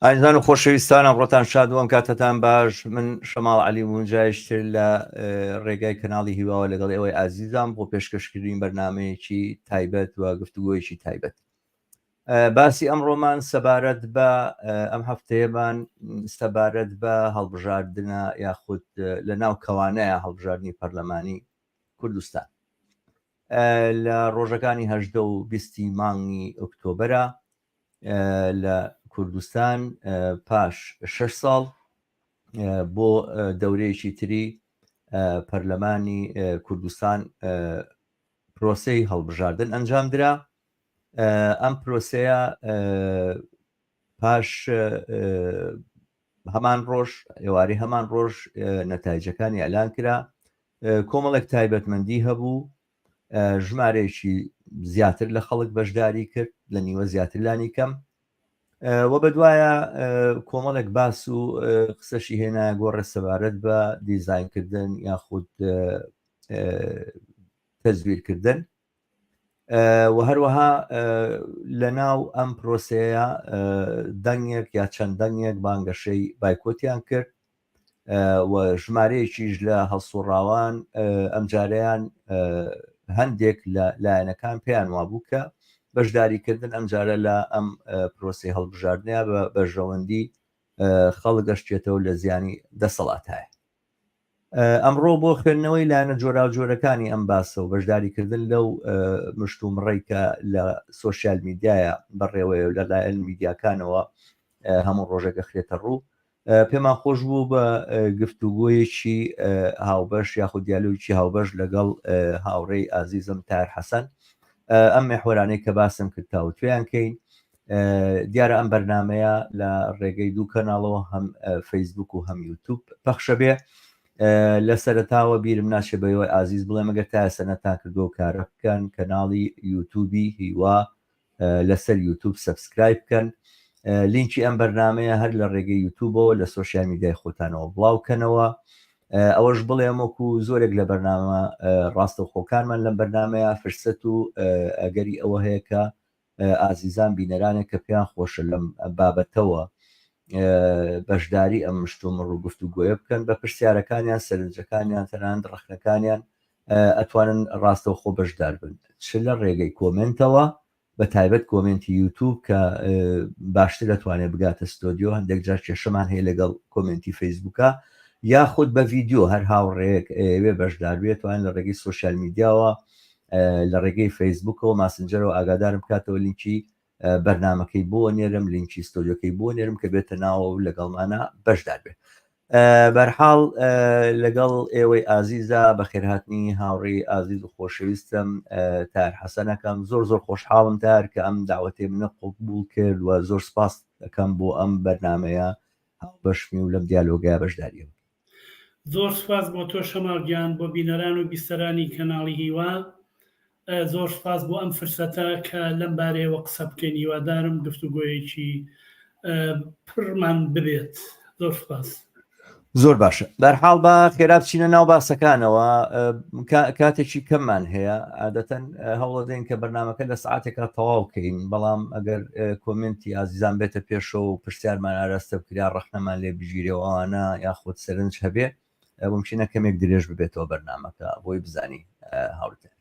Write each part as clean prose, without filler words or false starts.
ئازیزان و خۆشەویستان ئەمڕۆتان شاد و ئەم کاتەتان باش من شەماڵ عەلی بوون جایشتر لە ڕێگای کەناڵی هیواوە لەگەڵ ئێوەی ئازیزان بۆ پێشکەشکردنی بەرنمەیەکی تایبەت و گفتوگۆیەکی تایبەت باسی ئەمڕۆمان سەبارەت بە ئەم هەفتەیەمان سەبارەت بە هەڵبژاردنە یاخود لە ناو کەوانەیە هەڵبژاردنی پەرلەمانی کوردستان لە ڕۆژەکانی هەژدە و بیستی مانگی ئۆکتۆبرە لە کوردستان پاش شش ساڵ بۆ دەورەیەکی تری پەرلەمانی کوردستان پرۆسەی هەڵبژاردن ئەنجام درا ئەم پرۆسەیە پاش هەمان ڕۆژ ئێوارەی هەمان ڕۆژ نەتایجەکانی ئەلان کرا کۆمەڵێک تایبەتمەندی هەبوو ژمارەیەکی زیاتر لە خەڵک بەشداری کرد لە نیوە زیاتر لانی کەم و بەدوایە کۆمەڵێک باس و قسەشی هێنا گۆڕێ سەبارەت بە دیزاینکردن یاخود تەزویرکردن و هەروەها لە ناو ئەم پرۆسەیە دەنگێک یا چەند دەنگێک بانگەشەی بایکۆتیان کرد و ژمارەیەکیش لە هەڵسوڕاوان ئەمجارەیان هەندێک لە لایەنەکان پێیان وابوو کە بەشداریکردن ئەمجارە لە ئەم پرۆسی هەڵبژاردنە بە بەرژەوەندی خەڵک ئەشچێتەوە لە زیانی دەسەڵات هەیە. ئەمڕۆ بۆ خوێندنەوەی لایەنە جۆراوجۆرەکانی ئەم باسە و بەشداریکردن لەو مشتومڕەی کە لە سۆشیال میدیایە بەڕێوەیە و لەلایەن میدیاکانەوە هەموو ڕۆژێک ئەخرێتە ڕوو پێمان خۆش بوو بە گفتوگۆیەکی هاوبەش یاخود دیالۆگێکی هاوبەش لەگەڵ هاوڕێی ئازیزم تار حەسەن ئەم مێحوەرانەی کە باسم کرد تاوتوێیان کەین دیارە ئەم بەرنمەیە لە ڕێگەی دوو کەناڵەوە هەم فەیسبوک و هەم یوتوب پەخشە بێ لە سەرتاوە بیرم ناچێ بەوەی ئازیز بڵێ مەگەر تا ئێستا نەتان کردو کارە بکەن کەناڵی یوتوبی هیوا لەسەر یوتوب subscribe بکەن لینکی ئەم بەرنمەیە هەر لە ڕێگەی یوتوبەوە لە سۆشیال میدیای خۆتانەوە بڵاو کەنەوە ئەوەش بڵێم وەکو زۆرێک لە بەرنامە ڕاستەوخۆکانمان لەم بەرنمەیە فرسەت و ئەگەری ئەوە هەیە کە ئازیزان بینەرانێک کە پێیان خۆشە لەم بابەتەوە بەشداری ئەم مشتومڕ و گفتوگۆیە بکەن بە پرسیارەکانیان سەرنجەکانیان تەنانەت ڕەخنەکانیان ئەتوانن ڕاستەوخۆ بەشدار بن چ لە ڕێگەی کۆمێنتەوە بە تایبەت کۆمێنتی یوتوب کە باشتر دەتوانێت بگاتە ستۆدیۆ هەندێک جار کێشەمان هەیە لەگەڵ کۆمێنتی فەیسبوکە یاخود بە ڤیدیۆ هەر هاوڕێیەک ئەیەوێ بەشدار بێت توانێت لە ڕێگەی سۆشیال میدیاوە لە ڕێگەی فەیسبوکەوە ماسنجەرەوە ئاگادارم بکاتەوە لینکی بەرنمەکەی بۆ نێرم لینکی ستۆدیۆکەی بۆ نێرم کە بێتە ناوە و لەگەڵمانە بەشدار بێت بەرحاڵ لەگەڵ ئێوەی ئازیزا بەخێرهاتنی هاوڕێی ئازیز و خۆشەویستم تار حەسەنەکەم زۆر زۆر خۆشحاڵم تار کە ئەم داوەتێ منە قبول کرد و زۆر سپاس دەکەم بۆ ئەم بەرنمەیە هاوبەشمی و لەم دیالۆگەیە بەشداریە زۆر سوپاس بۆ تۆ شەماڵ گیان، بۆ بینەران و بیسەرانی کەناڵی هیوا زۆر سوپاس بۆ ئەم فرسەتە کە لەم بارەیەوە قسە بکەین، هیوادارم گفتوگۆیەکی پڕمان ببێت. زۆر سوپاس. زۆر باشە بەرحاڵ بە خێرا بچینە ناو باسەکانەوە کاتێکی کەممان هەیە عادەتەن هەوڵەدەین کە بەرنمەکە لە سعاتێکا تەواو کەین بەڵام ئەگەر کۆمنتی ئازیزان بێتە پێشەوە و پرسیارمان ئاراستە بکرا ڕەخنەمان لێ بگیرێەوەوانە یاخود سەرنج هەبێ ممکنە کەمێک درێژ ببێتەوە بەرنمەکە بۆی بزانی هاوتر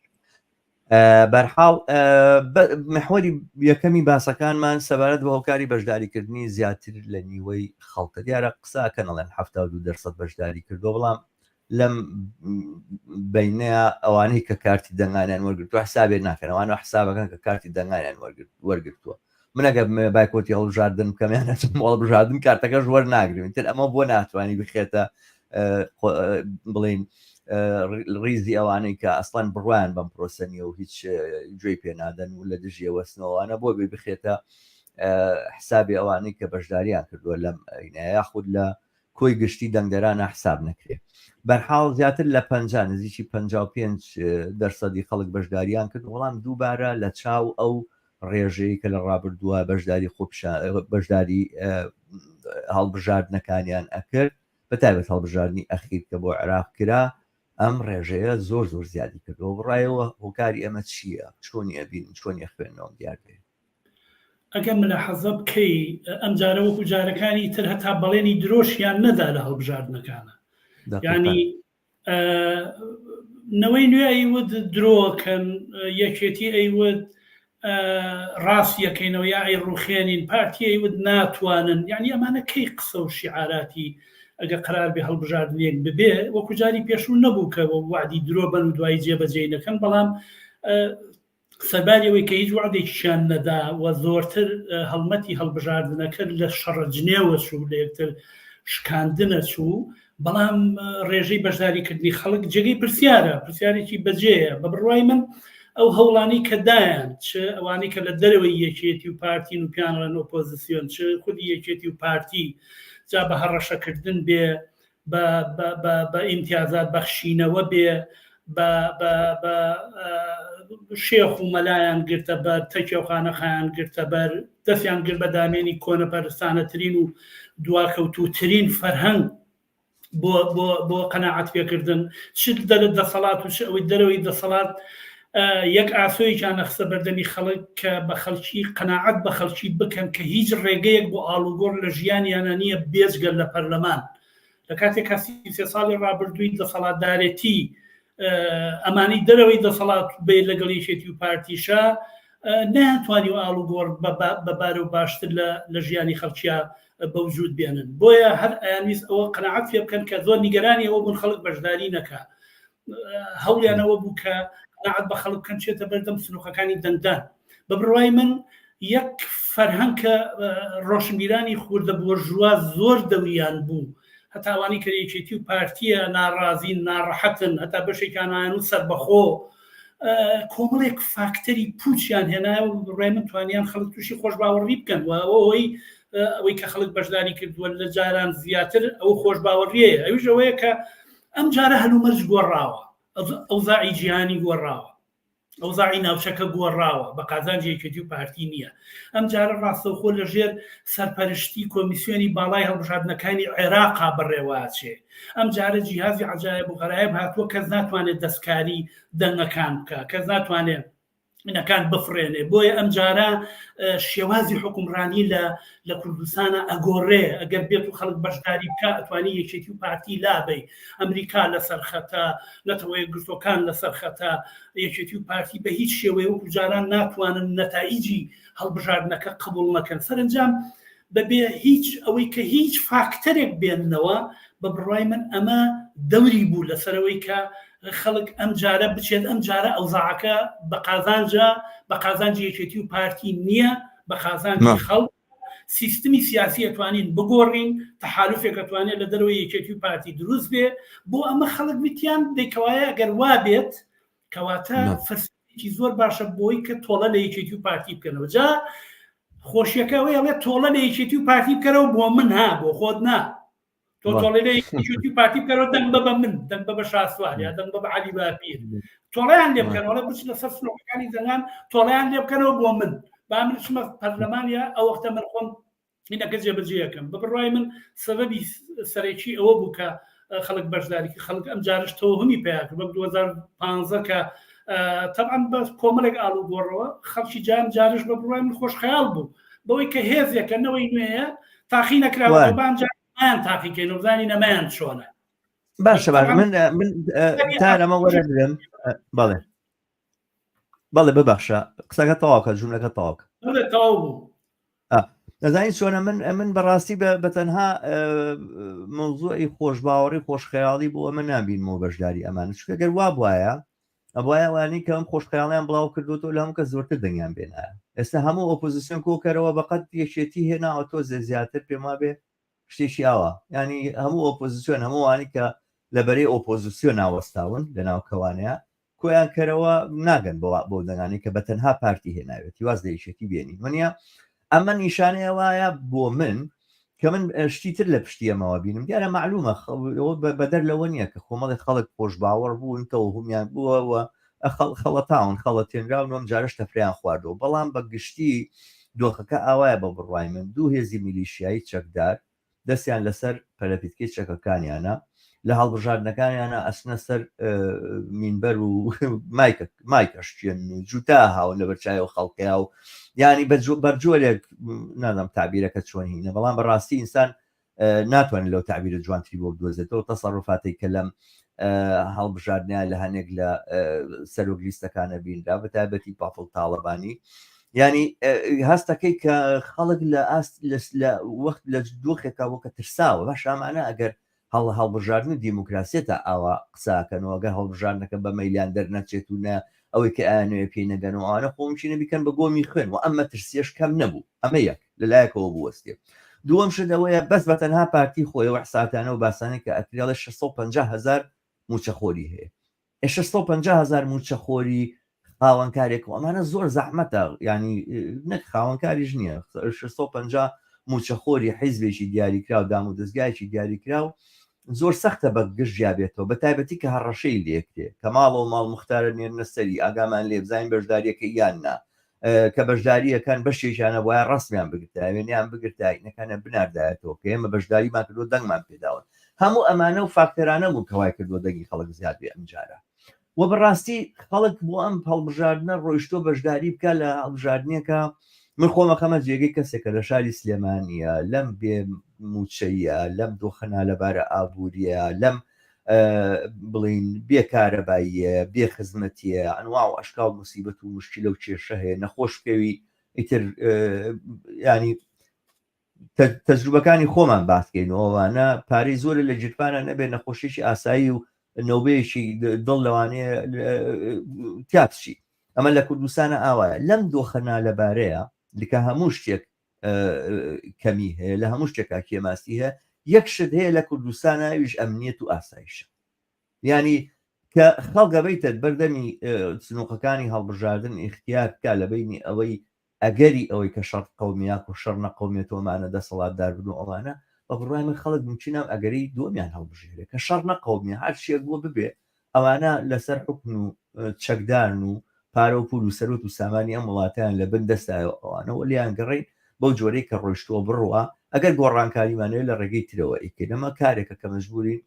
بەرحاڵ محوەری یەکەمی باسەکانمان سەبارەت بە هۆکاری بەشداریکردنی زیاتر لە نیوەی خەڵکە دیارە قسەکەن ئەڵێن 72 دەرسەد بەشداری کردووە بەڵام لەم بینەیە ئەوانەی کە کارتی دەنگانیان وەرگرتووە حسابێ ناکەن ئەوانە حسابەکان کە کارتی دەنگانیان وەرگرتووە من ئەگەر بمەوێ بایکۆتی هەڵبژاردن بکەم یان نەچم بۆ هەڵبژاردن کارتەکەش وەرناگرم ئیتر ئەمە بۆ ناتوانانی بخێتە بڵین ڕیزی ئەوانەی کە ئەسڵەن بڕوایان بەم پرۆسە نیە و هیچ گوێی پێنادەن و لە دژی وەستنەوەوانە بۆ بێ بخێتە حسابی ئەوانەی کە بەشداریان کردووە لەم یاخود لە کۆی گشتی دەنگدەرانە حساب نەکرێ. بەرحاڵ زیاتر لە 50 نزیکی 55 دەرسەدی خەڵک بەشداریان کرد وەڵام دووبارە لە چاو ئەو ڕێژەی کە لە ڕابردووە بەشداری خۆپیشا بەشداری هەڵبژاردنەکانیان ئەکرد بە تایبەت هەڵبژاردنی ئەخیر کە بۆ عێراق کرا ئەم ڕێژەیە زۆر زۆر زیادی کردەوە بڕایەوە هۆکاری ئەمە چییە چۆنی ئەبین چۆنی خوێندنەوەم دیار بێ. ئەگەر ملاحەزە بکەی ئەم جارە وەکو جارەکانی تر هەتا بەڵێنی درۆشیان نەدا لە هەڵبژاردنەکانە یانی نەوەی نوێ ئەیوت درۆکەن یەکێتی ئەیوت ڕاست یەکەینەوە یا ئەی ڕوخێنین پارتی ئەیوت ناتوانن یعنی ئەمانە کەی قسە و شیعاراتی ئەگە قرار بێ هەڵبژاردنێک ببێ وەکو جاری پێشوو نەبوو کە وعدی درۆ بن و دوایی جێبەجێی نەکەن بەڵام سەرباری ئەوەی کە هیچ وەعدێکیشیان نەدا و زۆرتر هەڵمەتی هەڵبژاردنەکە لە شەڕە جنێوە چوو، لە یەکتر شکاندنە چوو، بەڵام ڕێژەی بەشداریکردنی خەڵک جێگەی پرسیارە، پرسیارێکی بەجێیە. بە بڕوای من ئەو هەوڵانەی کە دایان، چ ئەوانەی کە لە دەرەوەی یەکێتی و پارتین و پێیان ئەڵێن ئۆپۆزسیۆن، چ خودی یەکێتی و پارتی، جا بە هەڕەشەکردن بێ، بە بە بە بە ئیمتیازات بەخشینەوە بێ بە بە بە شێخ و مەلایان گرتە بەر تەکیە و خانەقایان گرتە بەر دەستیان گرت بە دامێنی کۆنەپەرستانەترین و دواکەوتووترین فەرهەنگ بۆ بۆ بۆ قەناعەت پێکردن چ دەرە دەسەڵات و چ ئەوەی دەرەوەی دەسەڵات یەک ئاسۆیەکیان نەخستە بەردەمی خەڵک کە بە خەڵکی قەناعەت بە خەڵکی بکەن کە هیچ ڕێگەیەک بۆ ئاڵوگۆڕ لە ژیانیانە نییە بێجگە لە پەرلەمان لە کاتێکا 33 ساڵی ڕابردووی دەسەڵاتدارێتی ئەمانی دەرەوەی دەسەڵات بێ لەگەڵ یەکێتی و پارتیشە نەیانتوانی و ئاڵوگۆڕ بە بارە و باشتر لە ژیانی خەڵکیە بەوجود بێنن بۆیە هەر ئەیانویست ئەوە قەناعەت پێ بکەن کە زۆر نیگەرانی ئەوە بوون خەڵک بەشداری نەکا هەوڵیان ئەوە بوو کە قەناعەت بە خەڵک بکەن چێتە بەردەم سنوقەکانی دەنگدان بە بڕوای من یەک فەرهەنگ کە ڕۆشنبیرانی خوردە بۆرژوا زۆر دەوریان بوو هەتا ئەوانەی کە یەکێتی و پارتیە ناڕازین ناڕەحەتن هەتا بەشێکیان و سەربەخۆ کۆمەڵێک فاکتەری پوچیان هێنایە و بڕای من توانیان خەڵک تووشی خۆشباوەڕی بکەن و ئەوەی ئەوەی کە خەڵک بەشداری کردووە لە جاران زیاتر ئەو خۆشباوەڕیەیە ئەویش ئەوەیە کە ئەم جارە هەلومەرج گۆڕاوە، ئەوزاعی جیهانی گۆڕاوە، ئەوزاعی ناوچەکە گۆڕاوە، بە قازانجی یەکێتی و پارتی نییە. ئەم جارە ڕاستەوخۆ لە ژێر سەرپەرشتی کۆمیسیۆنی باڵای هەڵبژاردنەکانی عێراقا بەڕێوەئەچێ. ئەم جارە جیهازی عەجایب و غەرایب هاتووە، کەس ناتوانێت دەستکاری دەنگەکان بکا، کەس ناتوانێت نەکان بفڕێنێ بۆیە ئەم جارە شێوازی حکومڕانی لە لە کوردستانە ئەگۆڕێ ئەگەر بێت و خەڵک بەشداری بکە ئەتوانی یەکێتی و پارتی لابەی ئەمریکا لەسەر خەتە نەتەوە یەکگرتوەکان لەسەر خەتە یەکێتی و پارتی بە هیچ شێوەیە وەکو جاران ناتوانن نەتائیجی هەڵبژاردنەکە قبوڵ نەکەن سەرنجام بەبێ هیچ ئەوەی کە هیچ فاکتەرێک بێننەوە، بە بڕوای من ئەمە دەوری بوو لەسەر ئەوەی کە خەڵک ئەم جارە بچێت، ئەم جارە ئەوزاعەکە بە قازانجە، بە قازانجی یەکێتی و پارتی نییە، بە قازانجی خەڵک. سیستمی سیاسی ئەتوانین بگۆڕین، تەحالوفێک ئەتوانێت لە دەرەوەی یەکێتی و پارتی دروست بێ، بۆ ئەمە خەڵک وتیان دەی کەوایە ئەگەر وا بێت کەواتە فرسەتێکی زۆر باشە بۆی کە تۆڵە لە یەکێتی و پارتی بکەنەوە. جا خۆشیەکە ئەوەی ئەڵێ تۆڵە لە یەکێتی و پارتی بکەرەوە بۆ من ها بۆ خۆت نا تۆ تۆڵێ لە یەکێتی و پارتی بکەرەوە دەنگ بە بە من دەنگ بە بە شاسوار یا دەنگ بە بە عەلی باپیر تۆڵیان لێ بکەنەوە بچنە سەر سنوورەکانی دەنگان تۆڵیان لێ بکەنەوە بۆ من با من چمە پەرلەمان یا ئەو وەختە من خۆم هینەکە جێبەجێ ئەکەم بە بڕوای من سەبەبی سەرەکی ئەوە بوو کە خەڵک بەشداری کرد خەڵک ئەم جارش تەوهمی پیا کرد وەک 2015 کە تەبعەن بە کۆمەڵێک ئاڵوگۆڕەوە خەڵکی جام جارش بە بڕوای من خۆش خەیاڵ بوو بەوەی کە هێزێکە نەوەی نوێیە تاقی نەکراوە بام جاریان تاقیکەین و بزانین ئەمەیان چۆنە باشە باش من من تا لەمە وەرەگرم بەڵێ بەڵێ ببەخشە قسەکە تەواوکە جوملەکە تەواوکە تەواو بوو دەزانی چۆنە من من بەڕاستی بە تەنها مەوزوعی خۆشباوەڕی خۆشخەیاڵی بۆ ئەمە نابینمەوە بەشداری ئەمانە چونکە گەر وا بواە ئەبواە وانی کە ئەم خۆشخەیاڵیان بڵاو کردوەوە لە هەموو کە زۆرتر دەنگیان بێنایە ئێستا هەموو ئۆپۆزیسیۆن کۆکەرەوە بەقەت یەکێتی هێناوە تۆزێ زیاتر پێم وابێ شتێکی ئاوا ینی هەموو ئۆپۆزیسیۆن هەمووانی کە لە بەرەی ئۆپۆزیسیۆن ناوەستاون لە ناو کەوانەیە کۆیان کەرەوە ناگەن بۆ بۆ دەنگانی کە بە تەنها پارتی هێناوێتی واز لە یەکێتی بێنین وەنیە ئەمە نیشانەیە وایە بۆ من کە من شتی تر لە پشتی ئەمەوە بینم دیارە معلومە بەدەر لەوە نییە کە کۆمەڵی خەڵک خۆشباوەڕ بوون تەوهمیان بووە و خەڵەتاون خەڵەتێنراون و ئەم جارەش تەفرەیان خواردەوە بەڵام بە گشتی دۆخەکە ئاوایە بە بڕوای من دوو هێزی میلیشیایی چەکدار دەستیان لەسەر پەلەپیتکەی چەکەکانیانە. لە هەڵبژاردنەکانیانە ئەچنە سەر مینبەر و مایکە مایکەشکێن و جوتا هاون لە بەرچاوی خەڵکەیا و یانی بەرجۆرێک نازانم تابیرەکە چۆن هینە بەڵام بەڕاستی ئینسان ناتوانێت لەو تعبیرە جوانتری بۆ بدۆزێتەوە تەسەڕفاتێک کە لەم هەڵبژاردنیان لە هەنێک لە سەرۆک لیستەکانە بینرا بە تایبەتی پافڵ تاڵەبانی ینی هەستەکەی کە خەڵک لە ئاست لە وەخت لە دۆخێکا وەکە ترساوە باش ئەمانە ئەگەر هەڵ هەڵبژاردن و دیموکراسیەتە ئاوا قساکەن و ئەگەر هەڵبژاردنەکە بە مەیلیان دەرنەچێت و نە ئەوەی کە ئەیانەوێ پێی نەگەن و ئەوانە خۆ ممکنە بیکەن بە گۆمی خوێن و ئەم مەترسیەش کەم نەبوو ئەمە یەک لە لایەکەوە بوەستێ دووەم شت ئەوەیە بەس بە تەنها پارتی خۆی ئەو حساتانە و باسانەی کە ئەکرێ ئەڵێ 650 هەزار مووچەخۆری هەیە ئێ 650 هەزار مووچەخۆری خاوەنکارێک و ئەمانە زۆر زەحمەتە ینی نەک خاوەنکاریش نییە 650 مووچەخۆری حیزبێکی دیاریکراو دام و دەستگایەکی دیاریکراو زۆر سەختە بە گشت جیابێتەوە بە تایبەتی کە هەڕەشەی لێکرێ کە ماڵەوە ماڵ مختارە نێرنە سەری ئاگامان لێ بزانین بەشداریەکە یان نا کە بەشداریەکان بەشێکیانە وایە ڕسمیان بگرتایە وێنەیان بگرتایە ئینەکانیان بناردایەتەوە کە ئێمە بەشداریمان کردووە دەنگمان پێداون هەموو ئەمانە و فاکتەرانە بوون کە وای کردووە دەنگی خەڵک زیاد بێ ئەمجارە و بەڕاستی خەڵک بۆ ئەم هەڵبژاردنە ڕۆیشتووە بەشداری بکە لە هەڵبژاردنێکە من خۆمەکەمە جێگەی کەسێکە لە شاری سلێمانیە لەم بێ موچەیە لەم دۆخە نالەبارە ئابووریە لەم بڵین بێ کارەباییە بێ خزمەتیە ئەنوا و ئەشکال موسیبەت و مشکلە و کێشە هەیە نەخۆش بکەوی ئیتر ینی تەجروبەکانی خۆمان باسکەین و ئەوانە پارەی زۆرە لە گیرفانە نەبێ نەخۆشیی ئاسایی و نەوبەیەکی دڵ لەوانەیە تیا بچی ئەمە لە کوردستانە ئاوایە لەم دۆخە نالەبارەیە لکە هەموو شتێک کەمی هەیە لە هەموو شتێکا کێماسی هەیە یەک شت هەیە لە کوردستان ئەویش ئەمنیەت و ئاسایشە ینی کە خەڵگە بیتە بەردەمی سنوقەکانی هەڵبژاردن ئیختیار بکە لە بینی ئەوەی ئەگەری ئەوەی کە شەڕ قومی یاکۆ شەڕ نەقومێتەوەمانە دەسەڵاتدار بن و ئەوانە بە بڕای من خەڵک ممکنە ئەگەری دووەمیان هەڵبژێرێ کە شەڕ نەقومی هەر شێک بۆ ببێ ئەوانە لەسەر حوکمن و چەکدارن و پارە و پول و سەروەت و سامانی ئەم وڵاتەیان لە بن دەستایە و ئەوانە و لێیان گەڕێین بەو جۆرەی کە ڕۆیشتووە بڕوا ئەگەر گۆڕانکاریمان هەیە لە ڕێگەی ترەوە ئەیکەین ئەمە کارێکە کە مەجبورین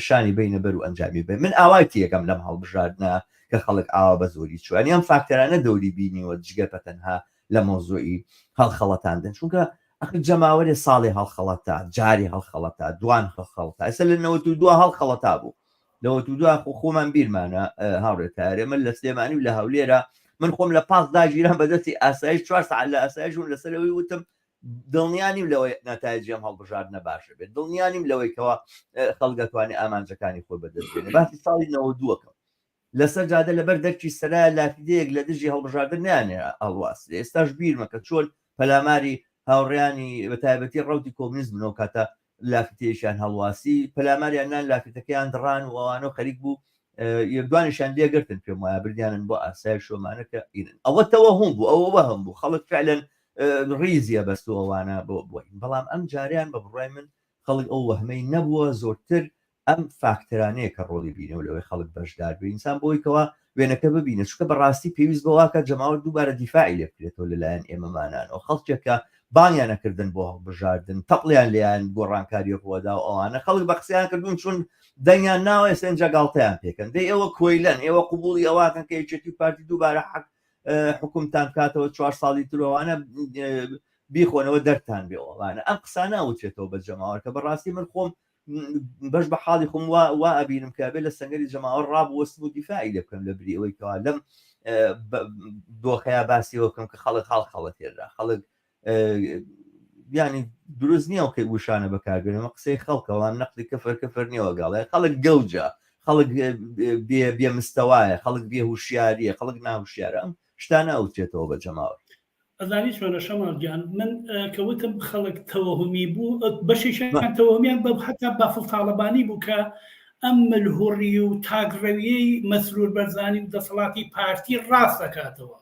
شانی بینە بەر و ئەنجامی بەین من ئاوای تێگەم لەم هەڵبژاردنە کە خەڵک ئاوا بە زۆری چووە یانی ئەم فاکتەرانە دەوری بینیوە جگە بە تەنها لە مەوزوعی هەڵخەڵەتاندن چونکە ئەخر جەماوەرێ ساڵێ هەڵخەڵەتا جارێ هەڵخەڵەتا دوان هەڵخەڵەتا ئێستا لە 92 هەڵخەڵەتا بوو 92 خۆ خۆمان بیرمانە هاوڕێ تارێ من لە سلێمانی و لە هەولێرە من خۆم لە پاس داگیرام بەدەستی ئاسایش چوار سەعات لە ئاسایش بووم لەسەرەوەی وتم دڵنیا نیم لەوەی نەتایجی ئەم هەڵبژاردنە باشە بێت دڵنیا نیم لەوەی کەوا خەڵک دەتوانێت ئامانجەکانی خۆی بەدەست بێنێ باسی ساڵی 92ەکەم لەسەر جادە لەبەر دەرکی سەرایە لافیدەیەک لە دژی هەڵبژاردن نیانێ هەڵواسرێ ئێستاش بیرمە کە چۆن پەلاماری هاوڕێیانی بە تایبەتی ڕەوتی کۆمنیست بنەوە کاتە لافیتەیەکیان هەڵواسی پەلاماریان نان لافیتەکەیان دڕان و ئەوانە و خەریک بوو یەکدوانیشیان لێگرتن پێم وایە بردیانن بۆ ئاسایش شۆمانە کە ئینن ئەوە تەوەهوم بوو ئەوە وەهم بوو خەڵک فعلەن ڕیزیە بەستوو ئەوانە بۆ بۆین بەڵام ئەم جاریان بە بڕای من خەڵک ئەو وەهمەی نەبووە زۆرتر ئەم فاکتەرانەیە کە ڕۆڵی بینەوە لەوەی خەڵک بەشدار بێ ئینسان بۆی کەوا وێنەکە ببینە چونکە بەڕاستی پێویست بەواکە جەماوەر دووبارە دیفاعی لێ بکرێتەوە لەلایەن ئێمەمانانەوە خەڵکێکە بانگیان ئەکردن بۆ هەڵبژاردن تەپڵیان لێیان گۆڕانکاری ڕووەدا و ئەوانە خەڵک بە قسەیان کردوون چون دەنگیان ناوە ئێستا ئینجا گاڵتەیان پێکەن دەی ئێوە کۆیلەن ئێوە قبوڵی ئەوەکەن کە یەکێتی و پارتی دووبارە حەق حکومتان بکاتەوە چوار ساڵی تر ئەوانە بیخۆنەوە دەرتان بێ ئەوانە ئەم قسانە وترێتەوە بە جەماوەر کە بەڕاستی من خۆم بەش بە حاڵی خۆم وا وا ئەبینم کە بێ لە سەنگەری جەماوەر ڕابوەستم و دیفاعی لێ بکەم لە بری ئەوەی کەوا لەم دۆخەیە باسی ئەوە بکەم کە خەڵک هەڵخەڵەتێنرا خەڵک ینی دروست نییە کە وشانە بەکاربێنەوە قسەی خەڵکەوان نەقلی کەفەر کەفەر نییەوە گاڵێ خەڵک گەوجە خەڵک بێ بێ مستەوایە خەڵک بێ هوشیاریە خەڵک ناهوشیارە ئەم شتانە ئەوترێتەوە بە جەماوەر ئەزانی چۆنە شەماڵ گیان من کە وتم خەڵک تەوەهمی بوو بەشێکیان تەوەهمیان بە حتا بافڵ تاڵەبانی بوو کە ئەم ملهوڕی و تاکڕەویەی مەسرور بەرزانی و دەسەڵاتی پارتی ڕاست دەکاتەوە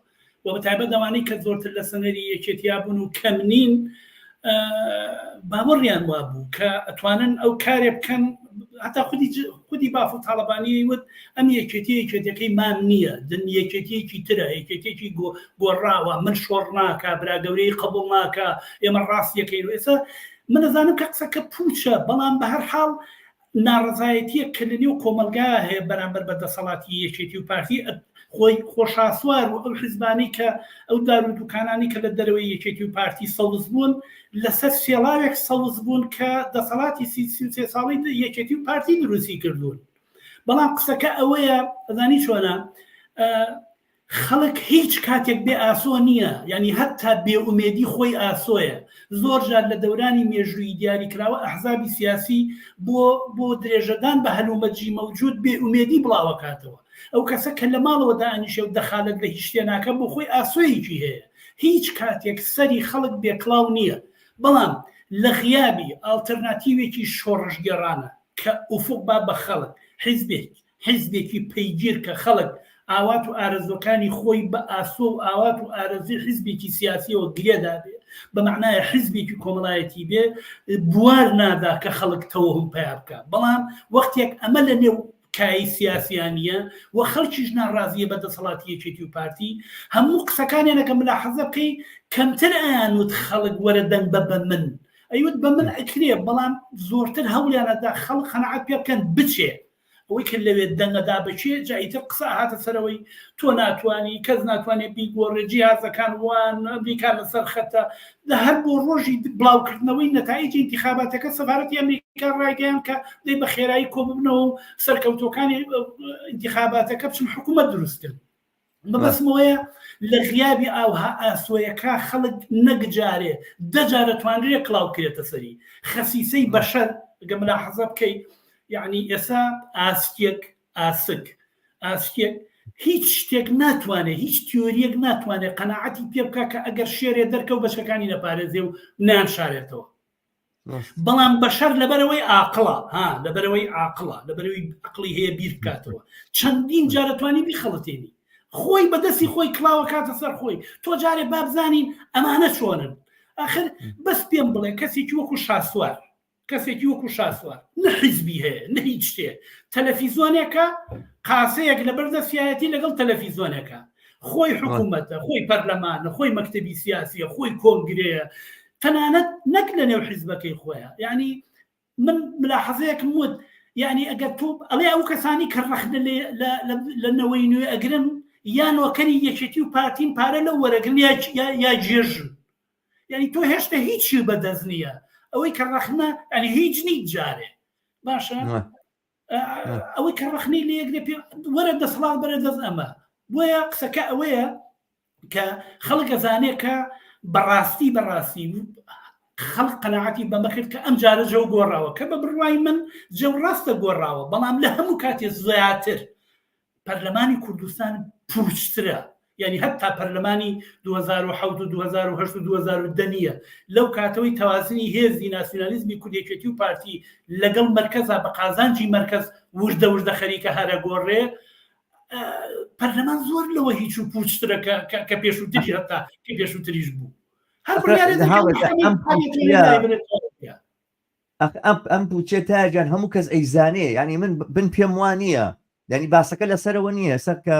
و بە تایبەت ئەوانەی کە زۆرتر لە سەنگەری یەکێتیا بوون و کەم نین باوەڕیان وابوو کە ئەتوانن ئەو کارێ بکەن هەتا خودی خودی بافڵ تاڵەبانیی وت ئەم یەکێتی یەکێتەکەی مام نییە دن یەکێتیەکی ترە یەکێتێکی گۆڕاوە من شۆڕ ناکا برا گەورەی قبول ناکا ئێمە ڕاستیەکەین و ئێستا من ئەزانم کە قسەکە پوچە بەڵام بە هەر حاڵ. ناڕەزایەتیەک کە لە نێو کۆمەڵگا هەیە بەرامبەر بە دەسەڵاتی یەکێتی و پارتی خۆی خۆشاسوار و ئەو حزبانەی کە ئەو دار و دوکانانی کە لە دەرەوەی یەکێتی و پارتی سەوز بوون لەسەر سێڵاوێک سەوز بوون کە دەسەڵاتی 33 ساڵی یەکێتی و پارتی دروستی کردوون بەڵام قسەکە ئەوەیە ئەزانی چۆنە خەڵک هیچ کاتێک بێ ئاسۆ نییە، یانی هەتا بێ ئومێدی خۆی ئاسۆیە. زۆر جار لە دەورانی مێژوویی دیاریکراوە ئەحزابی سیاسی بۆ بۆ درێژەدان بە هەلومەرجی مەوجود بێ ئومێدی بڵاوەکاتەوە. ئەو کەسە کە لە ماڵەوە دائەنیشێ و دەخالەت لە هیچ شتێ ناکا بۆ خۆی ئاسۆیەکی هەیە. هیچ کاتێک سەری خەڵک بێ کڵاو نییە. بەڵام لە غیابی ئاڵترناتیوێکی شۆڕشگێڕانە کە ئوفوق با بە خەڵک، حیزبێک، حیزبێکی پەیگیر کە خەڵک ئاوات و ئارەزووەکانی خۆی بە ئاسۆ و ئاوات و ئارەزووی حیزبێکی سیاسیەوە گرێ دابێ، بە مەعنایە حیزبێکی کۆمەڵایەتی بێ، بوار نادا کە خەڵک تەوەهوم پەیا بکا. بەڵام وەختێک ئەمە لە نێو کایەی سیاسیا نییە و خەڵکیش ناڕازییە بە دەسەڵاتی یەکێتی و پارتی، هەموو قسەکانیان ئەگەر ملاحەزە بکەی کەمتر ئەیانوت خەڵک وەرە دەنگ بە بە من، ئەیوت بە من ئەکرێ، بەڵام زۆرتر هەوڵیان ئەدا خەڵک قەناعەت پێ بکەن بچێ. ئەوەی کە لەوێ دەنگەدا بە کێ، جا ئیتر قسە ئەهاتە سەرەوەی تۆ ناتوانی، کەس ناتوانێ بیگۆڕێ، جیهازەکان وان، ئەمریکا لەسەر خەتە. لە هەر بۆ ڕۆژی بڵاوکردنەوەی نەتائیجی ئینتیخاباتەکە سەفارەتی ئەمریکا ڕایگەیاند کە دەی بە خێرایی کۆببنەوە و سەرکەوتووەکانی ئینتیخاباتەکە بچن حکوومەت دروست کەن. مەبەستم ئەوەیە لە غیابی ئاوها ئاسۆیەکە خەڵک نەک جارێ دە جارە توانرێ کڵاو بکرێتە سەری خەسیسەی بەشەر گە ملاحەزە بکەی یعنی ئێسا ئاسکێک ئاسک ئاسکێک هیچ شتێک ناتوانێت هیچ تیۆریەک ناتوانێت قەنەعەتی پێ بکە کە ئەگەر شێرێ دەرکەوت بەچکەکانی نەپارێزێ و نان شارێتەوە بەڵام بەشەر لەبەرەوەی ئاقڵە ها لەبەرەوەی ئاقڵە لەبەرەوەی عقلی هەیە بیر بکاتەوە چەندین جارە توانی بیخەڵەتێنی خۆی بەدەستی خۆی کڵاوە کاتە سەر خۆی تۆ جارێ بابزانین ئەمانە چۆنن ئاخر بەس پێم بڵێ کەسێکی وەکو شاسوار کەسێکی وەکو شاسوار نە حیزبی هەیە نە هیچ شتێ تەلەفیزۆنێکە قاسەیەک لەبەر دەستیایەتی لەگەڵ تەلەفیزۆنێکە خۆی حکوومەتە خۆی پەرلەمانە خۆی مەکتەبی سیاسیە خۆی کۆنگرەیە تەنانەت نەک لە نێو حیزبەکەی خۆیان یعنی من ملاحەزەیەکم وت یعنی ئەگەر تۆ ئەڵێ ئەو کەسانی کە ڕەخنە لە نەوەی نوێ ئەگرن یا نۆکەری یەکێتی و پارتین پارە لەو وەرەگرن یا جێژن یعنی تۆ هێشتا هیچی بەدەست نییە ئەوەی کە ڕەخنە ئەنی هیچ نیت جارێ باشە ئەوەی کە ڕەخنەی لێگرێ پێ وەرە دەسەڵات بەرە دەست ئەمە بۆیە قسەکە ئەوەیە کە خەڵک ئەزانێ کە بەڕاستی بەڕاستی خەڵک قەناعەتی بەمە کرد کە ئەم جارە جەو گۆڕاوە کە بە بڕوای من جەو ڕاستە گۆڕاوە بەڵام لە هەموو کاتێ زیاتر پەرلەمانی کوردستان پوچترە یعنی هەتا پەرلەمانی 2007 و 2008 و 2010 نییە لەو کاتەوەی تەوازنی هێزی ناسیونالیزمی کوردێکێتی و پارتی لەگەڵ مرکزا بە قازانجی مرکز وردە وردە خەریکە هەرە گۆڕێ پەرلەمان زۆر لەوە هیچ و پوچترە کە پێشووتریش هەتا کە پێشووتریش بوو هەر ئەم پوچێ تاجان هەموو کەس ئەیزانێ ینی من بن پێم وانە ینی باسەکە لەسەرەوە نییە سەر کە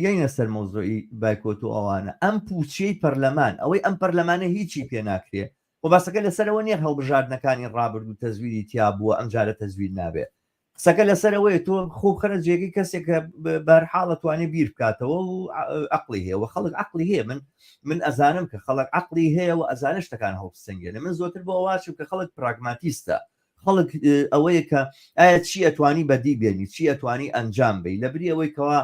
یینە سەر مۆزۆی بایکۆت و ئەوانە ئەم پوچەی پەرلەمان ئەوەی ئەم پەرلەمانە هیچی پێ ناکرێ و باسەکە لەسەرەوە نییە هەڵبژاردنەکانی ڕابردوو تەزویری تیا بووە ئەم جارە تەزویر نابێت قسەکە لەسەر ئەوەیە تۆ خۆ بخەرە جێگەی کەسێک کە بەرحاڵ ئەتوانێ بیر بکاتەوە و عەقڵی هەیە و خەڵک عەقڵی هەیە من من ئەزانم کە خەڵک عەقڵی هەیە و ئەزانێ شتەکان هەڵبسەنگێنێ من زۆرتر بۆ ئەوە کە خەڵک پراگماتیستە خەڵک ئەوەیە کە ئایا چی ئەتوانی بەدی بێنی چی ئەتوانی ئەنجام بی لە بری ئەوەی کەوا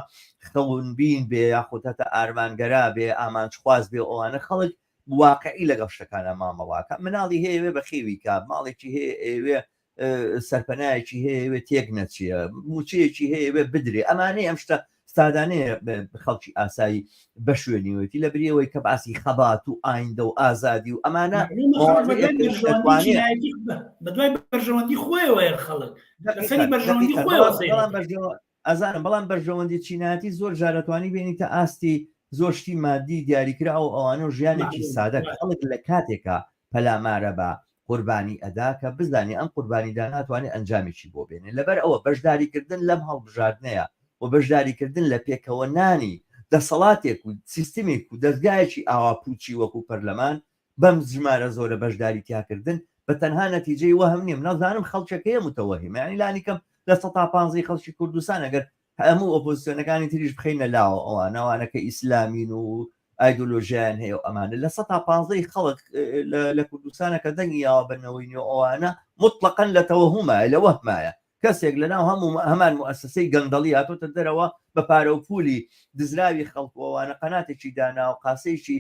خەونبین بێ یاخود هەتا ئارمانگەرا بێ ئامانجخواز بێ ئەوانە خەڵک واقعی لەگەڵ شتەکانە مامەڵاکە مناڵی هەیە بەخێوی کا ماڵێکی هەیە ئەوێ سەرپەنایەکی هەیە وێ تێک نەچیە موچەیەکی هەیە وێ بدرێ ئەمانەی ئەم شتە سادانەیە خەڵکی ئاسایی بە شوێنیوەتی لە بریەوەی کە باسی خەبات و ئایندە و ئازادی و ئەمانە بەدوای بەرژەوەندی خۆیەوەیە خەڵک لەسەری بەرژەوەندی خۆیەوە ئەزانم بەڵام بەرژەوەندی چینایەتی زۆر جارەتوانی بێنیتە ئاستی زۆر شتی مادی دیاریکرا و ئەوانە و ژیانێکی سادە خەڵک لە کاتێکا پەلامارە بە قوربانی ئەدا کە بزانێ ئەم قوربانیدا ناتوانێ ئەنجامێکی بۆ بێنێ لەبەر ئەوە بەشداریکردن لەم هەڵبژاردنەیە و بەشداریکردن لە پێکەوەنانی دەسەڵاتێک و سیستمێک و دەزگایەکی ئاوا پوچی وەکو پەرلەمان بەم ژمارە زۆرە بەشداری تیاکردن. بە تەنها نەتیجەی وەهم نیە نازانم خەڵکەکەیە متەوەهیمە یانی لانی کەم لە سەتا پانزەی خەڵکی کوردستان ئەگەر هەموو ئۆپۆزیسیۆنەکانی تریش بخەینە لاوە ئەوانە ئەوانە کە ئیسلامین و ئایدۆلۆژیایان هەیە و ئەمانە لە سەتا پانزەی خەڵک لە کوردستانە کە دەنگی یاوە بە نەوەی نوێ ئەوانە مطلقا لە تەوەهومایە لە وەهمایە کەسێک لەناو هەموو هەمان موئەسەسەی گەندەڵی هاتۆتە دەرەوە بە پارە و پولی دزراوی خەڵک و ئەوانە قەناتێکی دانا و قاسەیەکی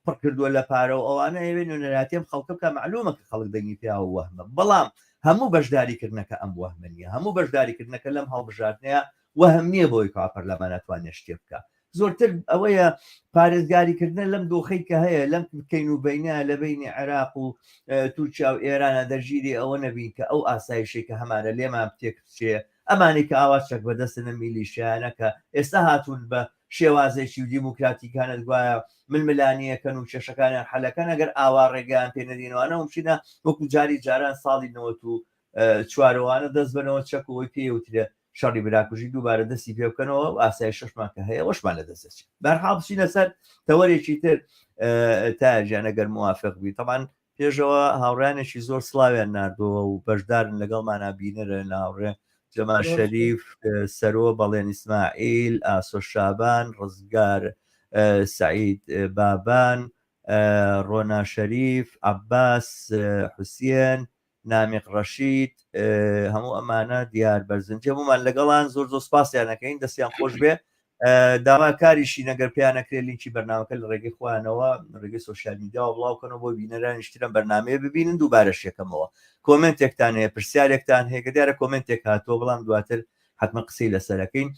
پڕ کردووە لە پارە و ئەوانە ئەوێ نوێنەراتیم خەڵکە بکە معلومە کە خەڵک دەنگی پیاوە وەهمە بەڵام هەموو بەشداریکردنەکە ئەم وەهمە نییە هەموو بەشداریکردنەکە لەم هەڵبژاردنەیە وەهم نییە بۆی کە پەرلەمان ناتوانێت شتێ بکە زۆرتر ئەوەیە پارێزگاریکردنە لەم دۆخەی کە هەیە لەم کەین و بینە لە بینی عێراق و تورکیا و ئێرانە دەرگیری ئەوە نەبین کە ئەو ئاسایشێک کە هەمانە لێمان تێک بچێ ئەمانەی کە ئاوا چەک بەدەستنە میلیشیانە کە ئێستا هاتوون بە شێوازێکی و دیموکراتیکانە گوایە ململانیەکەن و کێشەکانیان حەلەکەن ئەگەر ئاوا ڕێگەیان پێ نەدینەوانە ممکنە وەکو جاری جاران ساڵی نەوەت و چوارەوانە دەست بەنەوە چەک و ئەوەی پێی وترێ شەڕی براکوژی دووبارە دەستی پێ بکەنەوە و ئاسایشەشمان کە هەیە وەشمان لە دەست دەچێت بەرحاڵ بچینە سەر تەوەرێکی تر تا ژیان ئەگەر موافق بی تەبان پێشەوە هاوڕیانێکی زۆر سڵاویان ناردووە و بەشدارن لەگەڵمانا بینەرن لە هاوڕێ جەمال شەریف سەرۆ بەڵێن ئیسماعیل ئاسۆ شابان ڕزگار سعید بابان ڕۆنا شەریف عباس حوسێن نامیق ڕەشید هەموو ئەمانە دیار بەرزنجی هەموومان لەگەڵان زۆر زۆر سپاسیان ئەکەین دەستیان خۆش بێ داواکاریشی نەگەر پێیان نەکرێت لینکی بەرنامەکە لە ڕێگەی خۆیانەوە ڕێگەی سۆشیال میدیاوە بڵاو کەنەوە بۆ بینەرانیش ترم بەرنمەیە ببینن دووبارە شێکەمەوە کۆمنتێکتان هەیە پرسیارێکتان هەیە کە دیارە کۆمنتێک هاتووە بەڵام دواتر حتمما قسەی لەسەرەکەین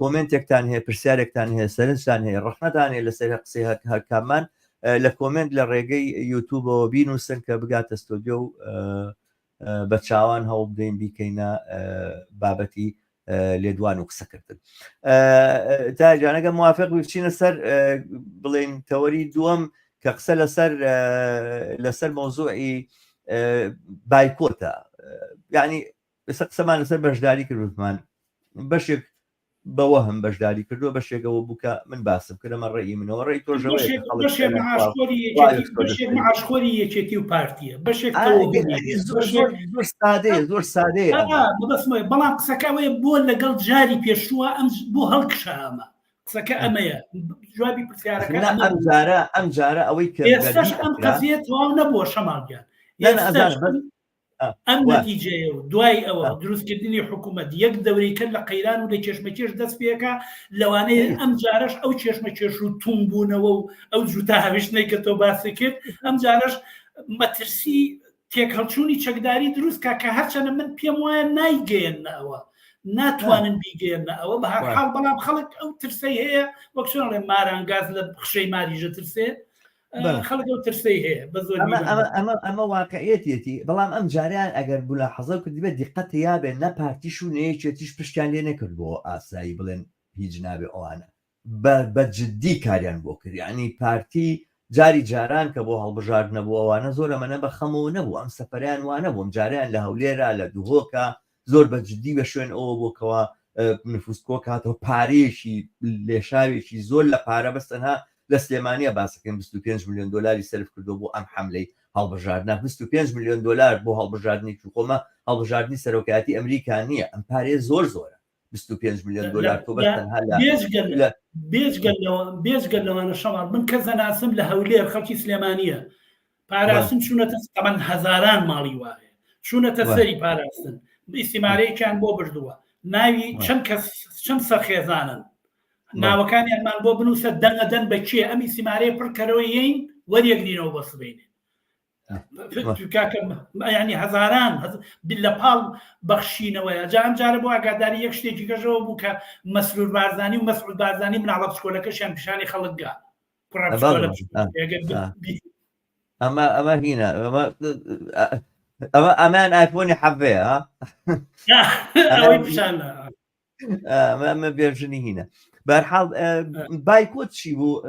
کۆمنتێکتان هەیە پرسیارێکتان هەیە سەرنجتان هەیە ڕەخنەتان هەیە لەسەر قسەی هەرکاممان لە کۆمنت لە ڕێگەی یوتوبەوە بینوسن کە بگاتە ستۆدیۆ و بە چاوان هەوڵ بدەین بیکەینە بابەتی لێدوان و قسەکردن تا جانەگە موافق بچینە سەر بڵێن تەوەری دووەم کە قسە لەسەر لەسەر مەوزوعی بایکۆتە یعنی ئێستا قسەمان لەسەر بەشداری کردمان بەشێک بە وەهم بەشداری کردووە بەشێک ئەوە بوو کە من باسم کرد ئەمە ڕێی منەوە ڕێی تۆش ئەوەیە بەشێک کە خەڵک بەشێک لە معاشخۆری یەکێتی بەشێک معاشخۆری یەکێتی و پارتیە بەشێک تەوەهومیە زۆر بەشێک زۆر زۆر سادەیە زۆر سادەیە ئەمە ئا مەبەستم ئەوەیە بەڵام قسەکە ئەوەیە بۆ لەگەڵ جاری پێشووە ئەم بۆ هەڵکشا ئەمە قسەکە ئەمەیە جوابی پرسیارەکە نا ئەمە ئەم بوو جارە ئەم جارە ئەوەی کە ئێستاش بەدی ئەم ئەکرا قەزیە تەواو نەبووە شەماڵ گیان نا نا ئێستاش ئەزانم بەس ئەم نەتیجەیە و دوای ئەوە دروستکردنی حکوومەت یەک دەورەی کە لە قەیران و لە کێشمەکێش دەست پێکا لەوانەیە ئەم جارەش ئەو کێشمەکێش و توندبوونەوە و ئەو جووتا هاویشتنەی کە تۆ باسی کرد ئەم جارەش مەترسی تێکهەڵچوونی چەکداری دروست کا کە هەرچەنە من پێم وایە نایگەیەننە ئەوە ناتوانن بیگەیەننە ئەوە بە هەر حاڵ بەڵام خەڵک ئەو ترسەی هەیە وەک چۆن ئەڵێن ماران گاز لە خشەی ماریژە ترسێ خەڵک ئەو ترسەی هەیە بە زۆر ئەمە ئەمە واقعیەتێتی بەڵام ئەم جاریان ئەگەر بولا حەزە کردبێت دیقەت یابێ نە پارتیش و نەیەکێتیش پشتیان لێ نەکرد بۆ ئاسایی بڵێن هیچ نابێ ئەوانە بە جددی کاریان بۆ کرد یعنی پارتی جاری جاران کە بۆ هەڵبژاردنە بۆ ئەوانە زۆر ئەمەنە بە خەمەوە نەبوو ئەم سەفەریان وانە بووم جاریان لە هەولێرا لە دهۆکە زۆر بە جدی بە شوێن ئەوە بۆ کەوا نفوس کۆکاتەوە پارەیەکی لێشاوێکی زۆر لە پارە بەس تەنها لە سلێمانیە باسەکەن 25 میلیۆن دلاری سەرف کردو بۆ ئەم حملەی هەڵبژاردنە 25 میلیۆن دلار بۆ هەڵبژاردنێکی خۆمە هەڵبژاردنی سەرۆکایەتی ئەمریکا نییە ئەم پارەیە زۆر زۆرە 25 میلیۆن دلار تۆ بەس تەنها لە بێجگە لەوانە شەماڵ من کەس دەناسم لە هەولێر خەڵکی سلێمانیە پاراستن چوونەتە تەمەن هەزاران ماڵی وایە چوونەتە سەری پاراستن ئیسیمارەیەکیان بۆ بردووە ناوی چەند کەس چەند سەرخێزانن ناوەکانیانمان بۆ بنووسە دەنگە دەن بە کێ ئەم ئیسیمارەیە پڕکەرەوە یین وەریەگرینەوە بۆ سبینێ ینی هەزاران لە پاڵ بەخشینەوەیە جا ئەم جارە بۆ ئاگاداری یەک شتێکی کەشەوە بوو کە مەسرور بارزانی و مەسعود بارزانی مناڵە بچکۆلەکەشیان پیشانی خەڵکگا ئەمە ئەمە هینە ئەمە ئەمە ئەمان ئایفۆنی حەڤەیە ئەمە ڤێرژنی هینە بەرحاڵ بایکۆت چی بوو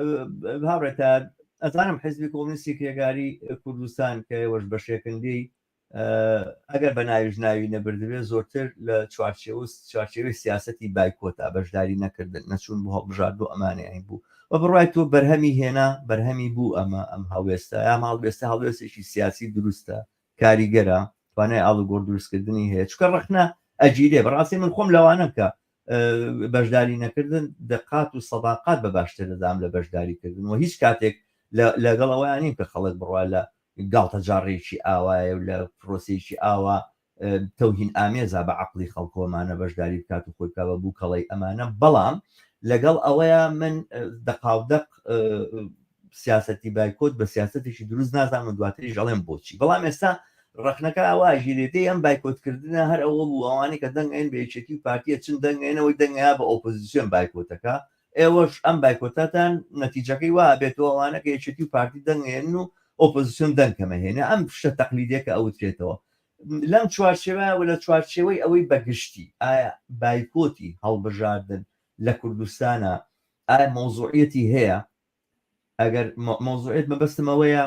هاوڕێتان ئەزانم حزبی کۆمنیستی کرێگاری کوردستان کە ئێوەش بەشێکن لێی. ئەگەر بە ناویش ناوی نەبردبێ زۆرتر لە چوارچێوە چوارچێوەی سیاسەتی بایکۆتا بەشداری نەکردن نەچوون بۆ هەڵبژارد و ئەمانەیان بوو بە بڕوای تۆ بەرهەمی هێنا بەرهەمی بوو ئەمە ئەم هەڵوێستە یام هەڵوێستە هەڵوێستێکی سیاسی دروستە کاریگەرە توانای ئاڵوگۆڕ دروستکردنی هەیە چکە ڕەخنە ئەگیرێ بەڕاستی من خۆم لەوانەم کە بەشداری نەکردن دەقات و سەداقات بە باشتر دەدام لە بەشداریکردن و هیچ کاتێک لەگەڵ ئەوەیان نیم کە خەڵک بڕوا لە گاڵتەجاڕێکی ئاوایە و لە پرۆسەیەکی ئاوا تەوهین ئامێزا بە عەقڵی خەڵکۆمانە بەشداری بکات و خۆی بکا بە بووکەڵەی ئەمانە بەڵام لەگەڵ ئەوەیە من دەقاودەق سیاسەتی بایکۆت بە سیاسەتێکی دروست نازانم و دواتریش ئەڵێم بۆچی بەڵام ئێستا ڕەخنەکە ئەوە ژیرێتەی ئەم بایکۆتکردنە هەر ئەوە بوو ئەوانەی کە دەنگێن بە یەکێتی و پارتیە چن دەنگێنەوەی دەنگیا بە ئۆپۆزیسیۆن بایکۆتەکە ئێوەش ئەم بایکۆتاتان نەتیجەکەی وا ئەبێتەوە ئەوانە کە یەکێتی و پارتی دەنگ ئەهێنن و ئۆپۆزسیۆن دەنگ کەم ئەهێنێ ئەم شتە تەقلیدیە کە ئەوترێتەوە لەم چوارچێوە و لە چوارچێوەی ئەوەی بە گشتی ئایا بایکۆتی هەڵبژاردن لە کوردستانا ئایا مەوزوعیەتی هەیە ئەگەر مەوزوعیەت مەبەستم ئەوەیە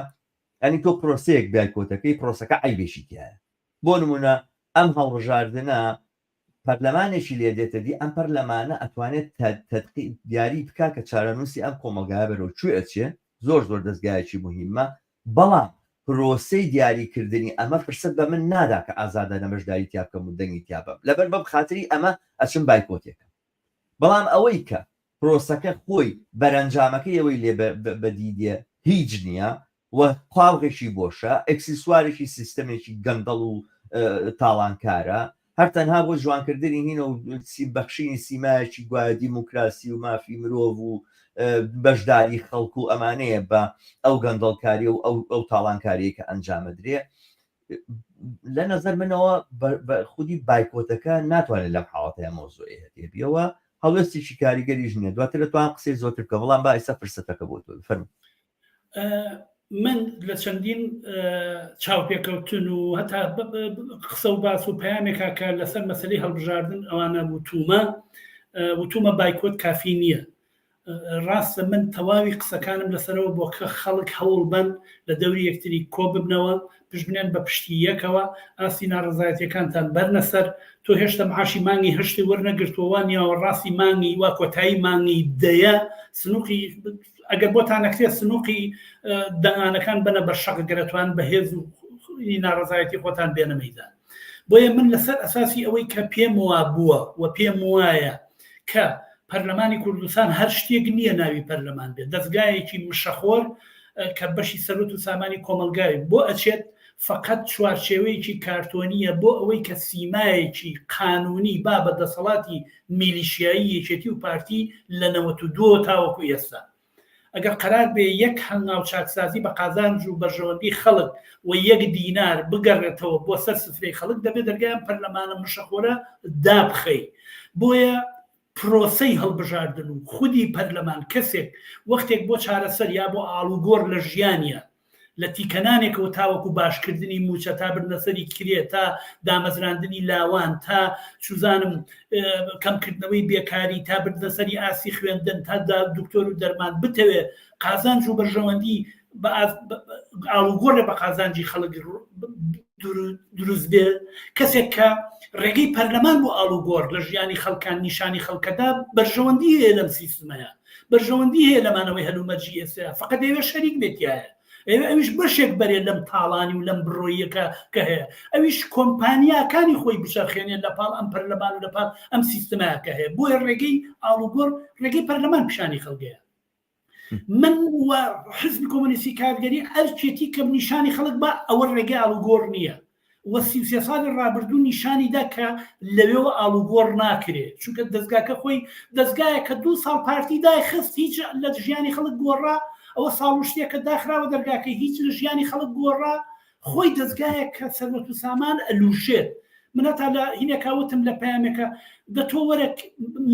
ئەنی تۆ پرۆسەیەک بایکۆتەکەی پرۆسەکە عەیبێکی تیایە بۆ نمونە ئەم هەڵبژاردنە پەرلەمانێکی لێ دێتە دی، ئەم پەرلەمانە ئەتوانێت تەدقیق دیاری بکا کە چارەنووسی ئەم کۆمەڵگایە بەرەو کوێ ئەچێ، زۆر زۆر دەزگایەکی موهیمە، بەڵام پرۆسەی دیاری کردنی ئەمە فرسەت بە من نادا کە ئازادانە بەشداری تیا بکەم و دەنگی تیا بەم، لەبەر بەم خاتری ئەمە ئەچم بایکۆتێکەم. بەڵام ئەوەی کە پرۆسەکە خۆی بەرەنجامەکەی ئەوەی لێ بەدی دێ هیچ نییە و قاوغێکی بۆشە، ئێکسیسوارێکی سیستەمێکی گەندەڵ و تاڵانکارە، هەر تەنها بۆ جوانکردنی هینە و بەخشینی سیمایەکی گوایە دیموکراسی و مافی مرۆڤ و بەشداری خەڵک و ئەمانەیە بە ئەو گەندەڵکاریە و ئەو تاڵانکاریەی کە ئەنجامەدرێ. لە نەزەر منەوە خودی بایکۆتەکە ناتوانێت لەم حاڵەتەیە مەوزوعی هەتێبیەوە هەڵوێستێکی کاریگەریش نییە دواتر دەتوان قسەی زۆرتر بکەم بەڵام با ئێستا فرسەتەکە بۆ تۆ فەرموو. من لە چەندین چاوپێکەوتن و هەتا قسە و باس و پەیامێکا کە لەسەر مەسەلەی هەڵبژاردن ئەوانە وتومە وتومە بایکۆت کافی نییە ڕاستە من تەواوی قسەکانم لەسەرەوە بۆ کە خەڵک هەوڵ بەن لە دەوری یەکتری کۆ ببنەوە، پشت بنێن بە پشتی یەکەوە، ئاستی ناڕەزایەتیەکانتان بەرنە سەر، تۆ هێشتا معاشی مانگی هەشتی وەرنەگرتووە وا نیاوەڕاستی مانگی وا کۆتایی مانگی دەیە سنوقی ئەگەر بۆتان نەکرێ سنوقی دەنگانەکان بەنە بەر شەق گەر ئەتوان بە هێز و ناڕەزایەتی خۆتان بێنە مەیدان. بۆیە من لەسەر ئەساسی ئەوەی کە پێم وابووە و پێم وایە کە پەرلەمانی کوردستان هەر شتێک نییە ناوی پەرلەمان بێت، دەزگایەکی مشەخۆر کە بەشی سەروەت و سامانی کۆمەڵگای بۆ ئەچێت، فەقەت چوارچێوەیەکی کارتۆنییە بۆ ئەوەی کە سیمایەکی قانونی با بە دەسەڵاتی میلیشیایی یەکێتی و پارتی لە 92 تاوەکو ئێستا. ئەگەر قەرار بێ یەک هەنگاو چاکسازی بە قازانج و بەرژەوەندی خەڵک و یەک دینار بگەڕێتەوە بۆ سەر سفرەی خەڵک دەبێ دەرگای ئەم پەرلەمانە مشەخۆرە دابخەی. بۆیە پرۆسەی هەڵبژاردن و خودی پەرلەمان کەسێک وەختێک بۆ چارەسەر یا بۆ ئاڵوگۆڕ لە ژیانیا لە تیکەنانێکەوە تاوەکو باشکردنی مووچە تا بردنەسەری کرێ تا دامەزراندنی لاوان تا چوزانم کەمکردنەوەی بێکاری تا بردنەسەری ئاستی خوێندن تا دکتۆر و دەرمان بتەوێ قازانج و بەرژەوەندی ئاڵوگۆڕێ بە قازانجی خەڵک دروست بێ کەسێک کە ڕێگەی پەرلەمان بۆ ئاڵوگۆڕ لە ژیانی خەڵکان نیشانی خەڵکەدا بەرژەوەندی هەیە لەم سیستمەیە بەرژەوەندی هەیە لەمانەوەی هەلومەرجی ئێستا فقط دەیەوێت شەریک بێت تایە ئەوێ ئەویش بەشێک بەرێ لەم تاڵانی و لەم بڕۆیەکە کە هەیە ئەویش کۆمپانیاکانی خۆی بچەرخێنێت لە پاڵ ئەم پەرلەمان و لە پاڵ ئەم سیستمەکە هەیە بۆیە ڕێگەی ئاڵوگۆڕ ڕێگەی پەرلەمان پیشانی خەڵگەیە من و حزبی کۆمۆنیستی کارگەری ئەرکێتی کە نیشانی خەڵک بە ئەوە ڕێگەی ئاڵوگۆڕ نییە و 33 ساڵی ڕابردوو نیشانی دا کە لەوێوە ئاڵوگۆڕ ناکرێ چونکە دەزگاکە خۆی دەزگایە کە دوو ساڵ پارتی دایخست هیچ لە ژیانی خەڵک گۆڕا ئەوە ساڵ و شتێکە داخراوە دەرگاکەی هیچ لە ژیانی خەڵک گۆڕا خۆی دەزگایەک کە سەروەت و سامان ئەلوشێت من هەتا لە هینێکا وتم لە پەیامێکە دە تۆ وەرە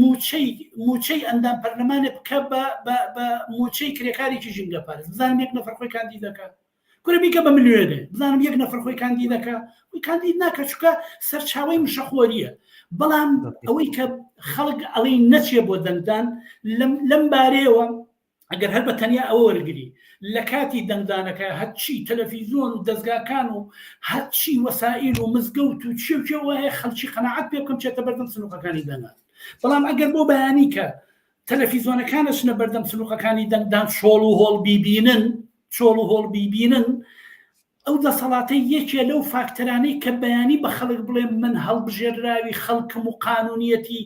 موچەی موچەی ئەندام پەرلەمانێ بکە بە بە موچەی کرێکارێکی ژینگە پارێز بزانم یەک نەفەر خۆی کاندید دەکات کورە بیکە بە ملیۆنێ بزانم یەک نەفەر خۆی کاندید دەکا خۆی کاندید ناکە چونکە سەرچاوەی مشەخۆریە بەڵام ئەوەی کە خەڵک ئەڵێی نەچێ بۆ دەنگدان لەم بارەیەوە ئەگەر هەر بە تەنیا ئەوە وەرگری. لە کاتی دەنگدانەکە هەرچی تەلەفیزۆن و دەزگاکان و هەرچی وەسائیل و مزگەوت و چی و چی وایە خەڵکی قەناعەت پێ بکەم چێتە بەردەم سنوقەکانی دەنگان بەڵام ئەگەر بۆ بەیانی کە تەلەفیزۆنەکان ئەچنە بەردەم سنوقەکانی دەنگدان چۆڵ و هۆڵ بیبینن چۆڵ و هۆڵ بیبینن ئەو دەسەڵاتەی یەکێ لەو فاکتەرانەی کە بەیانی بە خەڵک بڵێ من هەڵبژێرراوی خەڵکم و قانونیەتی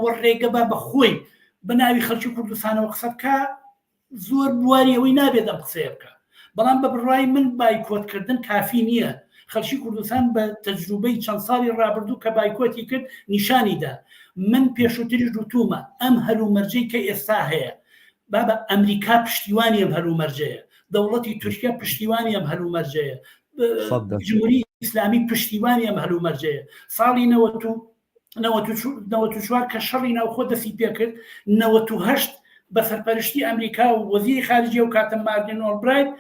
و ڕێگە بە بە خۆی بە ناوی خەڵکی کوردستانەوە قسە بکا زۆر بواری ئەوەی نابێت ئەم قسەیە بکا بەڵام بە بڕوای من بایکۆتکردن کافی نییە خەڵکی کوردستان بە تەجروبەی چەند ساڵی ڕابردوو کە بایکۆتی کرد نیشانی دا من پێشووتریش وتوومە ئەم هەلومەرجەی کە ئێستا هەیە بابە ئەمریکا پشتیوانی ئەم هەلومەرجەیە دەوڵەتی تورکیا پشتیوانی ئەم هەلومەرجەیە جمهوری ئیسلامی پشتیوانی ئەم هەلومەرجەیە ساڵی 94 کە شەڕی ناوخۆ دەسی پێکرد 98 بە سەرپەرشتی ئەمریکا و وەزیری خارجی ئەو کاتە مادلین ئۆڵبرایت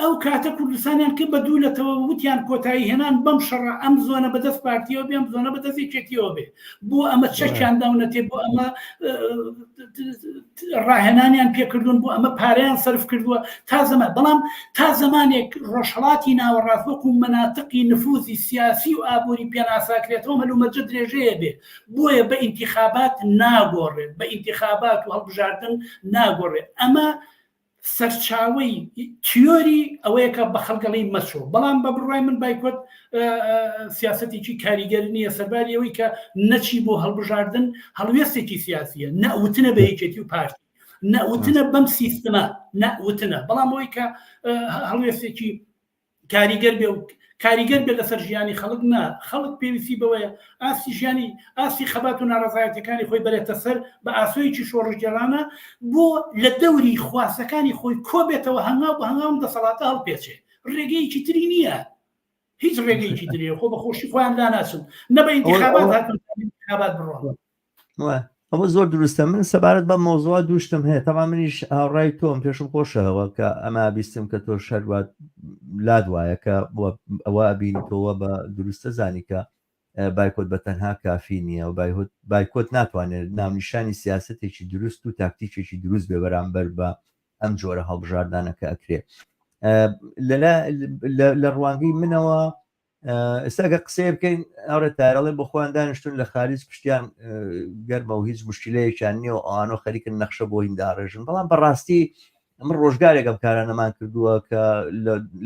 ئەو کاتە کوردستانیان کرد بە دوو لەتەوە وتیان کۆتایی هێنان بەم شەڕە ئەم زۆنە بەدەست پارتیەوە بێ ئەم زۆنە بەدەست یەکێتیەوە بێ بۆ ئەمە چەکیان داونەتێ بۆ ئەمە ڕاهێنانیان پێکردوون بۆ ئەمە پارەیان سەرف کردووە تا زەمان بەڵام تا زەمانێک ڕۆژهەڵاتی ناوەڕاست وەکو مەناتقی نفوزی سیاسی و ئابووری پێناساکرێتەوە هەلومەرجە درێژەیە بێ بۆیە بە ئینتیخابات ناگۆڕێت بە ئینتیخابات و هەڵبژاردن ناگۆڕێت ئەمە سەرچاوەی تیۆری ئەوەیە کە بە خەڵک ئەڵێی مەچۆ، بەڵام بە بڕوای من بایکۆت سیاسەتێکی کاریگەر نییە، سەرباری ئەوەی کە نەچی بۆ هەڵبژاردن هەڵوێستێکی سیاسییە، نە وتنە بە یەکێتی و پارتی، نە وتنە بەم سیستمە، نە وتنە، بەڵام ئەوەی کە هەڵوێستێکی کاریگەر بێ و کاریگەر بێت لەسەر ژیانی خەڵک نا، خەڵک پێویستی بەوەیە ئاستی ژیانی ئاستی خەبات و ناڕەزایەتیەکانی خۆی بەرێتە سەر بە ئاسۆیەکی شۆڕشگێڕانە بۆ لە دەوری خواستەکانی خۆی کۆبێتەوە هەنگاو بە هەنگاو ئەم دەسەڵاتە هەڵپێچێ ڕێگەیەکی تری نییە هیچ ڕێگەیەکی تری خۆ بە خۆشی خۆیان لاناچن نە بە ئینتخابات هاتون ئینتخابات بڕۆن. ئەوە زۆر دروستە من سەبارەت بە مەوزوع دووشتم هەیە تەما منیش هاوڕای تۆم پێشم خۆشەوە کە ئەما بیستم کە تۆ شەروات لاد وایە کە ئەوە ئەبینی تۆوە بە دروستە زانی کە بایکۆت بە تەنها کافی نییە و بایکۆت ناتوانێت ناونیشانی سیاستێکی دروست و تاکتیکێکی دروست بێ بەرامبەر بە ئەم جۆرە هەڵبژاردانە کە ئەکرێ لە ڕوانگەی منەوە ئێستا گەر قسەیە بکەین ئەڕێ تارەڵێ بۆ خۆیان دانیشتون لە خارج پشتیان گەرمە و هیچ مشکلەیەکیان نییە و ئەوانۆ خەریکن نەخشە بۆ هین داڕێژن بەڵام بەڕاستی ئەمە ڕۆژگارێک ئەم کارانەمان کردووە کە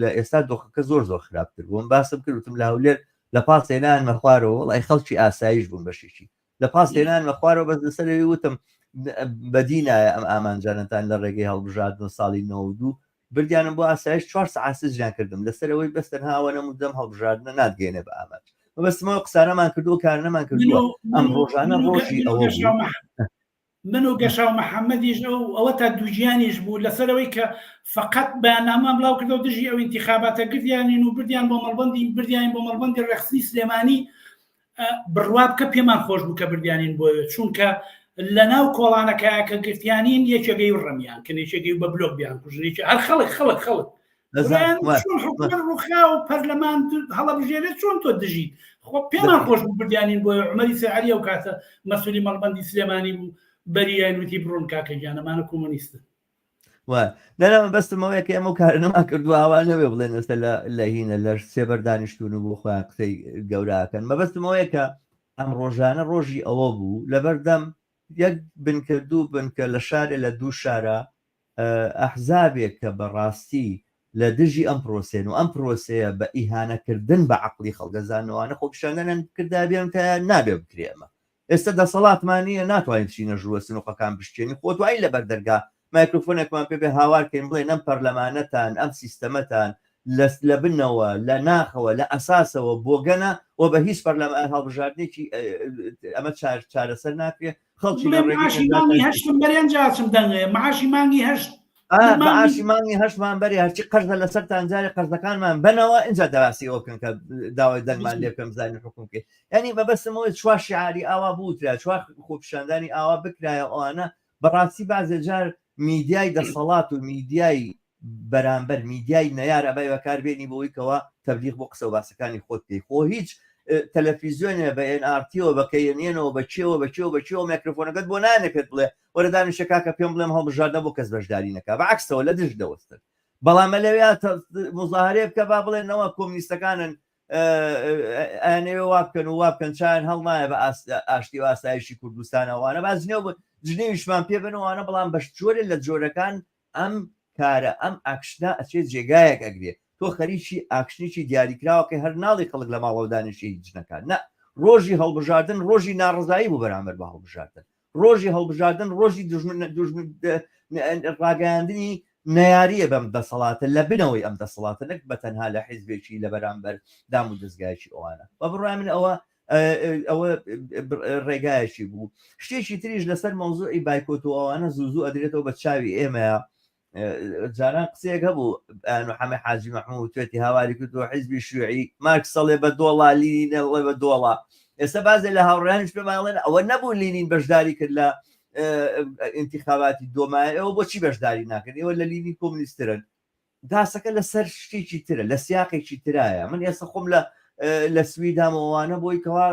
لە ئێستا دۆخەکە زۆر زۆر خراپتر بووم باسم کرد وتم لە هەولێر لە پاس هێنان مەخوارەوە وڵی خەڵکی ئاسایش بوون بەشێکی لە پاس هێنان مەخوارەوە بەس لەسەرەوەی وتم بەدی نایە ئەم ئامانجانەتان لە ڕێگەی هەڵبژاردن ساڵی 92 بردیانم بۆ ئاسایش چوار سەعات سجنیان کردم لەسەر ئەوەی بەس تەنها ئەوە نەموت دەم هەڵبژاردنە ناتگەیەنێ بە ئامانج مەبەستمەوە قسانەمان کردووە کارنەمان کردووە ئەم ڕۆژانە ڕۆژی ئەوە بوو. من و گەشاو محەممەدیش ئەو ئەوە تا دووگیانیش بوو لەسەرەوەی کە فقط بەیاننامەمان بڵاو کردەوە دژی ئەو ئینتیخاباتە گردیانین و بردیان بۆ مەڵبەندی بردیان بۆ مەڵبەندی ڕێکخستنی سلێمانی بڕوا بکە پێمان خۆش بوو کە بردیانین بۆیە چونکە لەناو کۆڵانەکە کە گرتیانین یەکێگەی و ڕمیان کە یەکێگەی بە بلۆک بیان کوژن یەکێ هەر خەڵک خەڵک خەڵک چۆن حکومەت ڕوخا و پەرلەمان هەڵەبژێرێت چۆن تۆ دژیت خۆ پێمان خۆش بوو بردیانین بۆیە عومەری سەعری ئەو کاتە مەسولی مەڵبەندی سلێمانی بوو بەریان وتی بڕۆن کاکە گیان ئەمانە کۆمۆنیستن و نەنا مەبەستم ئەوەیە کە ئێمە ئەو کارە نەمان کردووە ئاوا نەبێ بڵێن ئێستا لە لە هینە لە سێبەر دانیشتوون و بۆ خۆیان قسەی گەوراکەن مەبەستم ئەوەیە کە ئەم ڕۆژانە ڕۆژی ئەوە بوو لەبەردەم یەک بنکە دوو بنکە لە شارێ لە دوو شارە ئەحزابێک کە بەڕاستی لە دژی ئەم پرۆسێن و ئەم پرۆسەیە بە ئیهانەکردن بە عقلی خەڵگەزانەوانە خۆپیشاندانیان کردابێن کە نابێ بکرێ ئەمە ئێستا دەسەڵاتمان نییە ناتوانین بچینە ژوورە سنوقەکان بشکێنین خۆ توانین لەبەر دەرگا مایکرۆفۆنێکمان پێ بێ هاوار کەین بڵێن ئەم پەرلەمانەتان ئەم سیستەمەتان لە لە بنەوە لە ناخەوە لە ئەساسەوە بۆگەنە و بە هیچ پەرلەمان هەڵبژاردنێکی ئەمە چار چارەسەر ناکرێ خەڵکی لە بڵێ ڕێگەی معاشی مانگی نەجاتان هەشتم بەرێ ئەنجا ئەچم دەنگێ معاشی مانگی هەشت ئا معاشی مانگی هەشتمان بەرێ هەرچی قەرزە لەسەرتان جارێ قەرزەکانمان بەنەوە ئینجا دەباسی ئەوە بکەن کە داوای دەنگمان لێ بکەن بزانین حکوم بکەین یعنی مەبەستم ئەوەیە چوار شعاری ئاوا بوترا چوار خۆپیشاندانی ئاوا بکرایە ئەوانە بەڕاستی بەعزێ جار میدیای دەسەڵات و میدیای بەرامبەر میدیای نەیار ئەبای بەکار بێنی بۆی کەوا تەبلیغ بۆ قسە و باسەکانی خۆت بکەی خۆ هیچ. تەلەفیزیۆنێ بە ئێن ئار تیەوە بە کەیەنیەنەوە بە کێوە بە کێوە بە کێوە مایکرۆفۆنەکەت بۆ نانێ پێت بڵێ وەرە دانیشە کاکە پێم بڵێم هەڵبژاردنە بۆ کەس بەشداری نەکا بە عەکسەوە لە دژ دەوەستن بەڵام لەوێ مزاهرەیە بکە با بڵێنەوە کۆمنیستەکانن ئەیانەوێ وا بکەن و وا بکەن چایان هەڵنایە بە ئاشتی و ئاسایشی کوردستانەوانە با جنێو جنێویشمان پێ بنەوانە بەڵام بەش جۆرێ لە جۆرەکان ئەم کارە ئەم ئاکشنە ئەچێ جێگایەک ئەگرێ تۆ خەریکی ئاکشنێکی دیاریکراوەکەی هەر ناڵی خەڵک لە ماڵەوە دانیشێ هیچ نەکا نا ڕۆژی هەڵبژاردن ڕۆژی ناڕەزایی بوو بەرامبەر بە هەڵبژاردن ڕۆژی هەڵبژاردن ڕۆژی دوژمن دوژمن ڕاگەیاندنی نەیاریە بەم دەسەڵاتە لە بنەوەی ئەم دەسەڵاتە نەک بە تەنها لە حیزبێکی لە بەرامبەر دام و دەزگایەکی ئەوانە بە بڕوای من ئەوە ئەوە ڕێگایەکی بوو شتێکی تریش لەسەر مەوزوعی بایکۆت و ئەوانە زوو زوو ئەدرێتەوە بە چاوی ئێمەیە جاران قسەیەک هەبوو حەمە حاجی مەحموود توێتی هاواری کردو حیزبی شیوعی مارکس ئەڵێ بە دۆڵا لینین ئەڵێ بە دۆڵا ئێستا بازێ لە هاوڕیانیش پێماڵێن ئەوە نەبوو لینین بەشداری کرد لە ئینتیخاباتی دۆمایە ئێوە بۆچی بەشداری ناکەن ئێوە لە لینین کۆمنیسترن داسەکە لەسەر شتێکی ترە لە سیاقێکی ترایە من ئێستا خۆم لە لە سویدامەوانە بۆی کەوا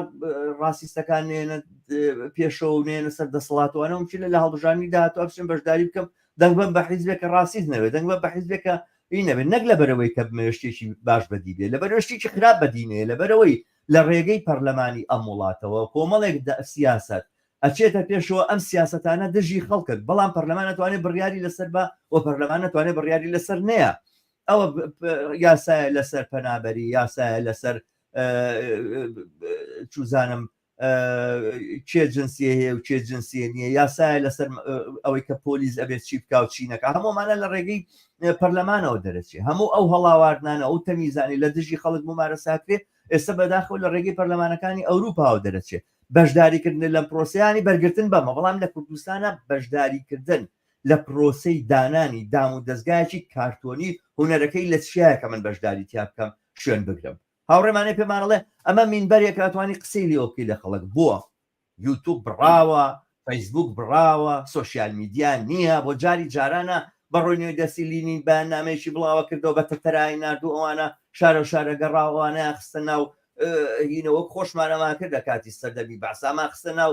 ڕاستیستەکان نێنە پێشەوە و نێنە سەر دەسەڵاتوانە ممکنە لە هەڵبژانی داهاتوو بچم بەشداری بکەم دەنگ بەم بە حیزبێکە ڕاستیست نەوێت دەنگ بەم بە حیزبێکە ئی نەبێت نەک لەبەرەوەی کە بمەوێت شتێکی باش بەدی بێ لەبەرەوەی شتێکی خراپ بەدی نەیە لەبەرەوەی لە ڕێگەی پەرلەمانی ئەم وڵاتەوە کۆمەڵێک سیاسەت ئەچێتە پێشەوە ئەم سیاسەتانە دژی خەڵکن بەڵام پەرلەمان ئەتوانێت بڕیاری لەسەر بە و پەرلەمان نەتوانێت بڕیاری لەسەر نەیە ئەوە یاسایە لەسەر پەنابەری یاسایە لەسەر چوزانم کێ جنسیە هەیە و کێ جنسیە نییە یاسایە لەسەر ئەوەی کە پۆلیس ئەبێت چی بکا و چی نەکا هەموومانە لە ڕێگەی پەرلەمانەوە دەرەچێ هەموو ئەو هەڵاواردنانە ئەو تەمیزانی لە دژی خەڵک ممارەساکرێ ئێستا بەداخەوە لە ڕێگەی پەرلەمانەکانی ئەوروپاوە دەرەچێ بەشداریکردن لەم پرۆسەیانی بەرگرتن بەمە بەڵام لە کوردستانە بەشداریکردن لە پرۆسەی دانانی دام و دەستگایەکی کارتۆنی هونەرەکەی لە چیایە کە من بەشداری تیا بکەم شوێن بگرم هاوڕێمانێ پێمان ئەڵێ ئەمە مینبەرێکە ئەتوانی قسەی لێوە بکەی لە خەڵک بۆ یوتوب بڕاوە فەیسبوک بڕاوە سۆشیال میدیا نییە بۆ جاری جارانە بە ڕۆی دەستی لینین بەیاننامەیەکی بڵاوە کردەوە بە تەتەرای ناردوو ئەوانە شارە و شارە گەڕاوە ئەوانەیان خستە ناو هینە وەک خۆشمانەمان کرد لە کاتی سەردەمی بەعسامان خستە ناو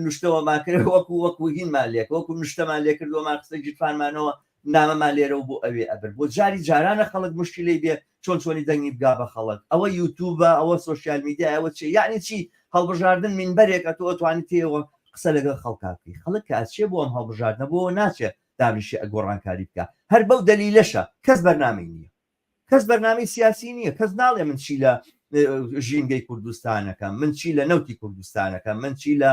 نوشتەوەمان کرد وەکو وەکو هینمان لێک وەکو نوشتەمان لێکردەوەمان خستە گیرفانمانەوە نامەمان لێرەوە بۆ ئەوێ ئەبرد بۆ جاری جارانە خەڵک مشکلەی بێ چۆن چۆنی دەنگی بگا بە خەڵک ئەوە یوتوبە ئەوە سۆشیال میدیا ئەوە چی یعنی چی هەڵبژاردن مینبەرێکە تۆ ئەتوانی تێوە قسە لەگەڵ خەڵکا بکەی خەڵک کە ئەچێ بۆ ئەم هەڵبژاردنە بۆ ناچێ دابنیشێ گۆڕانکاری بکا هەر بەو دەلیلەشە کەس بەرنامەی نییە کەس بەرنامەی سیاسی نییە کەس ناڵێ من چی لە ژینگەی کوردستانەکەم من چی لە نەوتی کوردستانەکەم من چی لە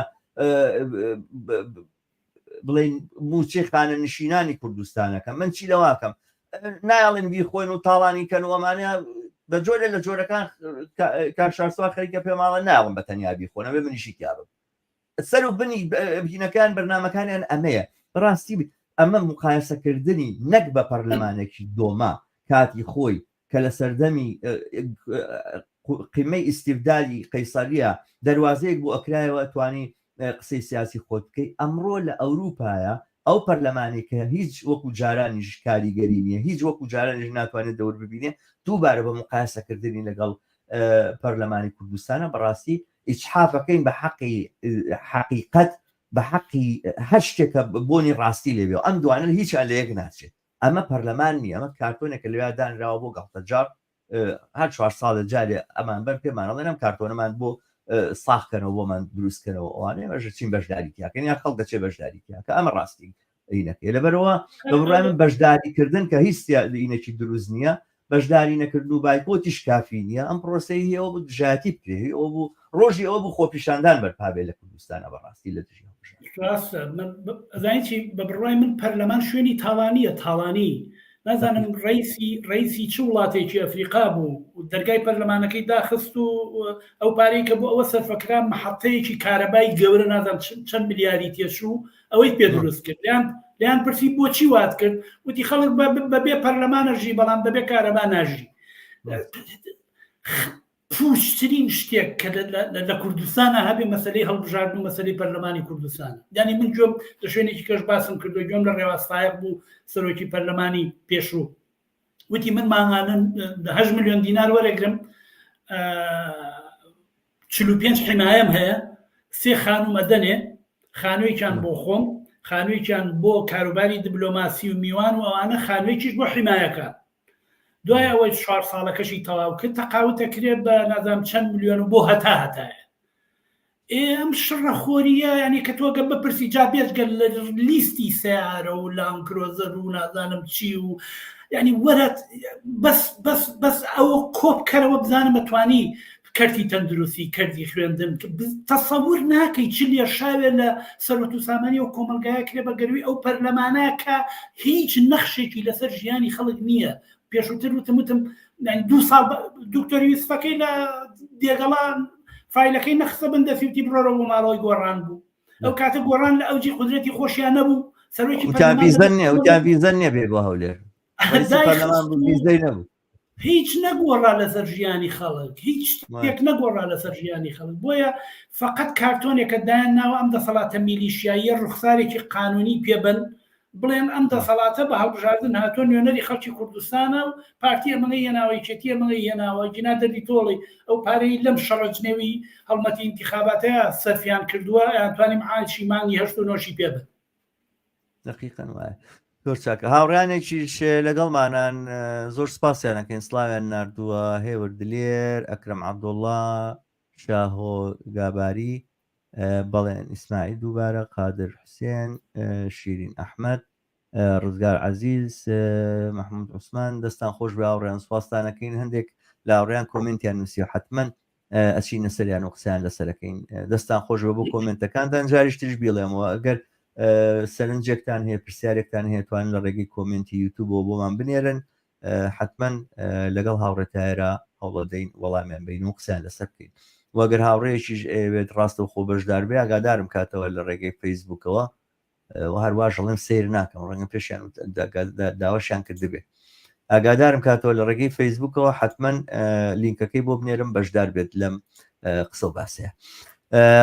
بڵێن موچەی خانە نشینانی کوردستانەکە من چی لەواکەم نایڵێن بیخۆن و تاڵانی کەن و ئەمانە بە جۆرێ لە جۆرەکان کاک شاسوار خەریکە پێماڵە ناڵم بە تەنیا بیخۆن ئەبێ منیشی تیابم سەر و بنی بینەکان بەرنمەکانیان ئەمەیە بەڕاستی ئەمە مقایسەکردنی نەک بە پەرلەمانێکی دۆما کاتی خۆی کە لە سەردەمی قیمەی ئیستیبدادی قەیسەریە دەروازەیەک بۆ ئەکرایەوە ئەتوانی قسەی سیاسی خۆت بکەی ئەمڕۆ لە ئەوروپایە ئەو پەرلەمانی کە هیچ وەکو جارانیش کاریگەری نییە هیچ وەکو جارانیش ناتوانێت دەور ببینێ دووبارە بە مقایسەکردنی لەگەڵ پەرلەمانی کوردستانە بەڕاستی ئیجحافەکەین بە حەقی حەقیقەت بە حەقی هەر شتێکە بۆنی ڕاستی لێبێ ئەم دوانە هیچیان لە یەک ناچێت ئەمە پەرلەمان نییە ئەمە کارتۆنێکە لەویا دانراوە بۆ گاڵتەجاڕ هەر چوار ساڵە جارێ ئەمان بەر پێمان ئەڵێن ئەم کارتۆنەمان بۆ ساخکەنەوە بۆمان دروستکەنەوە ئەوانەیە ئێمەش چین بەشداری تیاکەن یان خەڵک دەچێ بەشداری تیاکە ئەمە ڕاستی ئینەکەی لەبەرەوە بە بڕوای من بەشداریکردن کە هیچ ئینەکی دروست نییە بەشداری نەکردن و بایکۆتیش کافی نییە ئەم پرۆسەی هی ئەوە بوو دژایەتی بکرێ هی ئەوە بوو ڕۆژی ئەوە بوو خۆپیشاندان بەرپا بێ لە کوردستانە بەڕاستی لە دژی هەڵبژاردن. ڕاستە ئەزانی چی بە بڕوای من پەرلەمان شوێنی تاڵانیە تاڵانی نازانم ڕیسی ڕیسی چ وڵاتێکی ئەفریقا بوو دەرگای پەرلەمانەکەی داخست و ئەو پارەی کە بۆ ئەوە سەرفەکرا محەتەیەکی کارەبای گەورە نازانم چەند ملیاری تێچوو ئەوەی پێ دروست کرد لیان لیان پرسی بۆچی وات کرد وتی خەڵک بەبێ پەرلەمانە ژی بەڵام بەبێ کارەبا ناژی پوچترین شتێک کە لە کوردستانە هەبێ مەسلەی هەڵبژاردن و مەسلەی پەرلەمانی کوردستان یعنی من گوێم لە شوێنێکی کەش باسم کردو گوێم لە ڕێواز فایەق بوو سەرۆکی پەرلەمانی پێشوو وتی من مانگانە 8 میلیۆن دینار وەرەگرم. 45 حیمایەم هەیە، سێ خانووم ئەدەنێ، خانووێکیان بۆ خۆم، خانووێکیان بۆ کاروباری دبلۆماسی و میوان و ئەوانە، خانووێکیش بۆ حیمایەکان. دوای ئەوەی چوار ساڵەکەشی تەواو کرد تەقاوت ئەکرێت بە نازانم چەند ملیۆن و بۆ هەتا هەتایە. ئێ ئەم شڕە خۆرییە یانی کە تۆ گەر بپرسی جا بێجگە لە لیستی سەیارە و لاندکرۆزەر و نازانم چی و یانی وەرە بەس بەس بەس ئەوە کۆ بکەرەوە بزانم ئەتوانی کەرتی تەندروستی کەرتی خوێندن تەسەور ناکەی چ لێشاوێ لە سەروەت و سامانی ئەو کۆمەڵگایە کرێ بە گەروی ئەو پەرلەمانە کە هیچ نەخشێکی لەسەر ژیانی خەڵک نییە پێشووتر وتم وتم دوو ساڵ دکتۆر یوسفەکەی لە دێگەڵان فایلەکەی نەخستە بن دەستی وتی بڕۆرەوە بۆ ماڵەوەی گۆڕان بوو ئەو کاتە گۆڕان لە ئەوجی قدرەتی خۆشیان نەبوو سەرۆکی وتیان ڤیزە نییە وتیان ڤیزە نییە بێ بۆ هەولێر ڕئیسی پەرلەمان بوو ڤیزەی نەبوو هیچ نەگۆڕا لەسەر ژیانی خەڵک هیچ شتێک نەگۆڕا لەسەر ژیانی خەڵک بۆیە فقط کارتۆنێکە دایان ناوە ئەم دەسەڵاتە میلیشیاییە ڕوخسارێکی قانونی پێبن بڵێن ئەم دەسەڵاتە بە هەڵبژاردن هاتووە نوێنەری خەڵکی کوردستانە و پارتی ئەمەی هێناوە یەکێتی ئەمەی هێناوە گینا دەردی تۆڵی ئەو پارەی لەم شەڕە جنێوی هەڵمەتی ئینتیخاباتەیە سەرفیان کردووە ئەیانتوانی معاشی مانگی هەشت و نۆشی پێ بن. دەقیقەن وایە زۆر چاکە هاوڕیانێکیش لەگەڵمانان زۆر سپاسیان ئەکەین سڵاویان ناردووە هێور دلێر ئەکرەم عەبدوڵڵا شاهۆ گاباری بەڵێن ئیسماعیل دووبارە، قادر حوسێن، شیرین ئەحمەد، ڕزگار عەزیز، مەحمود عوسمان، دەستان خۆش بێ هاوڕێیان سوپاستان ئەکەین هەندێک لە هاوڕێیان کۆمێنتیان نووسیوە حەتمەن ئەچینە سەریان و قسەیان لەسەرەکەین دەستان خۆش بە بۆ کۆمێنتەکانتان جاریش تریش بیڵێمەوە ئەگەر سەرنجێکتان هەیە پرسیارێکتان هەیە توانن لە ڕێگەی کۆمێنتی یوتیوبەوە بۆمان بنێرن حتمما لەگەڵ هاوڕێ تایرا هەوڵەدەین وەڵامیان بین و قسەیان لەسەر بکەین وەگەر هاوڕێیەکیش ئەیەوێت ڕاستەوخۆ بەشدار بێ ئاگادارم کاتەوە لە ڕێگەی فەیسبوکەوە و هەرواش ڵێم سیر ناکەم ڕەنگە پێشیان داواشیان کردبێ ئاگادارم کاتەوە لە ڕێگەی فەیسبوکەوە حتمما لینکەکەی بۆ بنێرم بەشدار بێت لەم قسە و باسەیە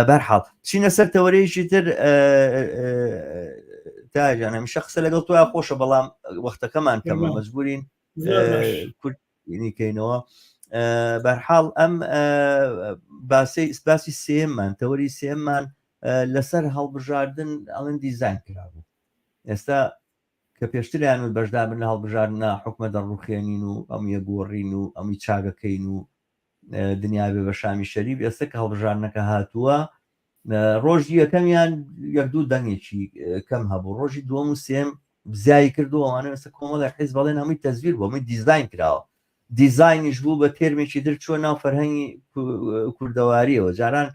بەرحاڵ چینە سەر تەوەرەیەکی تر تاجان هەمیشە قسە لەگەڵ تۆیا خۆشە بەڵام وەختەکەمان کەمە مەجبورین کورتینیکەینەوە بەرحاڵ ئەم باسی باسی سێمان تەوەری سێمان لەسەر هەڵبژاردن ئەڵێن دیزاین کرابوو ئێستا کە پێشتریان وت بەشدار بن لە هەڵبژاردنە حکومە دەڕوخێنین و ئەم یەگۆڕین و ئەمی چاگەکەین و دنیا بێ بە شامی شەریف ئێستا کە هەڵبژاردنەکە هاتووە ڕۆژی یەکەمیان یەک دوو دەنگێکی کەم هەبوو ڕۆژی دووەم و سێم زیای کردو ئەوانە ئێستا کۆمەڵێک حیز بەڵێن هەمووی تەزویر بوو هەمووی دیزاین کراوە دیزاینیش بوو بە تێرمێکی تر چووە ناو فەرهەنگی کوردەواریەوە جاران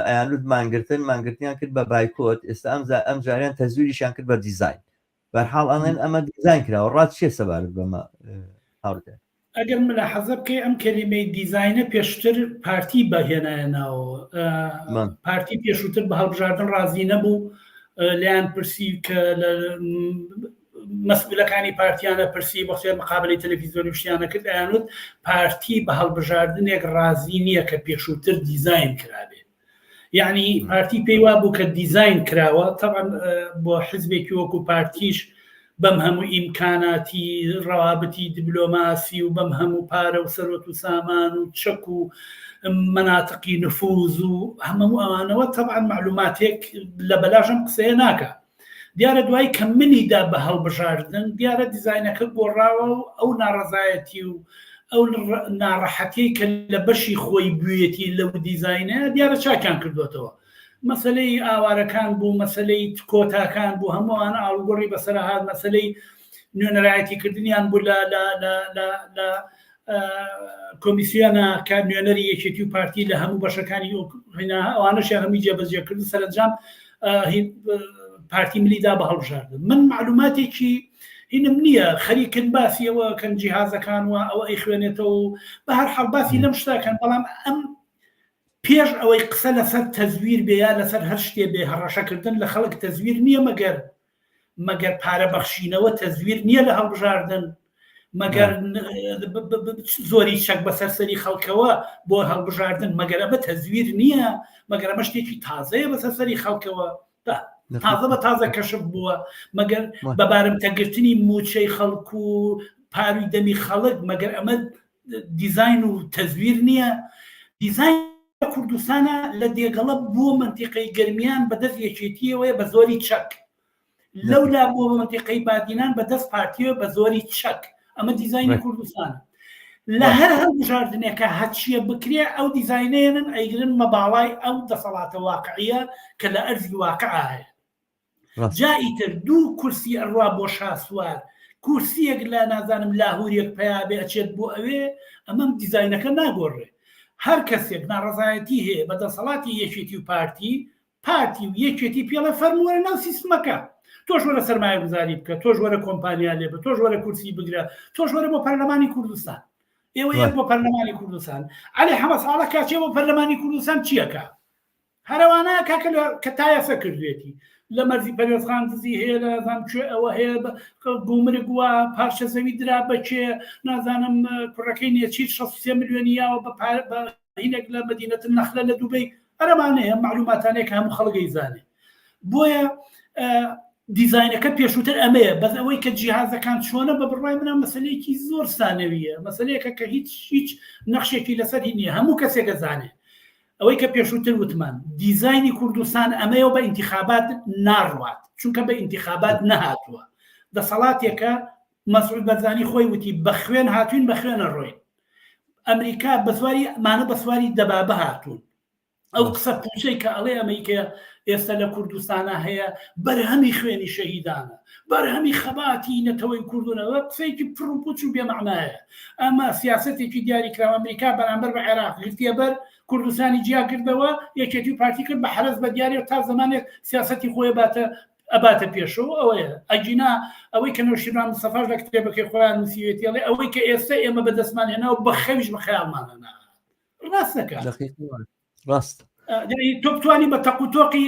ئەیانوت مانگرتن مانگرتنیان کرد بە بایکۆت ئێستا ئەم ئەم جاریان تەزویریشیان کرد بە دیزاین بەرحاڵ ئەڵێن ئەمە دیزاین کراوە ڕات چیە سەبارەت بەمە هاوڕێ؟ ئەگەر ملاحەزە بکەی ئەم کەلیمەی دیزاینە پێشتر پارتی بە هێنایە ناوەوە پارتی پێشووتر بە هەڵبژاردن ڕازی نەبوو لیان پرسی کە لە مەسئولەکانی پارتیانە پرسی بەخێ مقابلی تەلەفیزیۆنی شتیانە کرد ئەیانوت پارتی بە هەڵبژاردنێک ڕازی نییە کە پێشووتر دیزاین کرابێ یعنی پارتی پێی وابوو کە دیزاین کراوە تەبعەن بۆ حزبێکی وەکو پارتیش بەم هەموو ئیمکاناتی ڕەوابتی دیبلۆماسی و بەم هەموو پارە و سەرۆت و سامان و چەک و مناتقی نفوز و هەمەموو ئەوانەوە تەبعەن معلوماتێک لە بەلاشم قسەیە ناکە دیارە دوای کە ملی دا بە هەڵبژاردن، دیارە دیزاینەکە گۆڕاوە و ئەو ناڕەزایەتی و ئەو ناڕەحەتیەی کە لە بەشی خۆی بوویەتی لەو دیزاینە دیارە چاکیان کردوێتەوە. مەسەلەی ئاوارەکان بوو، مەسەلەی کۆتاکان بوو، هەموو ئەوانە ئاڵوگۆڕی بەسەرا هات، مەسەلەی نوێنەرایەتیکردنیان بوو لە لە لە لە لە کۆمیسیۆنە کە نوێنەری یەکێتی و پارتی لە هەموو بەشەکانی ئەوانەشیان هەمووی جێبەجێ کرد سەرەنجام پارتی ملیدا بە هەڵبژاردن من معلوماتێکی هینم نییە خەریکن باسی ئەوە کەن جیهازەکان و ئەوە ئەیخوێنێتەوە و بە هەر حاڵ باسی لەم شتاکەن بەڵام ئەم پێش ئەوەی قسە لەسەر تەزویر بێ یا لەسەر هەر شتێ بێ هەڕەشەکردن لە خەڵک تەزویر نییە مەگەر مەگەر پارە بەخشینەوە تەزویر نییە لە هەڵبژاردن مەگەر زۆری چەک بەسەر سەری خەڵکەوە بۆ هەڵبژاردن مەگەر ئەمە تەزویر نییە مەگەر ئەمە شتێکی تازەیە بەسەر سەری خەڵکەوە تازە بە تازە کەشف بووە مەگەر بە بارمتەگرتنی موچەی خەڵک و پاروی دەمی خەڵک مەگەر ئەمە دیزاین و تەزویر نییە دیزاین. کوردستانە لە دێگەڵە بۆ مەنتیقەی گەرمیان بە دەست یەکێتیەوەیە بە زۆری چەک، لەولا بۆ مەنتیقەی بادینان بە دەست پارتیەوە بە زۆری چەک. ئەمە دیزاینی کوردستانە. لە هەر هەڵبژاردنێکە هەچیە بکرێ ئەو دیزاینەیەنن ئەیگرن مەباڵای ئەو دەسەڵاتە واقعیە کە لە ئەرزی واقعا هەیە. جا ئیتر دوو کورسی ئەڕوا بۆ شاسوار کورسیەک لە نازانم لاهوریەک پەیا بێ ئەچێت بۆ ئەوێ ئەمەم دیزاینەکە ناگۆڕێ هەر کەسێک ناڕەزایەتی هەیە بە دەسەڵاتی یەکێتی و پارتی پارتی و یەکێتی پێڵێ فەرموو وەرە ناو سیستمەکە تۆش وەرە سەرمایەگوزاری بکە تۆش وەرە کۆمپانیا لێ بە تۆش وەرە کورسی بگرە تۆش وەرە بۆ پەرلەمانی کوردستان ئێوە یەک بۆ پەرلەمانی کوردستان عەلی حەمە ساڵح کاچێ بۆ پەرلەمانی کوردستان چیەکە هەرەوانە کاکە لە کە تایەفە کردوێتی لە مەرزی پەروێزخان دزی هەیە لە نازانم کوێ ئەوە هەیە گومرگ وا پارچە زەوی درا بە کێ نازانم کوڕەکەی نێچیر 63 ملیۆنی یاوە بە بە هینێک لە مەدینەت نەخلە لە دوبەی ئەرەمانەیە معلوماتانەیە کە هەموو خەڵک ئەیزانێ بۆیە دیزاینەکە پێشووتر ئەمەیە بەس ئەوەی کە جیهازەکان چۆنە بە بڕوای منە مەسلەیەکی زۆر سانەویە مەسلەیەکە کە هیچ هیچ نەخشێکی لەسەر هی نییە هەموو کەسێکە زانێ ئەوەی کە پێشووتر وتمان دیزاینی کوردستان ئەمەیە و بە ئینتیخابات ناڕوات چونکە بە ئینتیخابات نەهاتووە دەسەڵاتێکە مەسعود بەرزانی خۆی وتی بە خوێن هاتوین بە خوێنە ڕۆین ئەمریکا بە سواری مانە بە سواری دەبابە هاتوون ئەو قسە پوچەی کە ئەڵێ ئەمەی کە ئێستا لە کوردستانە هەیە بەرهەمی خوێنی شەهیدانە بەرهەمی خەباتی نەتەوەی کوردونەوە قسەیەکی پڕ و پوچ و بێمەعنایە ئەمە سیاسەتێکی دیاریکراوە ئەمریکا بەرامبەر بە عێراق گرتیە بەر کوردستانی جیا کردەوە یەکێتی و پارتی کرد بە حەرەس بە دیاری و تا زمانێک سیاسەتی خۆی باتە ئەباتە پێشەوە ئەوەیە ئەگینا ئەوەی کە نەوشیروان مستەفاش لە کتێبەکەی خۆیان نووسیوێتی ئەڵێ ئەوەی کە ئێستا ئێمە بەدەستمان هێناوە بە خەویش بە خەیاڵمانە ناهات ڕاست دەکات ڕاست تۆ بتانی بە تەق و تۆقی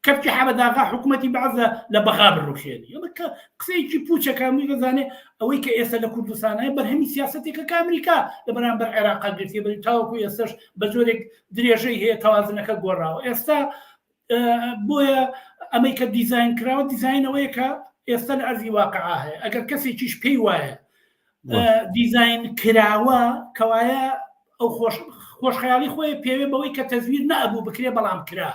کەپکی حەمەداغا حکوومەتی بەعزە لە بەغا بڕوخێنی ئەمە کە قسەیەکی پوچەکە هەمووی دەزانێ ئەوەی کە ئێستا لە کوردستانە بەرهەمی سیاستێکە کە ئەمریکا لە بەرامبەر عێراقا گرتیە بەری تاوەکو ئێستش بە جۆرێک درێژەی هەیە تەوازنەکە گۆڕاوە ئێستا بۆیە ئەمەی کە دیزاین کراوە دیزاین ئەوەیە کە ئێستا لە ئەرزی واقعا هەیە ئەگەر کەسێکیش پێی وایە دیزاین کراوە کەوایە ئەو خۆش خۆشخەیاڵی خۆی پێوێ بەوەی کە تەزویر نەبوو بکرێ بەڵام کرا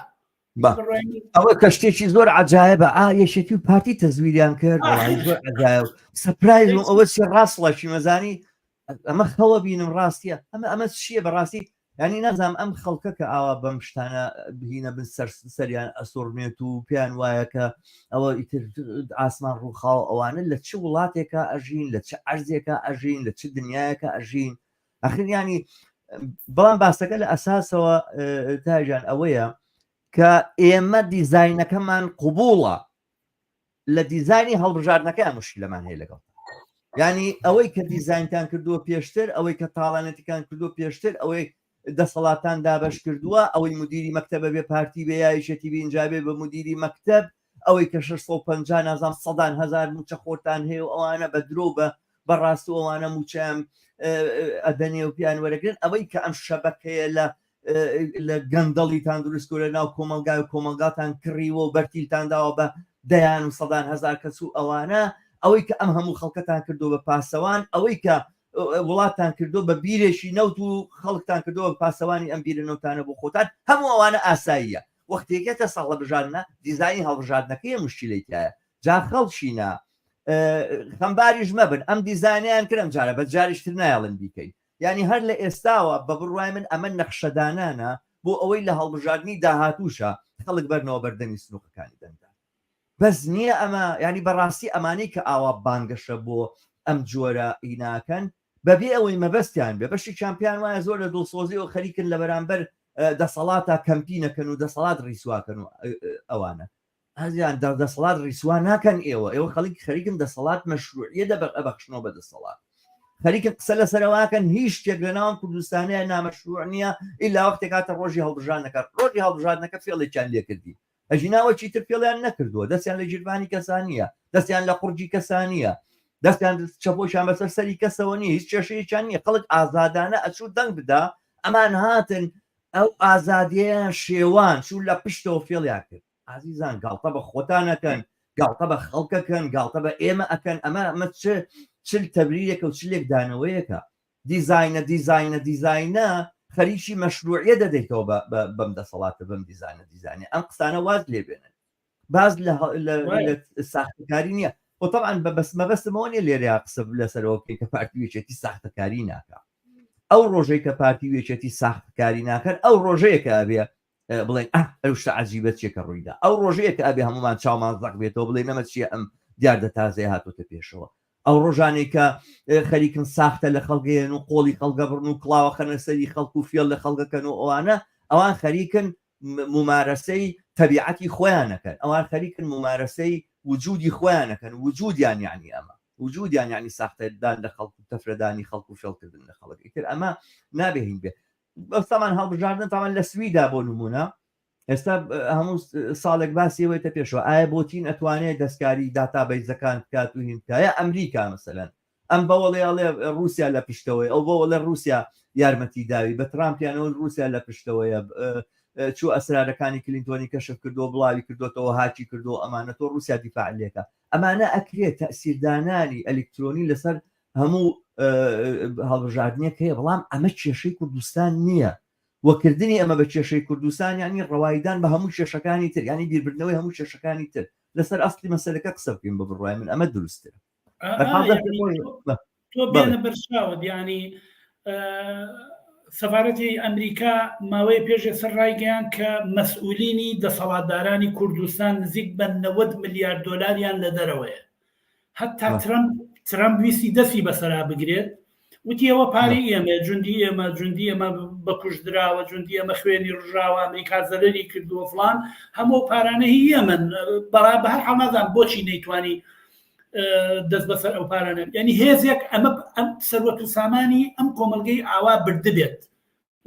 ئەوە کە شتێکی زۆر عجایبە ئا یەکێتی و پارتی تەزویریان کرد زۆر عجایب surprise ئەوە چی ڕاستڵەکی مەزانی ئەمە خەوە بینم ڕاستیە ئەمە ئەمە چییە بەڕاستی یانی نازانم ئەم خەڵکە کە ئاوا بەم شتانە بهینە بن سەر سەریان ئەسوڕمێت و پێیان وایە کە ئەوە ئیتر ئاسمان ڕووخاوە ئەوانە لە چ وڵاتێکا ئەژین لە چ عەرزێکا ئەژین لە چ دنیایەکە ئەژین ئەخر ینی بەڵام باسەکە لە ئەساسەوە تاژان ئەوەیە کە ئێمە دیزاینەکەمان قوبوڵە لە دیزاینی هەڵبژاردنەکەیان مشکلەمان هەیە لەگەڵ ینی ئەوەی کە دیزاینتان کردووە پێشتر ئەوەی کە تاڵانەتیکان کردووە پێشتر ئەوەی دەسەڵاتان دابش کردووە ئەوەی مدیری مەکتەبە بێ پارتی بێ یایشێتی بینجابێ بە مدیری مەکتب ئەوەی کە 650 نازام سەدان هزار موچە خۆتان هەیە و ئەوانە بە درۆ بە بەڕاست و ئەوانە موچەیان ئەدەنێ و پیان وەرەگرن ئەوەی کە ئەم شەبەکەیە لە لە گەندەڵیتان دروست کردوە لە ناو کۆمەڵگای و کۆمەڵگاتان کڕیوە و بەرتیلتان داوە بە دەیان و سەدان هەزار کەس و ئەوانە ئەوەی کە ئەم هەموو خەڵکەتان کردو بە پاسەوان ئەوەی کە وڵاتان کردو بە بیرێکی نەوت و خەڵکتان کردو بە پاسەوانی ئەم بیرە نەوتانە بۆ خۆتان هەموو ئەوانە ئاساییە وەختێکێتە ساڵەبژاردنە دیزاینی هەڵبژاردنەکەی مشکلەی تایە جا خەڵکینە خەمباریش مەبن ئەم دیزانیان کرد ئەم جارە بە جاریشتر نایەڵن بیکەین یانی هەر لە ئێستاوە بە بڕوای من ئەمە نەخشەدانانە بۆ ئەوەی لە هەڵبژاردنی داهاتووشا خەڵک بەرنەوە بەردەمی سنوقەکانی دەنگدان. بەس نییە ئەمە یانی بەڕاستی ئەمانەی کە ئاوا بانگەشە بۆ ئەم جۆرە هیناکەن بەبێ ئەوەی مەبەستیان بێ بەشێکیان پێیان وایە زۆر لە دڵسۆزیەوە خەریکن لە بەرامبەر دەسەڵاتا کەمپینەکەن و دەسەڵات ڕیسواکەن و ئەوانە ئازیزان دەسەڵات ڕیسوا ناکەن ئێوە ئێوە خەڵک خەریکن دەسەڵات مەشروعیە دەبەر ئەبەخشنەوە بە دەسەڵات خەریکن قسە لەسەرەواکەن هیچ شتێک لە ناوم کوردستانەیە نامەشروع نییە ئیلا وەختێک هاتە ڕۆژی هەڵبژاردنەکە ڕۆژی هەڵبژاردنەکە فێڵێکیان لێکردی ئەژیناوە چیتر فێڵیان نەکردووە دەستیان لە گیرفانی کەسانیە دەستیان لە قوڕگی کەسانیە دەستیان چەپۆشیان بەسەر سەری کەسەوە نییە هیچ کێشەیەکیان نییە خەڵک ئازادانە ئەچوو دەنگ بدا ئەمان هاتن ئەو ئازادیەیان شێوان چوو لە پشتەوە فێڵیان کرد ئازیزان گاڵتە بە خۆتان ئەکەن گاڵتە بە خەڵکەکەن گاڵتە بە ئێمە ئەکەن ئەمە ئەمە چ چل تەبریرێکە و چ لێکدانەوەیەکە دیزاینە دیزاینە دیزاینە. خەریکی مەشروعیە دەدەیتەوە بەم دەسەڵاتە بەم دیزانە دیزانێ ئەم قسانە واز لێ بێنن باز لە ساختەکاری نییە و طبعا بە بەس مەبەستمەوە نیە لێرەیا قسە لەسەرەوە بکەین کە پارتی و یەکێتی ساختەکاری ناکا ئەو ڕۆژەی کە پارتی و یەکێتی ساختەکاری ناکەن ئەو ڕۆژەیە کە ئەبێ بڵێن ئەه ئەو شتە عەجیبە چیە کە ڕوویدا ئەو ڕۆژەیە کە ئەبێ هەمومان چاومان زەق بێتەوە بڵێن ئەمە چیە ئەم دیاردە تازەیە هاتۆتە پێشەوە ئەو ڕۆژانەی کە خەریکن ساختە لە خەڵگەیەن و قۆڵی خەڵگە بڕن و کڵاوە خەنە سەری خەڵک و فێڵ لە خەڵگەکەن و ئەوانە ئەوان خەریکن مومارەسەی تەبیعەتی خۆیان ئەکەن، ئەوان خەریکن مومارەسەی وجودی خۆیان ئەکەن، وجودیان یەعنی ئەمە، وجودیان یەعنی ساختەدان لە خەڵک و تەفرەدانی خەڵک و فێڵکردن لە خەڵک، ئیتر ئەمە نابێ هین بێ. بەسەمان هەڵبژاردن تاوان لە سویدا بۆ نمونە ئێستا هەموو ساڵێک باسی ئەوەیتە پێشەوە ئایا بۆتین ئەتوانێت دەستکاری داتابەیزەکان بکات و هین بکات یا ئەمریکا مەسەلەن ئەم بەوەڵێ ئەڵێ ڕووسیا لە پشتەوەی ئەو بەوەڵێ ڕووسیا یارمەتی داوی بە ترامپیانەوە ڕووسیا لە پشتەوەیە چوو ئەسرارەکانی کلینتۆنی کەشف کردو بڵاوی کردوتەوە هاکی کردو ئەمانە تۆ ڕووسیا دیفاع لێکە ئەمانە ئەکرێت تەسیردانانی ئەلکترۆنی لەسەر هەموو هەڵبژاردنێک هەیە بەڵام ئەمە کێشەی کوردستان نییە وەکردنی ئەمە بە کێشەی کوردستان یعنی ڕەوایدان بە هەموو کێشەکانی تر یعنی بیربردنەوەی هەموو کێشەکانی تر لەسەر ئەسلی مەسەلەکە قسە بکەین بە بڕوای من ئەمە دروستترە تۆ بێنە بەرچاوت یعنی سەفارەتی ئەمریکا ماوەی پێش ئێستا ڕایگەیان کە مەسئولینی دەسەڵاتدارانی کوردستان نزیک بە 90 ملیار دۆلاریان لە دەرەوەیە هەتا ترەمپ ترەمپ ویستی دەستی بەسەرا بگرێت وتی ئەوە پارەی ئێمە جوندی ئێمە جوندی ئێمە بەکوشتدراوە جوندی ئێمە خوێنی ڕژاوە ئەمریکا زەرەری کردووە فڵان هەموو پارانە هی ئێمەن بەڵا بە هەر حاڵ نازانم بۆچی نەیتوانی دەست بەسەر ئەو پارانە یعنی هێزێک ئەمە ئەم سەروەت و سامانی ئەم کۆمەلگەی ئاوا بردبێت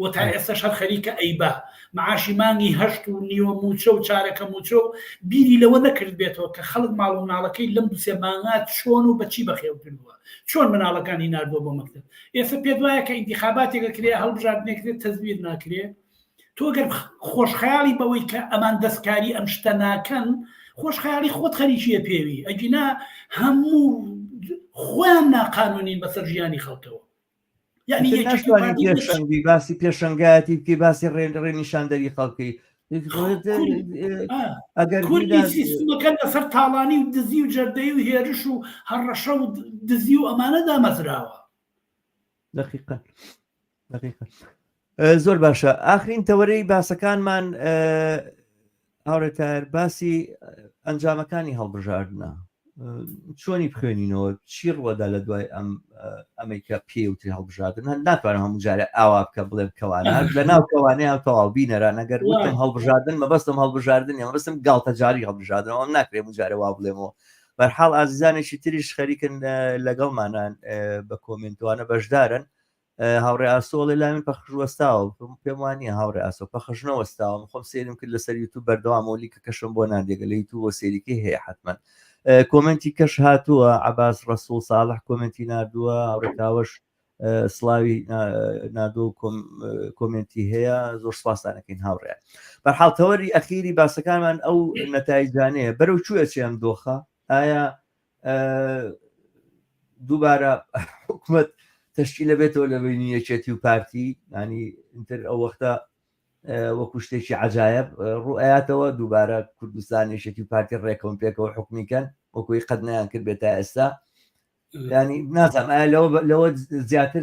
و تا ئێستاش هەر خەریکە ئەیبا معاشی مانگی هەشت و نیوە مووچە و چارەکە مووچە و بیری لەوە نەکردبێتەوە کە خەڵک ماڵ و مناڵەکەی لەم دوو سێ مانگە چۆن و بە چی بەخێو کردووە چۆن مناڵەکانی ناردووە بۆ مەکتەب ئێستا پێت وایە کە ئینتیخاباتێک ئەکرێ هەڵبژاردنێک کرێ تەزویر ناکرێ تۆ گەر خۆشخەیاڵی بەوەی کە ئەمان دەستکاری ئەم شتە ناکەن خۆشخەیاڵی خۆت خەریکیە پێوی ئەگینا هەموو خۆیان ناقانونین بەسەر ژیانی خەڵکەوە یعنی پێشەنگی باسی پێشەنگایەتی بکەی باسی ڕێن ڕێ نیشاندەری خەڵکی ئەگەر کوردی سیستمەکە لەسەر تاڵانی و دزی و جەردەی و هێرش و هەڕەشە و دزی و ئەمانە دامەزراوە دقیقا دقیقا زۆر باشە ئاخرین تەوەرەی باسەکانمان هاوڕێ تاهر باسی ئەنجامەکانی هەڵبژاردنە چۆنی بخوێنینەوە چی ڕوەدا لە دوای ئەم ئەمەی کە پێوتری هەڵبژاردن هەر ناتوانم هەموو جارێ ئاوا بکە بڵێم کەوانە لە ناو کەوانەیە تەواو بینەران ئەگەر وتم هەڵبژاردن مەبەستم هەڵبژاردن یا مەبەستم گاڵتەجاری هەڵبژاردن ئەوەم ناکرێ هەموو جارێ وا بڵێمەوە بەرحاڵ ئازیزانێکی تریش خەریکن لەگەڵمانان بە کۆمێنتوانە بەشدارن هاوڕێ ئاسۆ ئەڵێ لای من پەخش وەستاوە پێم وان نییە هاوڕێ ئاسۆ پەخش نەوەستاوە من خۆم سەیرم کرد لەسەر یوتیوب بەردەوامەوە لینکەکەشم بۆ ناردێگە لە یوتیوب بۆ سەیریکەی هەیە حتمما کۆمنتی کەش هاتووە عباس ڕسوڵ ساڵح کۆمنتی ناردووە هاوڕێ کاوەش سڵاوی نادۆ کۆمنتی هەیە زۆر سپاسانەکەین هاوڕێ بەرحاڵ تەوەری ئەخیری باسەکانمان ئەو نەتایجانەیە بەرەو کوێ ئەچێ ئەم دۆخە ئایا دووبارە حکومت تەشکیلە بێتەوە لە بینی یەکێتی و پارتی ینی ئینتر ئەو وەختە وەکو شتێکی عجایب ڕوئاتەوە دووبارە کوردستان یەکێتی و پارتی ڕێکەون پێکەوە حکومیکەن وەکوی قەت نیان کرد بێت تا ئێستا ینی نازانم ئایا لەوە لەوە زیاتر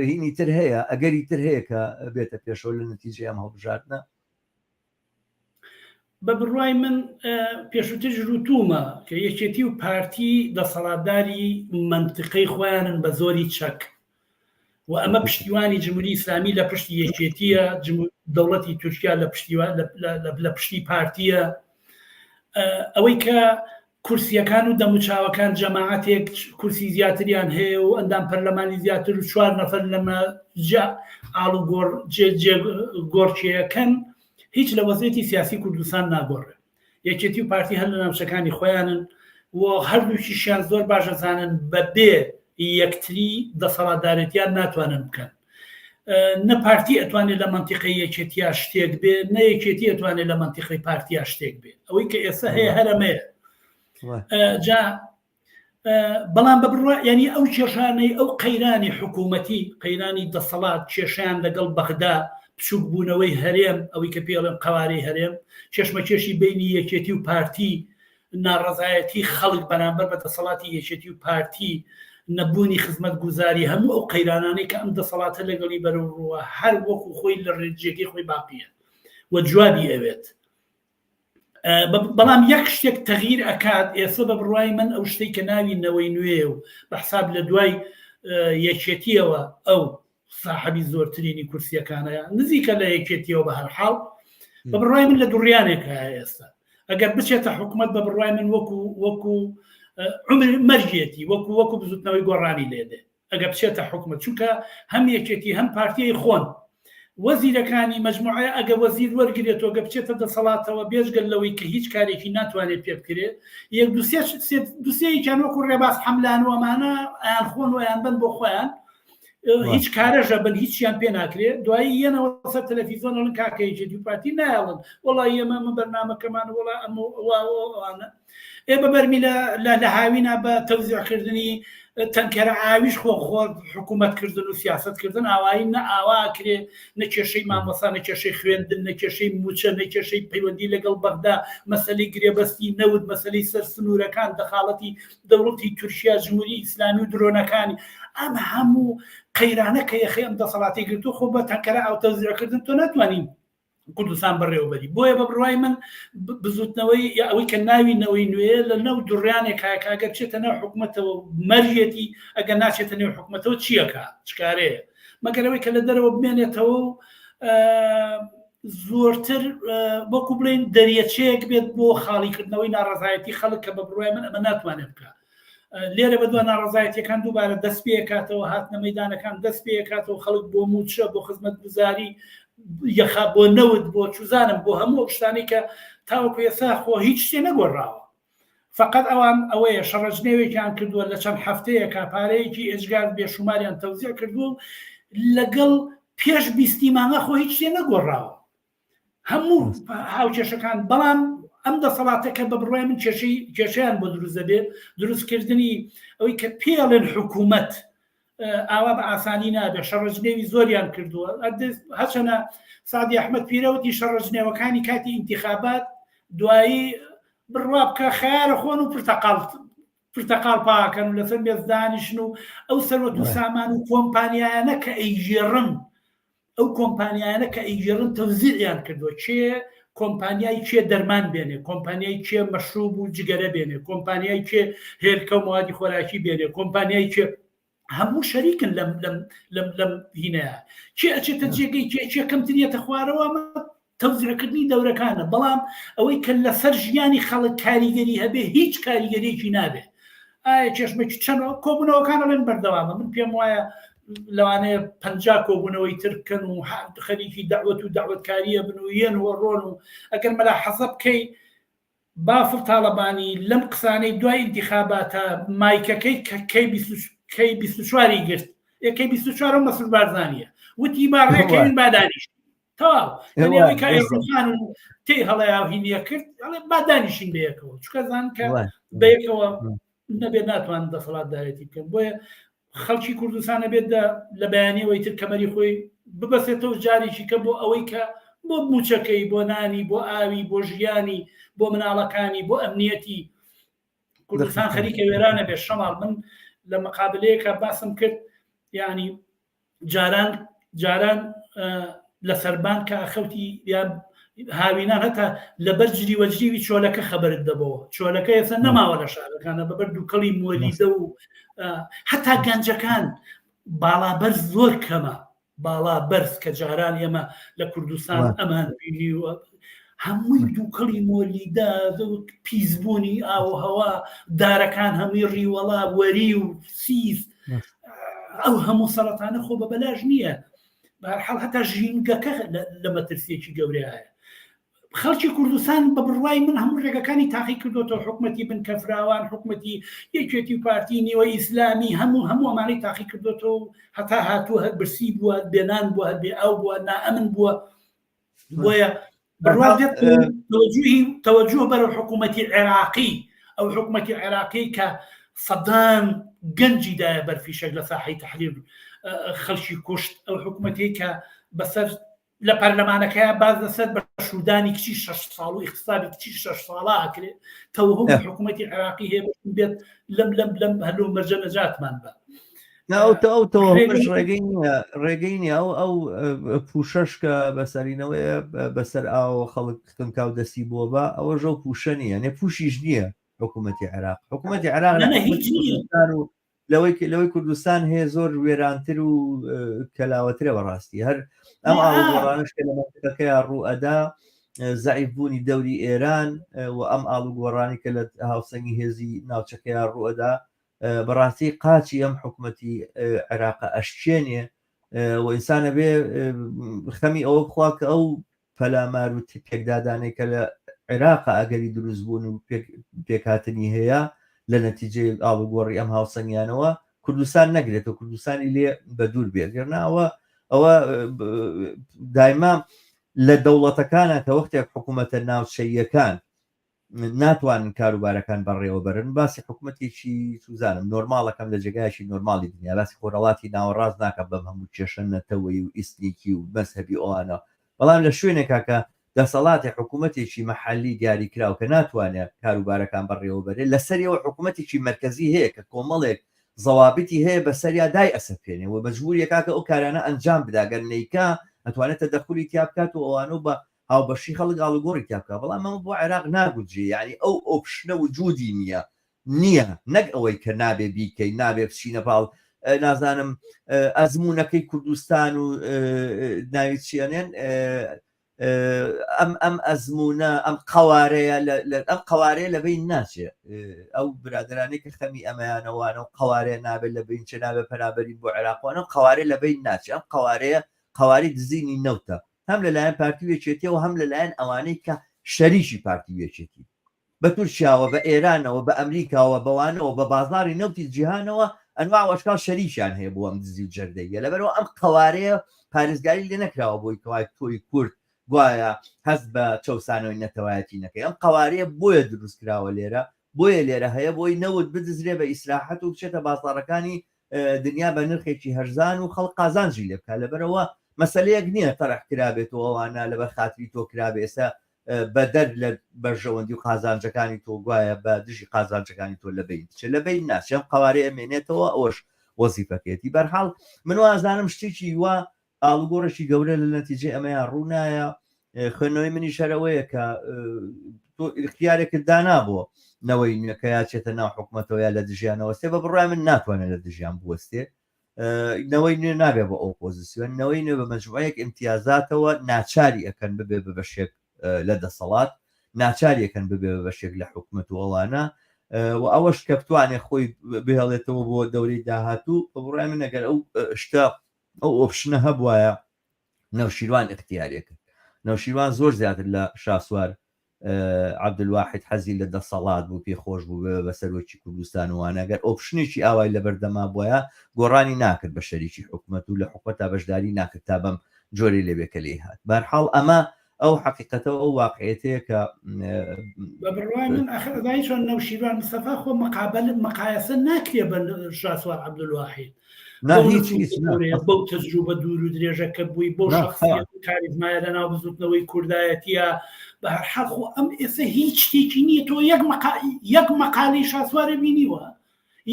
هینی تر هەیە ئەگەری تر هەیە کە بێتە پێشەوە لە نەتیجەی ئەم هەڵبژاردنە بە بڕوای من پێشووتریش وتوومە کە یەکێتی و پارتی دەسەڵاتداری مەنتقەی خۆیانن بە زۆری چەک و ئەمە پشتیوانی جمهوری ئیسلامی لە پشتی یەکێتیە دەوڵەتی تورکیا لە پشتیوان لە پشتی پارتیە ئەوەی کە کورسیەکان و دەموچاوەکان جەماعەتێک کورسی زیاتریان هەیە و ئەندام پەرلەمانی زیاتر و چوار نەفەر لەمە جا ئاڵوگۆڕ جێ جێ گۆڕکێیەکەن هیچ لە وەزعیەتی سیاسی کوردستان ناگۆڕێ یەکێتی و پارتی هەر لە ناوچەکانی خۆیانن و هەردووکیشیان زۆر باش ئەزانن بە بێ یەکتری دەسەڵاتدارێتیان ناتوانن بکەن نە پارتی ئەتوانێت لە مەنتیقەی یەکێتیا شتێک بێ نە یەکێتی ئەتوانێت لە مەنتیقەی پارتیا شتێک بێ ئەوەی کە ئێستا هەیە هەرەمەیە جا. بەڵام بە بڕوا یانی ئەو کێشانەی ئەو قەیرانی حکوومەتی قەیرانی دەسەڵات کێشیان لەگەڵ بەغدا بچووک بوونەوەی هەرێم ئەوەی کە پێڵێن قەوارەی هەرێم کێشمەکێشی بینی یەکێتی و پارتی ناڕەزایەتی خەڵک بەرامبەر بە دەسەڵاتی یەکێتی و پارتی نەبوونی خزمەتگوزاری هەموو ئەو قەیرانانەی کە ئەم دەسەڵاتە لەگەڵی بەرەو ڕووە هەر وەکو خۆی لە جێگەی خۆی باقیە و جوابی ئەوێت بەڵام یەک شتێک تەغیر ئەکات ئێستا بە بڕوای من ئەو شتێک کە ناوی نەوەی نوێ و بە حساب لە دوای یەکێتیەوە ئەو ساحەبی زۆرترینی کورسیەکانە نزیکە لە یەکێتیەوە بە هەر حاڵ بە بڕوای من لە دوڕیانێک هەیە ئێستا ئەگەر بچێتە حکوومەت بە بڕوای من وەکو وەکو عمر مەرجێتی وەکو وەکو بزوتنەوەی گۆڕانی لێدێ ئەگەر بچێتە حکومەت چونکە هەم یەکێتی هەم پارتیی خۆن وەزیرەکانی مەجموعە ئەگە وەزیر وەرگێتەوە گە بچێتە دەسەڵاتەوە بێژگەل لەوەی کە هیچ کارێکی ناتوانێت پێ بکرێت یەک دوسێیان وەکو ڕێباز حەملان و ئەمانە ئەیان خۆن و ئەیان بن بۆ خۆیان هیچ کارەژە بن هیچیان پێ ناکرێت دوایی یەنەوە سەر تەلەفیزۆن ئەڵن کاکە یەکێتی و پارتی نایەڵن وەڵا ئێمە ئەمە بەرنامەکەمان وەڵا ئەمە ئەوانە ئێ بە بەرمیلە لە هاوینا بە تەوزیعکردنی تەنکەرە ئاویش خۆ خۆ حکوومەت کردن و سیاست کردن ئاوایی نە ئاوا کرێ نە کێشەی مامۆسا نە کێشەی خوێندن نە کێشەی موچە نە کێشەی پەیوەندی لەگەڵ بەغدا مەسەلەی گرێبەستی نەوت مەسەلەی سەر سنوورەکان دەخاڵەتی دەوڵەتی تورکیا جمهوری ئیسلامی و درۆنەکانی ئەم هەموو قەیرانە کە یەخەی ئەم دەسەڵاتی گرتو خۆ بە تەنکەرە ئاو تەوزیعکردن تۆ ناتوانین کوردستان بەڕێوەبەری بۆیە بە بڕوای من بزوتنەوەی یا ئەوەی کە ناوی نەوەی نوێ لە نەو دوڕیانێک هەیە کە ئەگەر بچێتە ناو حکومەتەوە مەرجێتی ئەگەر ناچێتە نێو حکومەتەوە چیەکە چکارەیە مەگەر ئەوەی کە لە دەرەوە بمێنێتەوە و زۆرتر وەکو بڵێن دەریەچەیەک بێت بۆ خاڵیکردنەوەی ناڕەزایەتی خەڵک کە بە بڕوای من ئەمە ناتوانێت بکە لێرە بەدوا ناڕەزایەتیەکان دووبارە دەست پێکاتەوە هاتنە مەدانەکان دەست پێکاتەوە خەڵک بۆ موچە بۆ خزمەتگوزاری یەخا بۆ نەوت بۆ چوزانم بۆ هەموو ئەو شتانەی کە تاوەکو ئێستا خۆ هیچ شتێ نەگۆڕاوە فقط ئەوان ئەوەیە شەڕەجنێوێکیان کردووە لە چەند هەفتەیەکە پارەیەکی ئێجگار بێشوماریان تەوزیع کردووە و لەگەڵ پێش بیستی مانگە خۆ هیچ شتێ نەگۆڕاوە هەموو هاوکێشەکان بەڵام ئەم دەسەڵاتە کە بە بڕای من کێشەی کێشیان بۆ دروست دەبێت دروستکردنی ئەوەی کە پێڵێن حکوومەت ئاوا بە ئاسانی نابێت شەڕەجنێوی زۆریان کردووە هەچەنە سادی ئەحمد پیرەوتی شەڕەجنێوەکانی کاتی ئینتخابات دوایی بڕوا بکە خیارە خۆن و پرتەقاڵ پرتەقاڵ پاکەن و لەسەر مێز دانیشن و ئەو سەروەت و سامان و کۆمپانیایانە کە ئەیگێڕن ئەو کۆمپانیایانە کە ئەیگێڕن تەوزیعیان کردووە کێ کۆمپانیای کێ دەرمان بێنێ کۆمپانیای کێ مەشروب و جگەرە بێنێ کۆمپانیای کێ هێلکە و موادی خۆراکی بێنێ کۆمپانیای کێ هەموو شەریکن لەم لەم لەم لەم هینەیە کێ ئەچێتە جێگەی کێ کێ کەمتریەتە خوارەوە ئەمە تەوزیعکردنی دەورەکانە بەڵام ئەوەی کە لەسەر ژیانی خەڵک کاریگەری هەبێ هیچ کاریگەریەکی نابێ ئایا چێشمەکی چەند کۆبوونەوەکان ئەڵێن بەردەوامە من پێم وایە لەوانەیە پ کۆبوونەوەی تر بکەن و خەریکی داوت و داوەتکاریە بن و یەن و ڕۆن و ئەگەر مەلا حەزە بکەی بافڵ تاڵەبانی لەم قسانەی دوای ئینتیخاباتە مایکەکەی کە کەی کەی 24 گرت یەکەی 24 و مەسرور بارزانیە وتی با ڕێکەوین با دانیشین تەواو یعنی ئەوەی کە ئێرۆخان و تێی هەڵەیا و هینیە کرد ئەڵێ با دانیشین بەیەکەوە چونکە زان کە بەیەکەوە نەبێت ناتوان دەسەڵاتدارێتی بکەن بۆیە خەڵکی کوردستان ئەبێت لە بەیانیەوەی تر کەمەری خۆی ببەسێتەوە جارێکی کە بۆ ئەوەی کە بۆ موچەکەی بۆ نانی بۆ ئاوی بۆ ژیانی بۆ مناڵەکانی بۆ ئەمنیەتی کوردستان خەریکە وێرانە بێ شەماڵ من لە مقابلەیەکە باسم کرد یعنی جاران جاران لە سەربان کە ئەخەوتی یان هاوینان هەتا لەبەر جریوە جریوی چۆلەکە خەبەرت دەبەوە چۆلەکە ئێستا نەماوە لە شارەکانە بەبەر دووکەڵی مۆلیدە و هەتا گەنجەکان باڵا بەرز زۆر کەمە باڵا بەرز کە جاران ئێمە لە کوردستان ئەمان بینیوە هەمووی دووکەڵی مۆلیدە پیسبوونی ئاوهەوا دارەکان هەمووی ڕیوەڵا وەری و سیس ئەو هەموو سەرەتانە خۆ بە بەلاش نییە بەهەرحاڵ هەتا ژینگەکە لە مەترسیەکی گەورەیە خەڵکی کوردستان بە بڕوای من هەموو ڕێگەکانی تاقی کردوێتەوە حکوومەتی بنکەفراوان حکوومەتی یەکێتی و پارتی نیوە ئیسلامی هەموو هەموو ئەمانەی تاقی کردوێتەوە هەتا هاتووە هەر برسی بووە بێنان بووە هەر بێ ئاو بووە نائەمن بووە بۆیە بڕوا دێت تەوەجوهی تەوەجوه بەرەو حکوومەتی عێراقی ئەو حکوومەتی عێراقی کە. سەدان گەنجی دایە بەر فیشەک لە ساحەی تەحریر خەڵکی کوشت، ئەو حکومەتەی کە بەسەر لە پەرلەمانەکەیا باس لەسەر بە شوودانی کچی شەش ساڵ و ئیغتسابی کچی شەش ساڵە ئەکرێ، تەوهومی حکومەتی عێراقی هەیە بەشم بێت لەم لەم لەم هەلومەرجە نەجاتمان بە. نا ئەو تە ئەو تەوهومش ڕێگەی نییە ڕێگەی نییە ئەو ئەو پوشەش کە بەسەرینەوەیە بەسەر ئاوە خەڵک خنکاو دەستی بووە بە ئەوەش ئەو پوشە نییە نێ پوشیش نییە حکوومەتی عێراق حکوومەتی عێراق لە کوردستان و لەوەی لەوەی کوردستان هەیە زۆر وێرانتر و کەلاوەترە بەڕاستی هەر ئەم ئاڵوگۆڕانش کە لە مەنتیقەکەیا ڕوو ئەدا زەعیف بوونی دەوری ئێران و ئەم ئاڵوگۆڕانی کە لە هاوسەنگی هێزی ناوچەکەیا ڕوو ئەدا بەڕاستی قاچی ئەم حکوومەتی عێراقە ئەشچێنێ و ئینسانە بێ خەمی ئەوە بخوا کە ئەو پەلامار و پێکدادانەی کە لە عێراقا ئەگەری دروستبوون و پێکهاتنی هەیە لە نەتیجەی ئاڵوگۆڕی ئەم هاوسەنگیانەوە کوردستان نەگرێتەوە کوردستانی لێ بە دوور بێت گەرنا ئەوە ئەوە دایما لە دەوڵەتەکانە کە وەختێک حکوومەتە ناوچەییەکان ناتوانن کاروبارەکان بەڕێوەبەرن باسی حکومەتێکی سوزانم نۆرماڵەکەم لە جێگایەکی نۆرماڵی دنیا باسی خۆرەڵاتی ناوەڕاست ناکەم بەم هەموو کێشە نەتەوەیی و ئیسنیکی و مەزهەبی ئەوانە بەڵام لە شوێنێکا کە دەسەڵاتی حکومەتێکی مەحەلی دیاریکراو کە ناتوانێت کاروبارەکان بەڕێوەبەرێ لەسەریەوە حکومەتێکی مەرکەزی هەیە کە کۆمەڵێک زەوابتی هەیە بەسەریا دای ئەسەپێنێ و مەجبوریەکا کە ئەو کارانە ئەنجام بدا گەر نەیکا ئەتوانێت تەدەخولی تیا بکات و ئەوانە و بە هاوبەشی خەڵک ئاڵوگۆڕی تیا بکا بەڵام ئەمە بۆ عێراق ناگونجێ یانی ئەو option ە وجودی نییە نییە نەک ئەوەی کە نابێ بیکەین نابێ بچینە پاڵ نازانم ئەزمونەکەی کوردستان و ناوی چیەنێن ئەم ئەم ئەزمونە ئەم قوارەیە ئەم قوارەیە لە بین ناچێ ئەو برادرانی کە خەمی ئەمەیانەوانە و قوارەیە نابێت لە بین چێ نابێت پەنابەرین بۆ عێراقوانە قوارێ لە بین ناچێ ئەم قوارەیە قواری دزینی نەوتە هەم لەلایەن پارتی و یەکێتیەوە هەم لەلایەن ئەوانەی کە شەریکی پارتی و یەکێتی بە تورکیاوە بە ئێرانەوە بە ئەمریکاوە بەوانەوە بە بازاڕی نەوتی جیهانەوە ئەنواع و ئەشکال شەریکیان هەیە بۆ ئەم دزی و جەردەییە لەبەرئەوە ئەم قەوارەیە پارێزگاری لێ نەکراوە بۆی کەوا تۆی کورد گوایە هەست بە چەوسانەوەی نەتەوایەتی نەکەی ئەم قەوارەیە بۆیە دروست کراوە لێرە بۆیە لێرە هەیە بۆی نەوت بدزرێ بە ئیسراحەت و بچێتە بازاڕەکانی دنیا بە نرخێکی هەرزان و خەڵک قازانجی لێ بکات لەبەرئەوە مەسەلەیەک نییە تەرح کرابێت و ئەوانە لەبەر خاتری تۆ کرابێ ئێستا بەدەر لە بەرژەوەندی و قازانجەکانی تۆ گوایە بە دژی قازانجەکانی تۆ لە بەین بچێت لە بەین ناچێ ئەم قەوارەیە ئەمێنێتەوە ئەوەش وەزیفەکەیەتی بەرحاڵ من وازانم شتێکی وا ئاڵوگۆڕێکی گەورە لە نەتیجەی ئەمەیان ڕوونایە خوێندنەوەی منیش هەر ئەوەیە کە تۆ اختیارێکت دانا بۆ نەوەی نوێ کە یا چێتە ناو حکومەتەوە یا لە دژیانەوە سێ بە بڕای من ناتوانێت لە دژیان بوەستێ نەوەی نوێ نابێ بە ئۆپۆزیسیۆن نەوەی نوێ بە مەجموعەیەک ئیمتیازاتەوە ناچاری ئەکەن ببێ بە بەشێک لە دەسەڵات ناچاریەکەن ببێ بە بەشێک لە حکومەت و ئەوانە و ئەوەش کە بتوانێت خۆی بهێڵێتەوە بۆ دەورەی داهاتوو بە بڕای من ئەگەر ئەو شتە ئەو option ە هەبوایە نەوشیروان ئیختیاری کرد نەوشیروان زۆر زیاتر لە شاسوار عەبدولواحید حەزی لە دەسەڵات بوو پێی خۆش بوو ببێ بە سەرۆکی کوردستان و وانە گەر option ێکی ئاوای لەبەردەما بوایە گۆڕانی ناکرد بە شەریکی حکومەت و لە حکومەتا بەشداری ناکرد تا بەم جۆرەی لێ بێ کە لێی هات بەرحاڵ ئەمە ئەو حەقیقەتە و ئەو واقعیەتەیە کە بە بڕوای من ئەخر ئەزانی چۆن نەوشیروان مستەفا خۆ مقابل مقایەسە ناکرێ بە شاسوار عەبدولواحید نا هیچ هیچ نا. بەو تەجروبە دوور و درێژە کە بووی بەو شخصیەت و کاریزمایە لە ناو بزوتنەوەی کوردایەتیە بە هەر حاڵ خۆ ئەم ئێستا هیچ شتێکی نییە تۆ یەک مقا یەک مقالەی شاسوارە بینیوە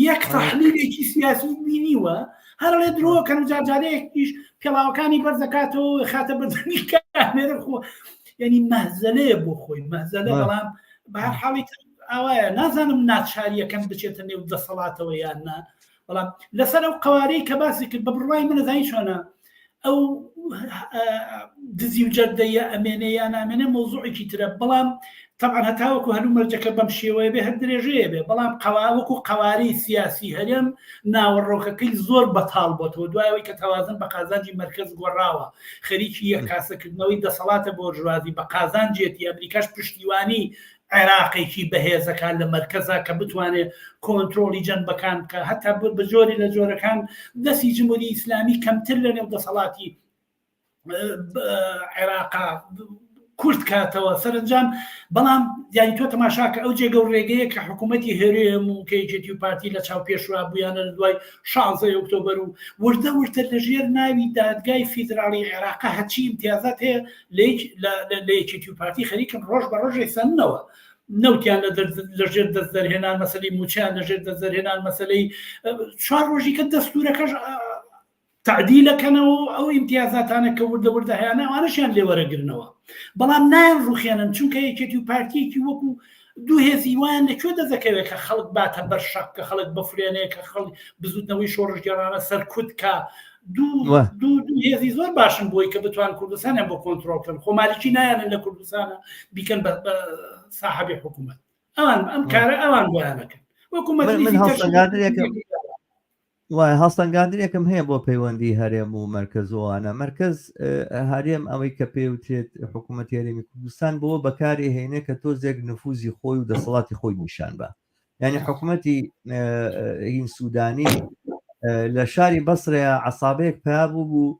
یەک تەحلیلێکی سیاسی بینیوە هەر لێ درۆ کەن و جارجارەیەکیش پێڵاوەکانی بەرزەکاتەوە خاتە بەردەمی کامێرە خۆ یعنی مەهزەلەیە بۆ خۆی مەهزەلە بەڵام بە هەر حاڵی ئاوایە نازانم ناچاریەکەم بچێتە نێو دەسەڵاتەوە یان نا بەڵام لەسەر ئەو قوارەی کە باسی کرد بە بڕوای من زانی چۆنە ئەو دزی و جەردەیە ئەمێنێ یان نامێنێ مەوزوعێکی ترە بەڵام طبعا هەتاوەکو هەلو مەرجەکە بەم شێوەیە بێ هەر درێژەیە بێ بەڵام قەواوەکو قەوارەی سیاسی هەرێم ناوەڕۆکەکەی زۆر بەتاڵ بۆتەوە دوایەوەی کە تەوازن بە قازانجی مەرکەز گۆڕاوە خەریکی یەکاسەکردنەوەی دەسەڵاتە بۆرژوازی بە قازانجێتی ئەمریکاش پشتیوانی عێراقێکی بەهێزەکە لە مەرکەزا کە بتوانێت کۆنترۆڵی جەنبەکان بکە هەتا بە جۆری لە جۆرەکان دەستی جمهوری ئیسلامی کەمتر لە نێو دەسەڵاتی عێراقا. کورت کاتەوە سەرنجام بەڵام یانی تۆ تەماشاکە ئەو جێگە و ڕێگەیە کە حکوومەتی هەرێم و کە یەکێتی و پارتی لە چاو پێشوا بوویانە لە دوای شانزەی ئۆکتۆبەر و وردە وردە لەژێر ناوی دادگای فیدراڵی عێراقە هەرچی ئیمتیازات هەیە لە یەکێتی و پارتی خەریکن ڕۆژ بە ڕۆژێ سەندنەوە نەوتیان لە ژێر دەست دەرهێنان مەسەلەی مووچەیان لە ژێر دەست دەرهێنان مەسەلەی چوار ڕۆژی کە دەستورەکەش تەعدیلەکەنەوە و ئەو ئیمتیازاتانە کە وردە وردە هەیانە ئەوانەشیان لێ وەرەگرنەوە بەڵام نایان ڕوخێنن چونکە یەکێتی و پارتیەکی وەکو دوو هێزی وایان لە کوێ دەزەکەوێت کە خەڵک باتە بەر شەق کە خەڵک بفرێنێ کە خەڵک بزوتنەوەی شۆڕشگێڕانە سەرکوت کە دوو دوو هێزی زۆر باشن بۆی کە بتوان کوردستانیان بۆ کۆنترۆڵ کەن خۆ مالکی نایانن لە کوردستانە بیکەن بە ساحەبی حکوومەت ئەوان ئەم کارە ئەوان بۆیانەکەن وەکو مەجلیسی وایە هەڵسەنگاندنێکم هەیە بۆ پەیوەندی هەرێم و مەرکەز و ئەوانە مەرکەز هەرێم ئەوەی کە پێوترێت حکوومەتی هەرێمی کوردستان بۆ بەکاری هێنێ کە تۆزێک نفوزی خۆی و دەسەڵاتی خۆی نیشان بە یعنی حکوومەتی هین سوودانی لە شاری بەسرەیە عسابەیەک پیا بوو بوو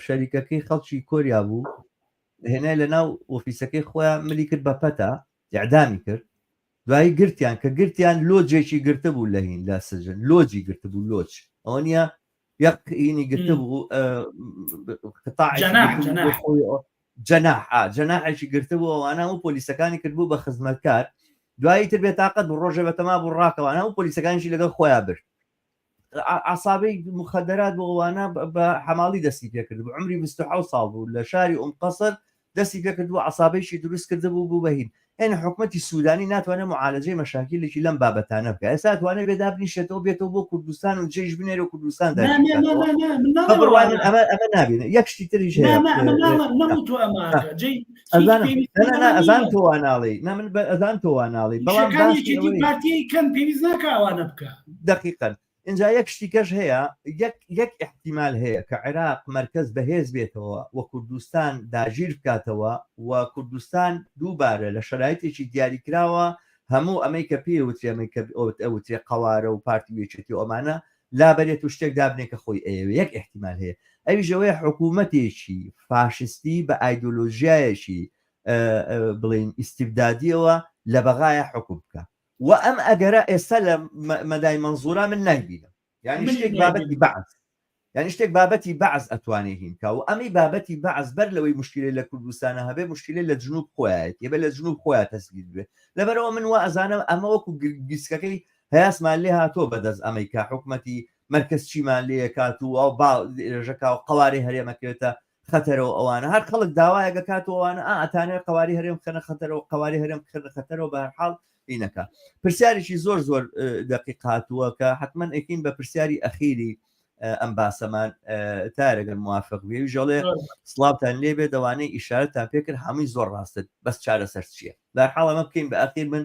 شەریکەکەی خەڵکی کۆریا بوو هێنای لە ناو ئۆفیسەکەی خۆیان ملی کرد بە پەتە ئیعدامی کرد دوایی گرتیان کە گرتیان لۆجێکی گرتبوو لە هین لە سجن لۆجی گرتبوو لۆج ئەوە نییە یەک هینی گرتبوو جەناح جەناحێکی گرتبوو ئەوانە و پۆلیسەکانی کردبوو بە خزمەتکار دوایی تر بێتاقەت بوو ڕۆژێ بەتەما بوو ڕاکەوانە و پۆلیسەکانیشی لەگەڵ خۆیان برد عسابەی مخدرات بۆ ئەوانە بە حەماڵی دەستی پێکرد بوو عمری 26 ساڵ بوو لە شاری ئوم قەسر دەستی پێکرد بوو عسابەیشی دروست کرد بوو بوو بەهین یعنی حکومەتی سوودانی ناتوانێت معالجەی مەشاکیلێکی لەم بابەتانە بکە ئێستا توانێت بێ دابنیشێتەوە بێتەوە بۆ کوردستان و جێش بنێرە و کوردستان ئەمە ئەمە نابینە یەک شتی تریش هەیە ئەزان تۆ واناڵی نا من ئەزان تۆ واناڵی بەڵام پارتی کەم پێویست ناکە ئەوانە بکە دقیقا اینجا یەک شتی کەش هەیە یەک یەک احتیمال هەیە کە عێراق مرکز بەهێز بێتەوە و کوردستان داگیر بکاتەوە و کوردستان دووبارە لە شرایطێکی دیاریکراوە هەموو ئەمەی کە پێ وترێ ئەمەی کە ئەوترێ قەوارە و پارتی و یەکێتی و ئەمانە لابەرێت و شتێک دابنێ کە خۆی ئەیەوێ یەک ئیحتیمال هەیە ئەویش ئەوەیە حکوومەتێکی فاشستی بە ئایدۆلۆژیایەکی بڵین ئیستیبدادیەوە لە بەغایە حکوم بکە و ئەم ئەگەرە ئێستا لە مەدای مەنزورا من نایبینم یعنی شتێک بابەتی بەعس یعنی شتێک بابەتی بەعس ئەتوانێ هین کا و ئەمەی بابەتی بەعس بەر لەوەی مشکلەی لە کوردستانە هەبێ مشکلەی لە جنوب خۆیەتی بە لە جنوب خۆیان تەسبیت بێ لەبەرەوە من وا ئەزانم ئەمە وەکو گیسکەکەی هەیاسمان لێ هاتووە بەدەست ئەمەی کە حکومەتی مەرکەز چیمان لێ کات و ئەو با رێژەکە و قەوارەی هەرێمەکەوێتە خەتەرەوە ئەوانە هەر خەڵک داوایەکە کات و ئەوانە ئا ئەتانەوێ قەواری هەرێم بخەنە خەتەرەوە قەواری هەرێم بخەنە خەتەرەوە بە هەر حاڵ ئینەکە پرسیارێکی زۆر زۆر دقیق هاتووە کە حتمما ئەکەین بە پرسیاری ئەخیری ئەم باسەمان تارەگەر موافق بێ ژەڵێ سڵاوتان لێ بێ دەوانەی ئیشارەتان پێکرد هەمووی زۆر ڕاستت بەس چارەسەر چییە بەرحاڵ ئەمە بکەین بە ئەخیر من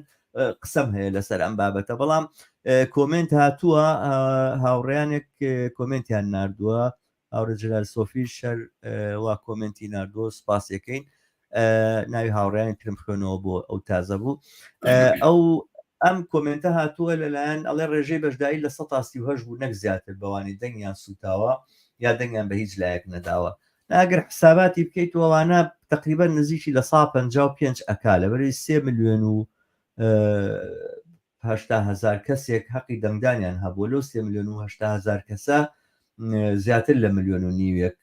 قسەم هەیە لەسەر ئەم بابەتە بەڵام کۆمنت هاتووە هاوڕیانێک کۆمنتیان نردووە هاوڕێ جلال سۆفی شەر وا کۆمنتی نردووە سپاسیەکەین ناوی هاوڕیانی ترم خوێنەوە بۆ ئەو تازە بوو ئەو ئەم کۆمنتە هاتووە لەلایەن ئەڵێ ڕێژەی بەشداری لە 1970 بوو نەک زیاتر بەوانی دەنگیان سوتاوە یا دەنگیان بە هیچ لایەک نەداوە ئەگەر حساباتی بکەیت ئەوانە تقریبا نزیکی لە 155 ئەکا لەبەری سێ ملیۆن و هەشتا هەزار کەسێک هەقی دەنگدانیان هەبووە، لەو سێ ملیۆن و 80 هەزار کەسە زیاتر لە ملیۆن و نیوێک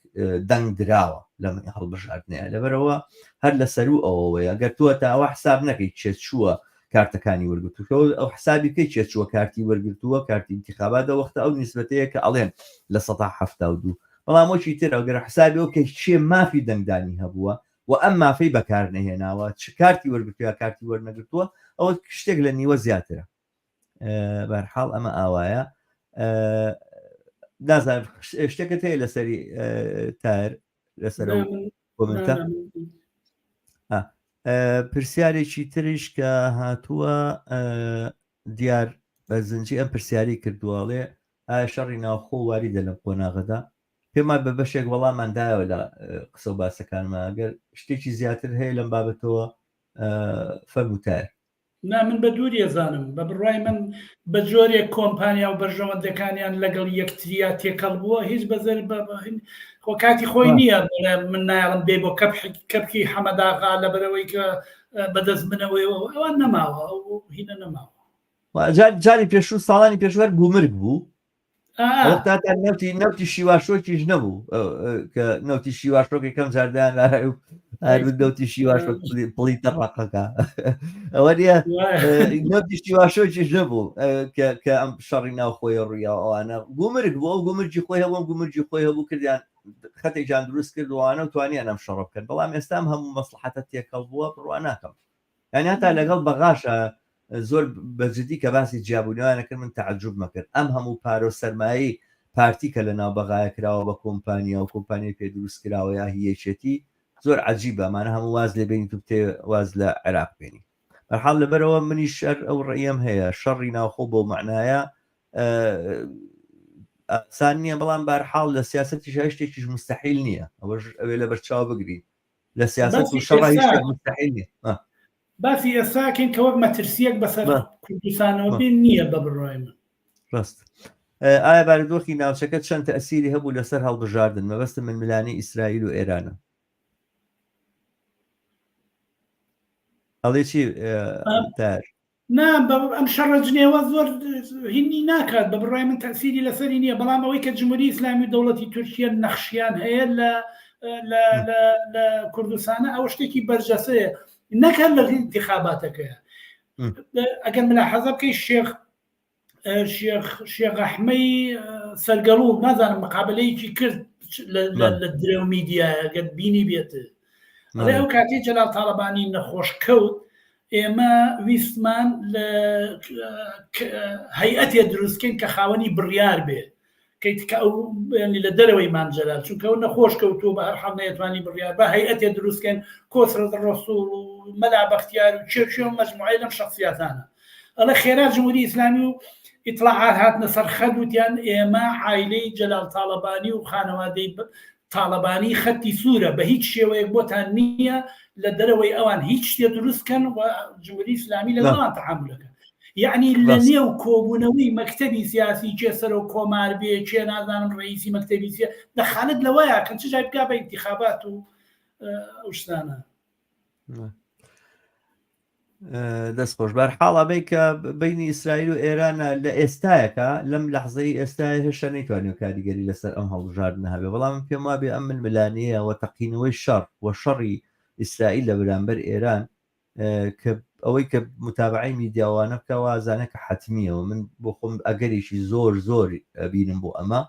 دەنگ دراوە لەم هەڵبژاردنەیە لەبەرەوە هەر لە سەروو ئەوەوەیە گەر تۆ تا ئەوە حساب نەکەی کێ چووە کارتەکانی وەرگرتووە ئەو حسابی بکەی کێ چووە کارتی وەرگرتووە کارتی انتخابات ئەو وەختە ئەو نیسبەتەیە کە ئەڵێن 72% بەڵام وەکی تر ئەگەر حسابی ئەو بکەی کێ مافی دەنگدانی هەبووە و ئەم مافەی بەکار نەهێناوە چ کارتی وەرگرتووە یا کارتی وەرنەگرتووە ئەوە شتێک لە نیوە زیاترە بەرحاڵ ئەمە ئاوایە نازانم شتێکت هەیە لەسەری تار لەسەر کۆمنتە پرسیارێکی تریش کە هاتووە دیار بەرزنجی ئەم پرسیاری کردوواڵێ ئایا شەڕی ناوخۆ واریدە لەم قۆناغەدا پێمان بە بەشێک وەڵامان دایەوە لە قسە و باسەکانمان ئەگەر شتێکی زیاتر هەیە لەم بابەتەوە فەرموو تایەر. نا من بە دووری ئەزانم، بە بڕوای من بە جۆرێک کۆمپانیا و بەرژەوەندەکانیان لەگەڵ یەکتریا تێکەڵ بووە هیچ بە زەر خۆ کاتی خۆی نییە بڵێم من نایڵم بێ بۆ کەپکی حەمەداغا لەبەرەوەی کە بەدەست منەوەی ئەوان نەماوە ئەو هینە نەماوە. جاری پێشوو ساڵانی پێشوو هەر گومرگ بوو تا نەوتی نەوتی شیواشۆکیش نەبوو کە نەوتی شیواشۆکی کەم جاردان نەوتی شیواشۆک پڵی تەڕقەکە ئەوە نیە نەوتی شیواشۆکیش نەبوو کە ئەم شەڕی ناوخۆی ڕوویا ئەوانە گومرگ بوو ئەو گومرگی خۆی هەبوو گومرگی خۆی هەبوو کردیان خەتێکیان دروست کرد وانە و توانیان ئەم شەڕە بکەن بەڵام ئێستام هەموو مەسلحەتە تێکەڵ بووە بڕوا ناکەم یانی هەتا لەگەڵ بەغاشا زۆر بە جدی کە باسی جیابوونەوەیان کرد من تەعجوبمە کرد ئەم هەموو پارە و سەرمایەی پارتی کە لە ناو بەغایە کراوە بە کۆمپانیا و کۆمپانیای پێ دروست کراوە یا هی یەکێتی زۆر عەجیبە ئەمانە هەموو واز لێ بێنیت و بتەوێ واز لە عێراق بێنی بەرحاڵ لەبەرەوە منیش هەر ئەو ڕەئیەم هەیە شەڕی ناوخۆ بەو مەعنایە ئاسان نییە بەڵام بارحاڵ لە سیاسەتیش هیچ شتێکیش مستحیل نییە ئەوەش ئەوێ لەبەر چاو بگرین لە سیاسەت و شەڕ هیچ شتێک مستحیل نییە. باسی ئێستاکەین کە وەک مەترسیەک بەسەر کوردستانەوە بێ نییە بە بڕوای من. ڕاست. ئایا بارودۆخی ناوچەکە چەند تەئسیری هەبوو لەسەر هەڵبژاردن؟ مەبەستم ململانێی ئیسرائیل و ئێرانە. ئەڵێ چی تار؟ نا ئەم شەڕە جنێوە زۆر هینی ناکات بە بڕای من تەسیری لەسەری نییە بەڵام ئەوەی کە جمهوری ئیسلامی و دەوڵەتی تورکیە نەخشیان هەیە لە لە کوردستانە ئەوە شتێکی بەرجەسەیە نەک هەر لە انتخاباتەکەیە ئەگەر ملاحەزە بکەی شێخ شێخ شێخ ئەحمەی سەرگەڵو نازانم مقابلەیەکی کرد لە درێو میدیایە گەر بینی بێت ئەڵێ ئەو کاتەی جەلال تاڵەبانی نەخۆش کەوت ئێمە ویستمان لە هەیئەتێ دروستکەین کە خاوەنی بڕیار بێ کەیت کە ئەو یعنی لە دەرەوەی مام جەلال چونکە ئەو نەخۆش کەوتووە بە هەر حاڵ نەیەتوانی بڕیار بە هەیئەتێ دروستکەین کۆسرەت ڕەسوڵ و مەلا بەختیار و کێ کێ و مەجموعەی لەم شخصیاتانە ئەڵێ خێرا جمهوری ئیسلامی و ئیتڵاعات هاتنە سەر خەت وتیان ئێمە عایلەی جەلال تاڵەبانی و خانەوادەی تاڵەبانی خەتی سوورە بە هیچ شێوەیەک بۆتان نییە لە دەرەوەی ئەوان هیچ شتێ دروست کەن و جمهوری ئیسلامی لەگەڵ ئەوان تەعامولەکە یعنی لە نێو کۆبوونەوەی مەکتەبی سیاسی کێ سەرۆک کۆمار بێ کێ نازانم ڕئیسی مەکتەبی سیا دەخالەت لەوەیە کەن چ جای بکا بە ئینتیخابات و ئەو شتانە. دەست خۆش بار حاڵ ئەبەی کە بینی ئیسرائیل و ئێران لە ئێستایەکە لەم لەحزەی ئێستای هێشتا نەیتوانیوە کاریگەری لەسەر ئەم هەڵبژاردنە هەبێ بەڵام من پێم وابێ ئەم ململانێیە و تەقینەوەی شەڕ و شەڕی ئیسرائیل لە بەرامبەر ئێران کە ئەوەی کە متابعەی میدیاوانە بکە وازانە کە حتمیەوە من بۆ خۆم ئەگەرێکی زۆر زۆر بینم بۆ ئەمە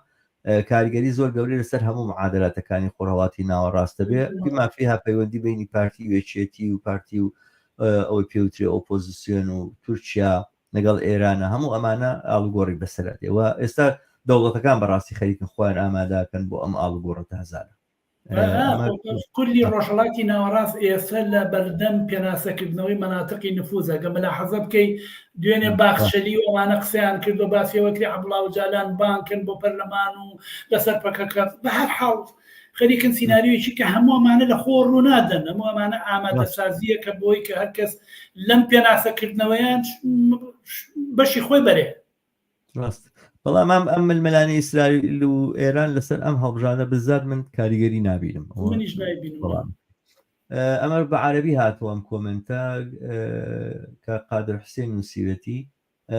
کاریگەری زۆر گەورەی لەسەر هەموو معادلاتەکانی خۆرهەڵاتی ناوەڕاست دەبێ بما فیها پەیوەندی بینی پارتی و یەکێتی و پارتی و ئەوەی پێوترێ ئۆپۆزیسیۆن و تورکیا لەگەڵ ئێرانە هەموو ئەمانە ئاڵوگۆڕی بەسەرا دێ و ئێستا دەوڵەتەکان بەڕاستی خەریکن خۆیان ئامادەکەن بۆ ئەم ئاڵوگۆڕە تازانە. کولی ڕۆژهەڵاتی ناوەڕاست ئێستا لە بەردەم پێناسەکردنەوەی مەناتقی نفوزە گە ملاحەزە بکەی دوێنێ باخچەلی و ئەوانە قسەیان کرد و باسی ئەوە کرد عەبدوڵا ئۆجالان بانگ کەن بۆ پەرلەمان و لەسەر پەکەکە بە هەر حاڵ خەریکن سیناریۆیەکی کە هەموو ئەمانە لە خۆ ڕوونادەن هەموو ئەمانە ئامادەسازییە کە بۆی کە هەر کەس لەم پێناسەکردنەوەیان بەشی خۆی بەرێ ڕاست بەڵام ئەم ئەم ململانێ ئیسرائیل و ئێران لەسەر ئەم هەڵبژاردە بزات من کاریگەری نابینم منیش نایبینم بەڵام ئەمە بە عەربی هاتووە ئەم کۆمنتە کە قادر حسێن نووسیوێتی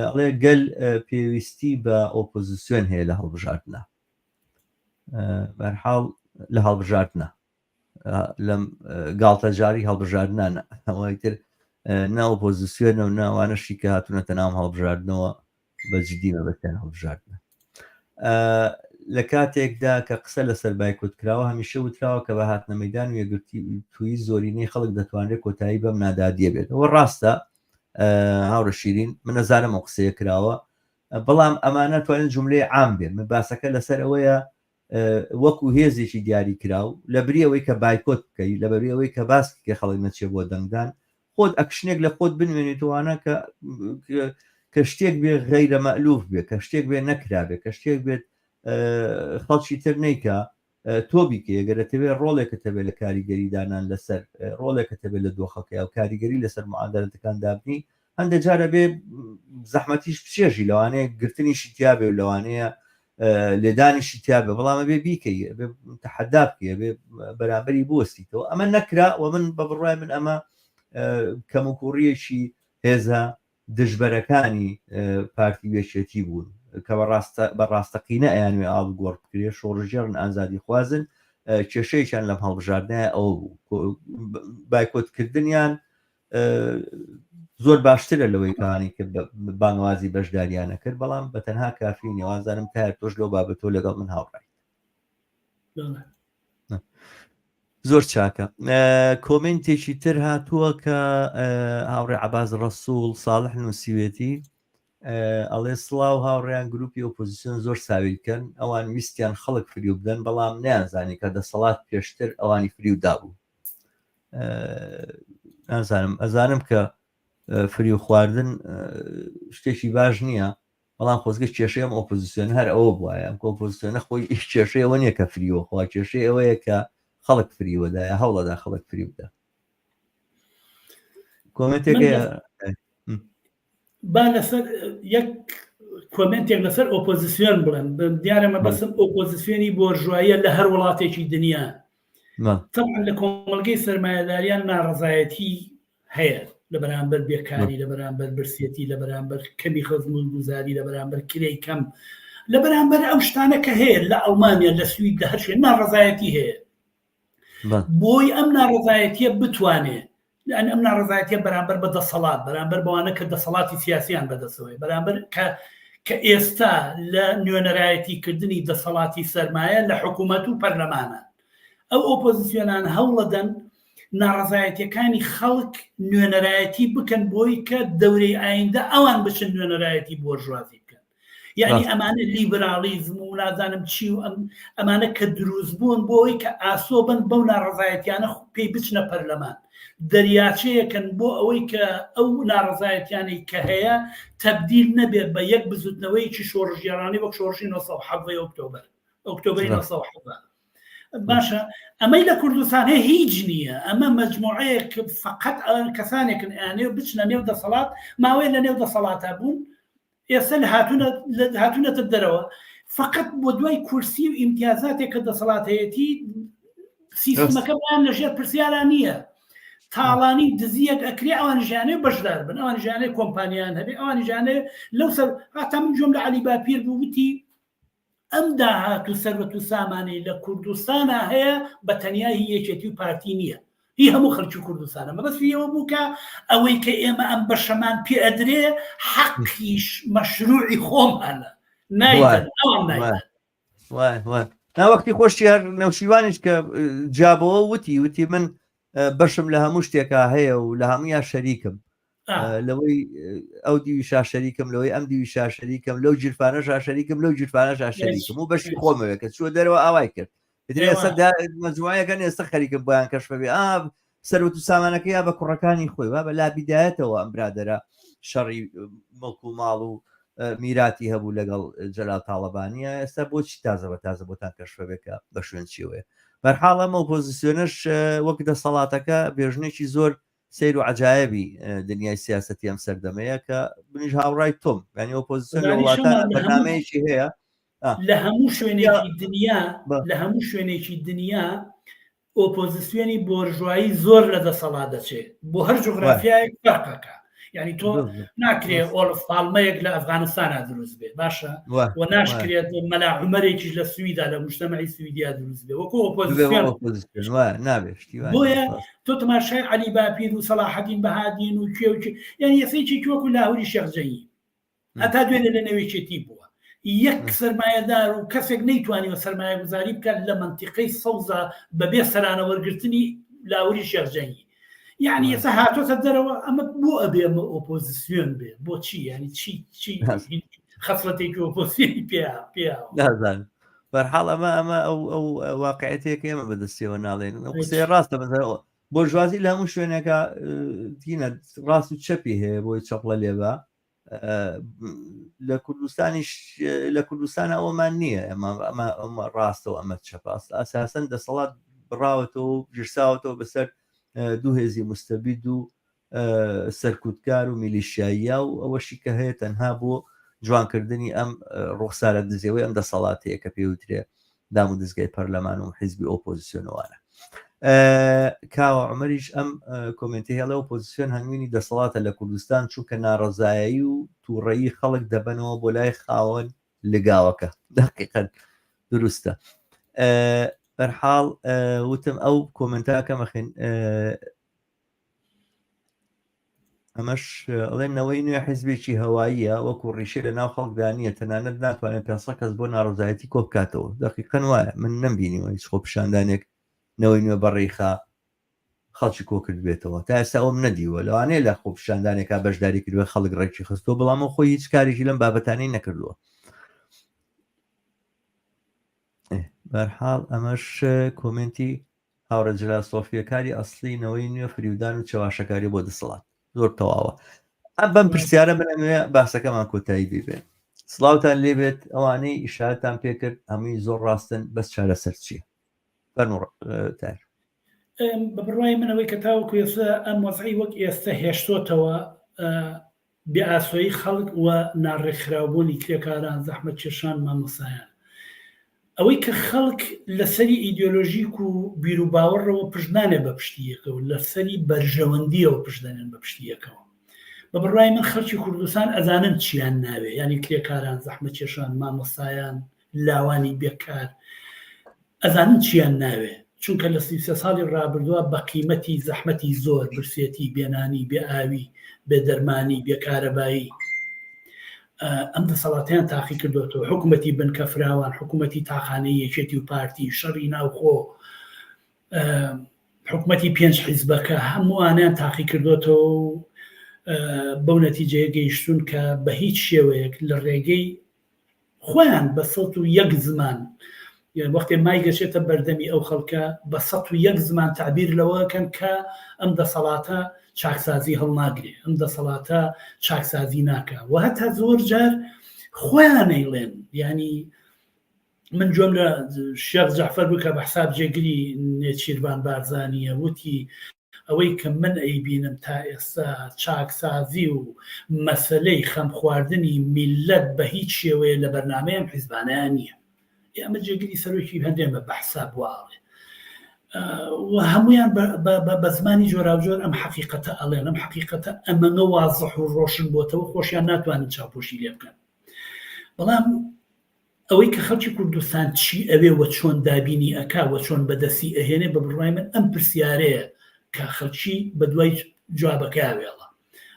ئەڵێ گەل پێویستی بە ئۆپۆزیسیۆن هەیە لە هەڵبژاردنە بەرحاڵ لە هەڵبژاردنە لەم گاڵتەجاری هەڵبژاردنانە ئەوەی تر نا ئۆپۆزیسیۆنە و ناوانەشی کە هاتوونەتە ناوم هەڵبژاردنەوە بە جدی مەبەستیان هەڵبژاردنە لە کاتێکدا کە قسە لەسەر بایکۆت کراوە هەمیشە وتراوە کە بە هاتنە مەدان و یەکگرتووی زۆرینەی خەڵک دەتوانرێت کۆتایی بەم نادادیە بێت ئەوە ڕاستە هاوڕە شیرین من نەزانم ئەو قسەیە کراوە بەڵام ئەمانە توانن جملەی عام بێ من باسەکە لەسەر ئەوەیە وەکو هێزێکی دیاری کراو لە بری ئەوەی کە بایکۆت بکەی لە بەری ئەوەی کە باس کە خەڵک نەچێ بۆ دەنگدان خۆت ئەکشنێک لە خۆت بنوێنیتوانە کە کە شتێک بێ غەیرە مەلوف بێ کە شتێک بێ نەکرابێ کە شتێک بێت خەڵکی تر نیکە تۆ بیکە گەرە تەوێ ڕۆڵێکت هەبێت لە کاریگەری دانان لەسەر ڕۆڵێکت هەبێت لە دۆخەکە و کاریگەری لەسەر معادلەتەکان دابنی. هەندێک جارە بێ زەحمەتیش بچێژی لەوانەیە گرتنیشی تیاابێ و لەوانەیە لێدانیشی تیاابێ بەڵام بێ بیکەی تەحەدا بکەی بێ بەرامبەری بوەستیتەوە ئەمە نەکرا و من بە بڕای من ئەمە کەموکوڕیەکی هێزە دژبەرەکانی پارتی و یەکێتی بوون کە بە ڕاستەقینە ئەیانوێ ئاڵوگۆڕ بکرێ، شۆڕشگێڕن ئازادیخوازن، کێشەیەکیان لەم هەڵبژاردنە ئەوە بوو بایکۆتکردنیان زۆر باشترە لەوەی کانی کە بانگوازی بەشداریانە کرد بەڵام بە تەنها کافی نیە وازانم تا تۆش لەو بابەتۆ لەگەڵ من هاوڕایت. زۆر چاکە کۆمنتێکی تر هاتووە کە هاوڕێ عباز ڕسوڵ ساڵح نووسیوێتی ئەڵێ سڵاو هاوڕێیان گروپی ئۆپۆزیسیۆن زۆر ساویلکەن ئەوان ویستیان خەڵک فریو بدەن بەڵام نیانزانی کە دەسەڵات پێشتر ئەوانی فریو دابوو نازانم ئەزانم کە فریو خواردن شتێکی باش نییە بەڵام خۆزگە کێشەی ئەم ئۆپۆزیسیۆنە هەر ئەوە بوایە، ئەم ئۆپۆزیسیۆنە خۆی کێشەی ئەوە نییە کە فریوە خوا، کێشەی ئەوەیە کە خەڵک فریوەدایە، هەوڵەدا خەڵک فریو بدا. کۆمێنتێک هەیە؟ با لەسەر یەک کۆمێنتێک لەسەر ئۆپۆزیسیۆن بڵێم دیارە مەبەستم ئۆپۆزیسیۆنی بۆرژواییە لە هەر وڵاتێکی دنیا طبعا لە کۆمەڵگەی سەرمایەداریان ناڕەزایەتی هەیە لە بەرامبەر بێکاری لە بەرامبەر برسێتی لە بەرامبەر کەمی خزمەتگوزاری لە بەرامبەر کرێی کەم لە بەرامبەر ئەو شتانە کە هەیە لە ئەڵمانیا لە سوید لە هەر شوێن ناڕەزایەتی هەیە بۆی ئەم ناڕەزایەتیە بتوانێ لەن ئەم ناڕەزایەتیە بەرامبەر بە دەسەڵات بەرامبەر بەوانە کە دەسەڵاتی سیاسیان بەدەستەوەی بەرامبەر کە کە ئێستا لە نوێنەرایەتی کردنی دەسەڵاتی سەرمایە لە حکوومەت و پەرلەمانە ئەو ئۆپۆزیسیۆنان هەوڵەدەن ناڕەزایەتیەکانی خەڵک نوێنەرایەتی بکەن بۆی کە دەورەی ئایندە ئەوان بچن نوێنەرایەتی بۆرژوازی بکەن یعنی ئەمانە لیبرالیزم و نازانم چی و ئەم ئەمانە کە دروست بوون بۆ ئەوەی کە ئاسۆ بن بەو ناڕەزایەتیانە پێی بچنە پەرلەمان دەریاچەیەکن بۆ ئەوەی کە ئەو ناڕەزایەتیانەی کە هەیە تەبدیل نەبێت بە یەک بزوتنەوەیەکی شۆڕشگێڕانەی وەک شۆڕشی 1970 ئۆکتۆبەر ئۆکتۆبەری 1970 باشە ئەمەی لە کوردستان هەیە هیچ نییە ئەمە مجموعەیەک فقط کەسانێکن ئەیانێ بچنە نێو دەسەڵات ماوەی لە نێو دەسەڵاتە بوون ئێستا لە هاتوونەتە دەرەوە فقط بۆ دوای کورسی و ئیمتیازاتێک کە دەسەڵات هەیەتی سیستمەکە بەیان لەژێر پرسیارا نییە تاڵانی دزیەک ئەکرێ ئەوان ژیانێ بەشدار بن ئەوان ژیانێ کۆمپانیان هەبێ ئەوان ژیانێ لەو سەر هاتا من گوێم لە عەلی باپیر بوو وتی ئەم داهات و سەروەت و سامانەی لە کوردستانا هەیە بە تەنیا هی یەکێتی و پارتی نییە، هی هەموو خەڵکی کوردستانە. مەبەستی ئەوە بوو کە ئەوەی کە ئێمە ئەم بەشەمان پێ ئەدرێ حەقیش مەشروعی خۆمانە، نایدەن، ئەوان نایدەن. وای وای نا وەختی خۆشی هەر نەوشیوانیش کە جیابەوە وتی وتی من بەشم لە هەموو شتێکا هەیە و لە هەموویا شەریکم لەوەی ئەو دیوی شا شەریکم لەوەی ئەم دیوی شا شەریکم لەو جیرفانە شا شەریکم لەو جیرفانە شا شەریکم و بەشی خۆمەوێ کە چوە دەرەوە ئاوای کرد ئێستا مەجموعەکەن ئێستا خەریکم بۆیان کەشفە بێ ئا سەروەت و سامانەکە یا بە کوڕەکانی خۆی وا بە لا بیدایەتەوە ئەم برادەرە شەڕی مڵک و ماڵ و میراتی هەبوو لەگەڵ جەلال تاڵەبانیە ئێستا بۆچی تازە بە تازە بۆتان کەشفە بێ کە بە شوێن چیەوەیە بەرحاڵ ئەم ئۆپۆزیسیۆنەش وەک دەسەڵاتەکە بێژنێکی زۆر سەیر و عەجایەبی دنیای سیاسەتی ئەم سەردەمەیە کە منیش هاوڕای تۆم یعنی ئۆپۆزیسیۆن لە وڵاتان بەرنامەیەکی هەیە لە هەموو شوێنێکی دنیا لە هەموو شوێنێکی دنیا ئۆپۆزیسیۆنی بۆرژوایی زۆر لە دەسەڵات دەچێت بۆ هەر جوگرافیایەک فەرقەکە یعنی تۆ ناکرێ ئۆلف پاڵمەیەک لە ئەفغانستانە دروست بێت باشە و ناشکرێت مەلا عومەرێکیش لە سویدا لە مجتەمەعی سویدیا دروست بێ وەکو ئۆپۆزیسیۆن بۆیە تۆ تەماشای عەلی باپیر و سەڵاحەدین بەهادین و کوێ و یعنی یەسەیەکی وەکو لاهوری شێخ جەنگی هەتا دوێنێ لە نێویچێتی بووە یەک سەرمایەدار و کەسێک نەیتوانیوە سەرمایەگوزاری بکات لە مەنتیقەی سەوزا بەبێ سەرانە وەرگرتنی لاوری شێخ جەنگی یعنی ئێستا هاتۆتە دەرەوە ئەمە بۆ ئەبێ ئەمە ئۆپۆزیسیۆن بێ بۆچی یعنی چی چی خەسڵەتێکی ئۆپۆزیسیۆنی پێ پێ نازانم بەرحاڵ ئەمە ئەمە ئەو ئەو واقعەتێک ئێمە بەدەستیەوە ناڵێن ئەو قسەیە ڕاستە بەسەر بۆرژوازی لە هەموو شوێنێکە تینە ڕاست و چەپی هەیە بۆی چەپڵە لێبا لە کوردستانیش لە کوردستان ئەوەمان نییە ئەمە ئەمە ئەمە ڕاستەوە ئەمە چەپاست ئاساسەن دەسەڵات بڕاوەتەوە و گیرساوەتەوە بەسەر دوو هێزی مستەبید و سەرکوتکار و میلیشیاییە و ئەوەشی کە هەیە تەنها بۆ جوانکردنی ئەم ڕوخسارە دزێوەی ئەم دەسەڵاتەیە کە پێوترێ دام و دەزگای پەرلەمان و حیزبی ئۆپۆزیسیۆنەوانە. کاوە عومەریش ئەم کۆمێنتی هێڵێ ئۆپۆزیسیۆن هەنگوینی دەسەڵاتە لە کوردستان چونکە ناڕەزایی و تووڕەیی خەڵک دەبەنەوە بۆ لای خاوەن لگاوەکە. دەقیقەن دروستە. بەرحاڵ وتم ئەو کۆمنتاکە مەخێن ئەمەش ئەڵێن نەوەی نوێ حیزبێکی هەواییە وەکو ڕیشەی لە ناو خەڵکدا نییە تەنانەت ناتوانێت 500 کەس بۆ ناڕەزایەتی کۆ بکاتەوە دەقیقەن وایە من نەمبینیوە هیچ خۆپیشاندانێک نەوەی نوێ بەڕێخا خەڵکی کۆ کردبێتەوە تا ئێستا ئەوم نەدیوە لەوانەیە لە خۆپیشاندانێکا بەشداری کردوە خەڵک ڕێکی خستووە بەڵام ئەو خۆی هیچ کارێکی لەم بابەتانەی نەکردووە بەرحاڵ ئەمەش کۆمنتی هاوڕێ جەلال سۆفیە کاری ئەسڵی نەوەی نوێ فریودان و چەواشەکاریە بۆ دەسەڵات. زۆر تەواوە. ئەم بەم پرسیارە من ئەمەوێ باسەکەمان کۆتایی بێ. سڵاوتان لێبێت ئەوانەی ئیشارەتان پێکرد هەمووی زۆر ڕاستن بەس چارەسەر چییە؟ فەرموو تاهیر. بە بڕوای من ئەوەی کە تاوەکو ئێستا ئەم وەزعەی وەک ئێستا هێشتۆتەوە بێ ئاسۆیی خەڵک و ناڕێکخراوبوونی کرێکاران، زەحمەتکێشان، مامۆستایان. ئەوەی کە خەڵک لەسەری ئیدیۆلۆژیک و بیروباوەڕەوە پشت نانێ بە پشتی یەکەوە، لەسەری بەرژەوەندییەوە پشت دەنێن بە پشتی یەکەوە. بە بڕوای من خەڵکی کوردستان ئەزانن چیان ناوێ، یانی کرێکاران، زەحمەتکێشان، مامۆستایان، لاوانی بێکار، ئەزانن چیان ناوێ، چونکە لە 33 ساڵی ڕابردووە بە قیمەتی زەحمەتی زۆر، برسێتی، بێنانی، بێ ئاوی، بێ دەرمانی، بێ کارەبایی، ئەم دەسەڵاتەیان تاقی کردۆتەوە، حکومەتی بنکە فراوان، حکومەتی تاقانەی یەکێتی و پارتی، شەڕی ناوخۆ، حکومەتی پێنج حیزبەکە، هەمووانیان تاقی کردۆتەوە و بەو نەتیجەیە گەیشتوون کە بە هیچ شێوەیەک لە ڕێگەی خۆیان بە 101 زمان وەختێ مایک ئەچێتە بەردەمی ئەو خەڵکە بە 101 زمان تەعبیر لەوە کەن کە ئەم دەسەڵاتە چاکسازی هەڵناگرێ، ئەم دەسەڵاتە چاکسازی ناکا و هەتا زۆر جار خۆیان ئەیڵێن یانی من گوێم لە شێخ جەعفەر بوو کە بە حساب جێگری نێچیرڤان بارزانییە وتی ئەوەی کە من ئەیبینم تا ئێستا چاکسازی و مەسەلەی خەمخواردنی میللەت بە هیچ شێوەیە لە بەرنامەی ئەم حیزبانەیا نییە. ئێ ئەمە جێگری سەرۆکی هەرێمە بە حساب وا ئەڵێ. و هەموویان بە زمانی جۆراوجۆر ئەم حەقیقەتە ئەڵێن. ئەم حەقیقەتە ئەمەنە وازح و ڕۆشن بۆتەوە خۆشیان ناتوانن چاوپۆشی لێ بکەن. بەڵام ئەوەی کە خەڵکی کوردستان چی ئەوێ و چۆن دابینی ئەکا و چۆن بەدەستی ئەهێنێ بە بڕوای من ئەم پرسیارەیە کە خەڵکی بە دوای جوابەکەیا وێڵە.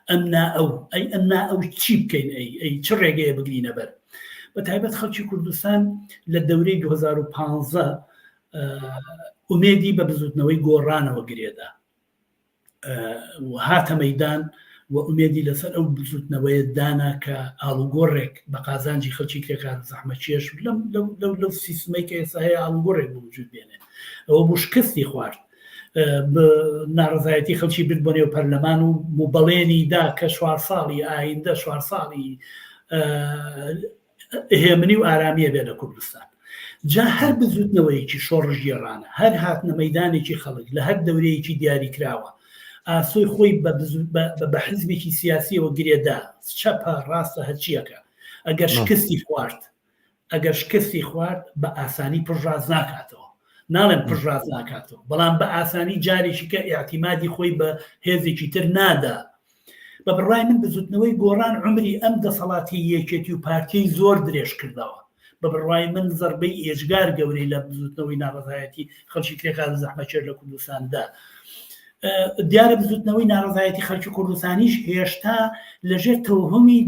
ئەم نا ئەو، ئەی ئەم نا ئەو چی بکەین ئەی ئەی چ ڕێگەیە بگرینە بەر؟ بە تایبەت خەڵکی کوردستان لە دەورەی 2015 ئومێدی بە بزوتنەوەی گۆڕانەوە گرێدا. و هاتە مەیدان و ئومێدی لەسەر ئەو بزوتنەوەیە دانا کە ئاڵوگۆڕێک بە قازانجی خەڵکی کرێکار و زەحمەتکێش لەم لەو لەو لەو سیستمەی کە ئێستا هەیە ئاڵوگۆڕێک بە وجود بێنێ. ئەوە بوو شکستی خوارد. ناڕەزایەتی خەڵکی برد بۆ نێو پەرلەمان و بەڵێنی دا کە چوار ساڵی ئایندە چوار ساڵی هێمنی و ئارامیە بێ لە کوردستان. جا هەر بزوتنەوەیەکی شۆڕشگێڕانە، هەر هاتنە مەیدانێکی خەڵک لە هەر دەورەیەکی دیاریکراوە، ئاسۆی خۆی بە حزبێکی سیاسیەوە گرێدا، چەپە، ڕاستە، هەرچیەکە، ئەگەر شکستی خوارد، ئەگەر شکستی خوارد بە ئاسانی پشتڕاست ناکاتەوە. ناڵێم پشتڕاست ناکاتەوە، بەڵام بە ئاسانی جارێکی کە ئیعتیمادی خۆی بە هێزێکی تر نادا. بە بڕوای من بزوتنەوەی گۆڕان عومری ئەم دەسەڵاتی یەکێتی و پارتیەی زۆر درێژ کردەوە. بە بڕوای من زەربەی ئێجگار گەورەی لە بزوتنەوەی ناڕەزایەتی خەڵکی کرێکار و زەحمەتکێش لە کوردستان دا. دیارە بزوتنەوەی ناڕەزایەتی خەڵکی کوردستانیش هێشتا لەژێر تەوهمی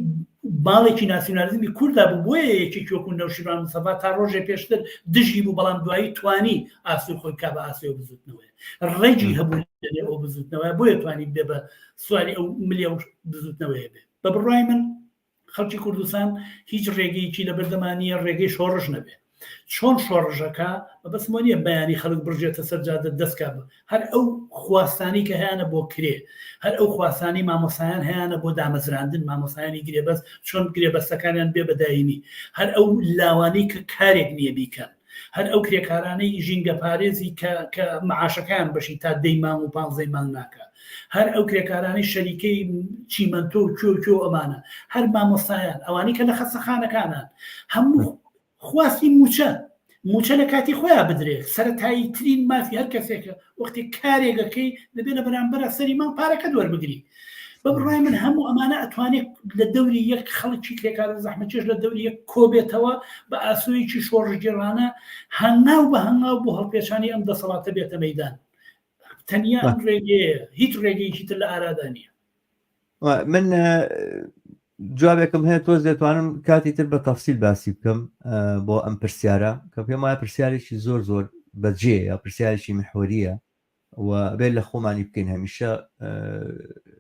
باڵێکی ناسیونالیزمی کووردا بوو، بۆیە یەکێکی وەکو نەوشیروان مستەفا تا ڕۆژێ پێشتر دژی بوو، بەڵام دوایی توانی ئاسۆی خۆی بکا بە ئاسۆی ئەو بزوتنەوەیە. ڕێگی هەبوو لەنێو ئەو بزوتنەوەیە، بۆیە توانی بێ بە سواری ئەو ملی ئەو بزوتنەوەیە بێ. بە بڕوای من خەڵکی کوردستان هیچ ڕێگەیەکی لەبەردەما نییە ڕێگەی شۆڕش نەبێ. چۆن شۆڕشەکە مەبەستم وە نییە بەیانی خەڵک بڕژێتە سەر جادە دەستکا بە هەر ئەو خواستانی کە هەیانە بۆ کرێ، هەر ئەو خواستانی مامۆستایان هەیانە بۆ دامەزراندن مامۆستایانی گرێبەست چۆن گرێبەستەکانیان بێ بە دایمی، هەر ئەو لاوانەی کە کارێک نییە بیکەن. هەر ئەو کرێکارانەی ژینگەپارێزی کە کە مەعاشەکەیان بەشی تا دەی مانگ و پانزەی مانگ ناکا، هەر ئەو کرێکارانەی شەریکەی چیمەنتۆ و کوێ و کوێ و ئەمانە، هەر مامۆستایان، ئەوانەی کە لە خەستەخانەکانان، هەموو خواستی مووچە، مووچە لە کاتی خۆیا بدرێ، سەرەتایی ترین مافی هەر کەسێکە، وەختێ کارێک ئەکەی دەبێ لە بەرامبەرا سەری مانگ پارەکەت وەربگری. بە بڕوای من هەموو ئەمانە ئەتوانێ لە دەوری یەک خەڵکی کرێکار و زەحمەتکێش لە دەوری یەک کۆبێتەوە بە ئاسۆیەکی شۆڕشگێڕانە هەنگاو بە هەنگاو بۆ هەڵپێچانی ئەم دەسەڵاتە بێتە مەیدان. تەنیا ئەم ڕێگەیە، هیچ ڕێگەیەکی تر لە ئارادا نییە. من جوابێکم هەیە تۆز دەتوانم کاتی تر بە تەفسیل باسی بکەم بۆ ئەم پرسیارە کە پێم وایە پرسیارێکی زۆر زۆر بەجێیە پرسیارێکی محوەریە و بێت لە خۆمانی بکەین هەمیشە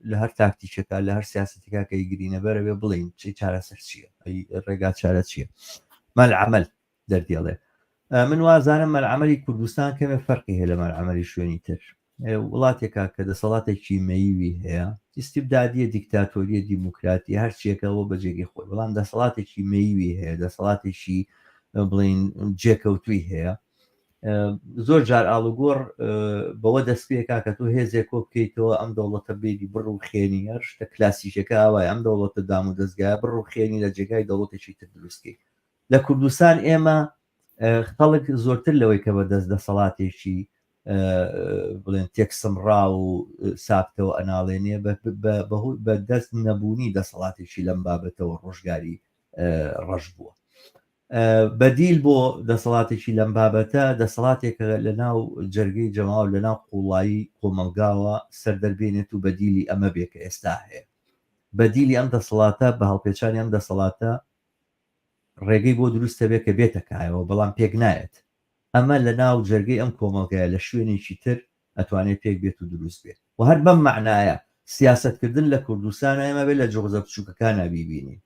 لە هەر تاکتیکێکا لە هەر سیاستێکا کە یگرینە بەرەوێ بڵین چی چارەسەر چییە ڕێگا چارە چییە مەل عمل دەردیڵێ من وازانم مەلعەمەلی کوردستان کەمێ فەرقی هەیە لە مەلعەمەلی شوێنی تر وڵاتێکە کە دەسەڵاتێکی مەیوی هەیە ئیستیبدادیە دیکتاتۆریە دیموکراتی هەرچیەکەەوە بە جێگەی خۆی بەڵام دەسەڵاتێکی مەیوی هەیە دەسەڵاتێکی بڵین جێکەوتوی هەیە زۆر جار ئاڵوگۆڕ بەوە دەست پێکا کە تۆ هێزێک کۆ بکەیتەوە ئەم دەوڵەتە بێری بڕ و خێنی هەر شتە کلاسیکەکە ئاوایە ئەم دەوڵەتە دام و دەستگایە بڕ و خێنی لە جێگای دەوڵەتێکی تر دروستکەی لە کوردستان ئێمە خەڵک زۆرتر لەوەی کە بەدەست دەسەڵاتێکی بڵێن تێکسمڕا و ساکتەوە ئەناڵێنێ بە دەست نەبوونی دەسەڵاتێکی لەم بابەتەوە ڕۆژگاری ڕەش بووە. بەدیل بۆ دەسەڵاتێکی لەم بابەتە دەسەڵاتێکە لە ناو جەرگەی جەماوەر لە ناو قوڵایی کۆمەڵگاوە سەر دەربێنێت و بەدیلی ئەمە بێ کە ئێستا هەیە. بەدیلی ئەم دەسەڵاتە بە هەڵپێچانی ئەم دەسەڵاتە ڕێگەی بۆ دروست دەبێت کە بێتە کایەوە بەڵام پێک نایەت. ئەمە لە ناو جەرگەی ئەم کۆمەڵگایە لە شوێنێکی تر ئەتوانێت پێک بێت و دروست بێت و هەر بەم مەعنایە سیاسەتکردن لە کوردستانا ئێمە بێت لە جوغزە بچووکەکانا بیبینین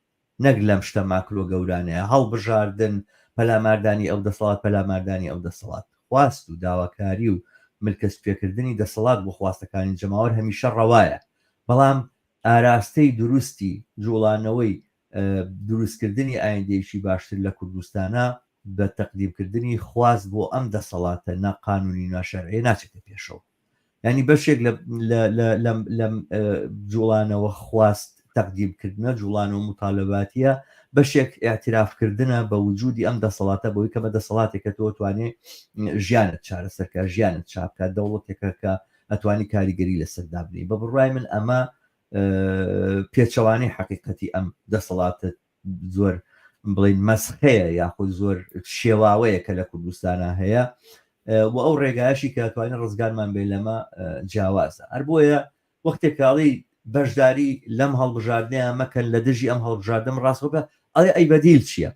نەک لەم شتە ماکرۆ گەورانەیە، هەڵبژاردن، پەلاماردانی ئەو دەسەڵات، پەلاماردانی ئەو دەسەڵات. خواست و داواکاری و ملکەچپێکردنی دەسەڵات بۆ خواستەکانی جەماوەر هەمیشە ڕەوایە، بەڵام ئاراستەی دروستی جوڵانەوەی دروستکردنی ئایندەیەکی باشتر لە کوردستانا بە تەقدیمکردنی خواست بۆ ئەم دەسەڵاتە ناقانونی و ناشەرعیە ناچێتە پێشەوە. یانی بەشێک لەم جوڵانەوە خواست تەقدیم کردنە، جوڵانەوە موتالەباتیە، بەشێک ئیعتراف کردنە بە وجودی ئەم دەسەڵاتە بەوەی کە بە دەسەڵاتێکە تۆ توانێ ژیانت چارەسەرکە، ژیانت چاکە، دەوڵەتێکە کە ئەتوانی کاریگەری لەسەر دابنێی. بە بڕوای من ئەمە پێچەوانەی حەقیقەتی ئەم دەسەڵاتە زۆر بڵین مەسخەیە یاخود زۆر شێواوەیە کە لە کوردستانە هەیە و ئەو ڕێگایشی کە توانین ڕزگارمان بێ لەمە جیاوازە هەر بۆیە وەختێک کاڵی بەشداری لەم هەڵبژاردنەیە مەکەن لە دژی ئەم هەڵبژاردنم ڕاستەوە ئەڵێ ئەی بەدیل چییە؟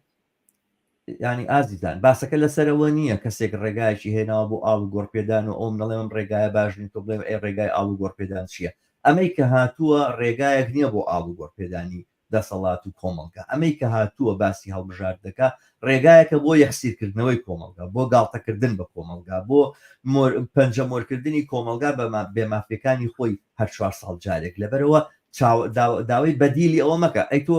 ینی ئازیزان باسەکە لەسەرەوە نییە کەسێک ڕێگایەکی هێناوە بۆ ئاڵ و گۆڕپێدان و ئەوم نەڵێم ڕێگایە باش نیە تۆ بڵێم ئەی ڕێگای ئاڵ و گۆڕپێدان چییە ئەمەی کە هاتووە ڕێگایەک نییە بۆ ئاڵ و گۆڕپێدانی دەسەڵات و کۆمەڵگا. ئەمەی کە هاتووە باسی هەڵبژارد دەکا، ڕێگایەکە بۆ یەخسیرکردنەوەی کۆمەڵگا، بۆ گاڵتەکردن بە کۆمەڵگا، بۆ مۆر پەنجە مۆرکردنی کۆمەڵگا بە بێمافیەکانی خۆی هەر چوار ساڵ جارێک. لەبەرئەوە چاو داوای بەدیلی ئەوە مەکە، ئەی تۆ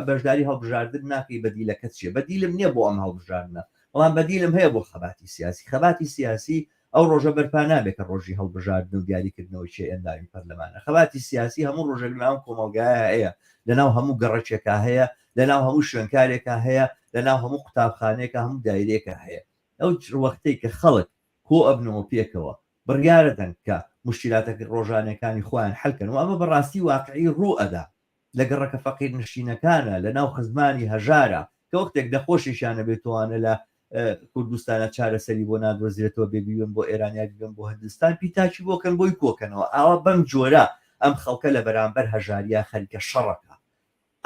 بەشداری هەڵبژاردن ناکەی بەدیلەکەت چییە؟ بەدیلم نییە بۆ ئەم هەڵبژاردنە، بەڵام بەدیلم هەیە بۆ خەباتی سیاسی. خەباتی سیاسی ئەو ڕۆژە بەرپا نابێت کە ڕۆژی هەڵبژاردن و دیاریکردنەوەی کێ ئەندامی پەرلەمانە. خەباتی سیاسی هەموو ڕۆژێک لەناو ئەم کۆمەڵگایە هەیە، لەناو هەموو گەڕەکێکا هەیە، لەناو هەموو شوێنکارێکا هەیە، لەناو هەموو قوتابخانەیەکا، هەموو دایرەیەکا هەیە. ئەو وەختەی کە خەڵک کۆئەبنەوە پێکەوە بڕیارەدەن کە موشکیلاتە ڕۆژانەکانی خۆیان حەل کەن و ئەمە بەڕاستی واقعی ڕوو ئەدا لە گەڕەکە فەقیرنشینەکانە، لە ناو خزمانی هەژارە، کە وەختێک نەخۆشێکیان ئەبێت تۆوانە لە کوردستانە چارەسەری بۆ نادۆزرێتەوە بێ بیبەن بۆ ئێران یا بیبەن بۆ هندستان پیتاکی بۆ کەن بۆی کۆکەنەوە ئاوا بەم جۆرە ئەم خەڵکە لە بەرامبەر هەژاریا خەریکە شەڕەکە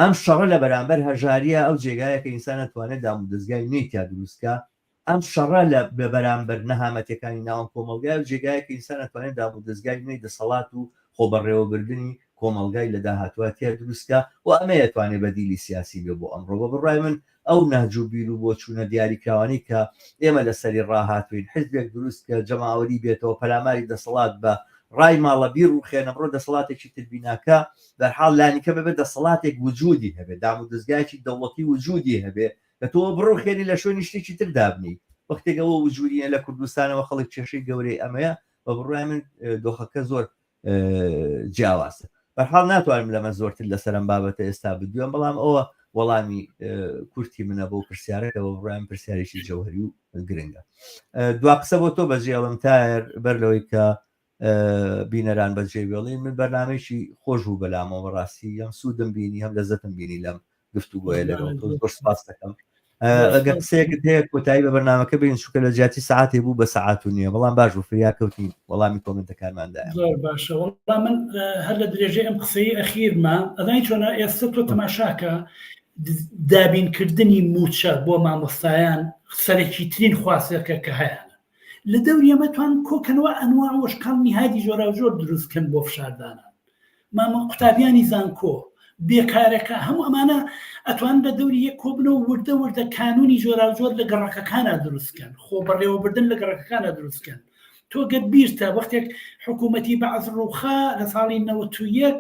ئەم شەڕە لە بەرامبەر هەژاریە ئەو جێگایە کە ئینسان ئەتوانێت دامودەزگای نوێی تیا دروست کا ئەم شەڕە لە بەرامبەر نەهامەتیەکانی ناو ئەم کۆمەڵگایە و جێگایە کە ئینسان ئەتوانێت دامودەزگای نوێی دەسەڵات و خۆبەڕێوەبردنی کۆمەڵگای لە داهاتووا تیا دروست کا و ئەمەیە ئەتوانێ بەدیلی سیاسی بێ بۆ ئەمڕۆ. بە بڕوای من ئەو نەهج و بیر و بۆچوونە دیاریکراوانەی کە ئێمە لە سەری ڕاهاتووین حیزبێک دروست کە جەماوەری بێتەوە پەلاماری دەسەڵات بە ڕای ماڵە بیڕوخێنە بڕۆ دەسەڵاتێکی تر بیناکە بەرحاڵ لانیکەم ئەبێ دەسەڵاتێک وجودی هەبێ دامودەزگایەکی دەوڵەتی وجودی هەبێ کە تۆ بڕوخێنی لە شوێنی شتێکی تر دابنێی. وەختێک ئەوە وجودیە لە کوردستانەوە خەڵک کێشەی گەورەی ئەمەیە بە بڕوای من دۆخەکە زۆر جیاوازە. بەرحاڵ ناتوانم لەمە زۆرتر لەسەر ئەم بابەتە ئێستا بدوێم، بەڵام ئەوە وەڵامی کورتی منە بۆ پرسیارە کە بە بڕوای من پرسیارێکی جەوهەری و گرنگە. دوا قسە بۆ تۆ بەجێڵم تایەر بەر لەوەی کە بینەران بەجێ بێڵین من بەرنامەیەکی خۆش بوو بەلامەوە بەڕاستی هەم سوودم بینی هەم لەزەتم بینی لەم گفتوگۆیە لەگەڵ تۆ زۆر سپاس دەکەم ئەگەر قسەیەکت هەیە کۆتایی بە بەرنامەکە بین چونکە لە جیاتی سەعاتێ بوو بە سەعات و نییە بەڵام باش بوو فریا کەوتین وەڵامی کۆمنتەکانمان دایە زۆر باشە وەڵا من هەر لە درێژەی ئەم قسەی ئەخیرمە ئەزانی چۆنە ئێستا تۆ تەماشاکە دابینکردنی موچە بۆ مامۆستایان سەرەکیترین خواستێکە کە هەیانە لە دەوری ئەمە توان کۆکەنەوە ئەنواع و ئەشکال نیهادی جۆراوجۆر دروست کەن بۆ فشاردانان مامە قوتابیانی زانکۆ بێکارەکە هەموو ئەمانە ئەتوان لە دەوری یەک کۆبنەوە وردە وردە کانونی جۆراوجۆر لە گەڕەکەکانە دروستکەن خۆ بەڕێوەبردن لە گەڕەکەکانە دروستکەن تۆ گەر بیرتە وەختێک حکوومەتی بەعس ڕووخا لە ساڵی 91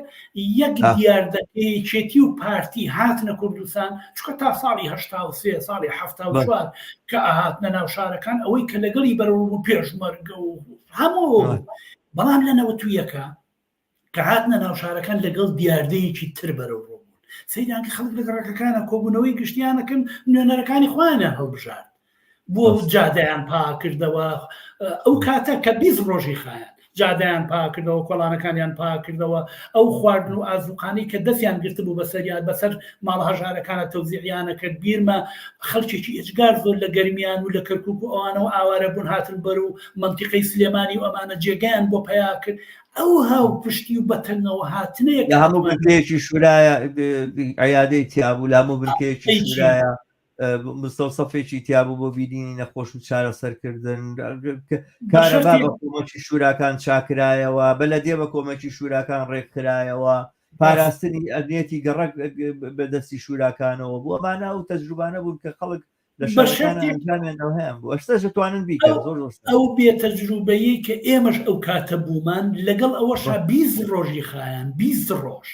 یەک دیاردە یەکێتی و پارتی هاتنە کوردستان چونکە تا ساڵی 83 ساڵی 74 کە ئەهاتنە ناو شارەکان ئەوەی کە لەگەڵی بەرەو بوو پێشمەرگە و هەموو بەڵام لە 91ەکە کە هاتنە ناو شارەکان لەگەڵ دیاردەیەکی تر بەرەو ڕوو بوون سەیران کە خەڵک لە گەڕەکەکانە کۆبوونەوەی گشتیانەکەن نوێنەرەکانی خۆیانیان هەڵبژارد بۆ جادەیان پاکردەوە ئەو کاتە کە 20 ڕۆژی خایان جادەیان پاکردەوە کۆڵانەکانیان پاکردەوە ئەو خواردن و ئازوقانەی کە دەستیان گرتبوو بەسەریان بەسەر ماڵە هەژارەکانە تەوزیعیانە کرد بیرمە خەڵکێکی ئێجگار زۆر لە گەرمیان و لە کەرکوک و ئەوانەوە ئاوارە بوون هاتن بەر و مەنتیقەی سلێمانی و ئەمانە جێگایان بۆ پەیا کرد ئەو هاوپشتی و بەتەنگەوە هاتنەیە لە هەموو بنکەیەکی شورایە عیادەی تیابوو لە هەموو بنکەیەکی شورایە مستەوسەفێکی تیابوو بۆ بینینی نەخۆش و چارەسەرکردن کارەبا بە کۆمەکی شوراکان چاکرایەوە بەلەدێ بە کۆمەکی شوراکان ڕێکخرایەوە پاراستنی ئەمنیەتی گەڕەک بەدەستی شوراکانەوە بوو ئەمانە ئەو تەجروبانە بوون کە خەڵک لە شارەکان ئەنجامیان دا و هەیان بوو ئەشتاش دەتوانن بیکەن زۆر زۆر سەختە. ئەو بێ تەجروبەیەی کە ئێمەش ئەو کاتە بوومان لەگەڵ ئەوەشا 20 ڕۆژی خایان 20 ڕۆژ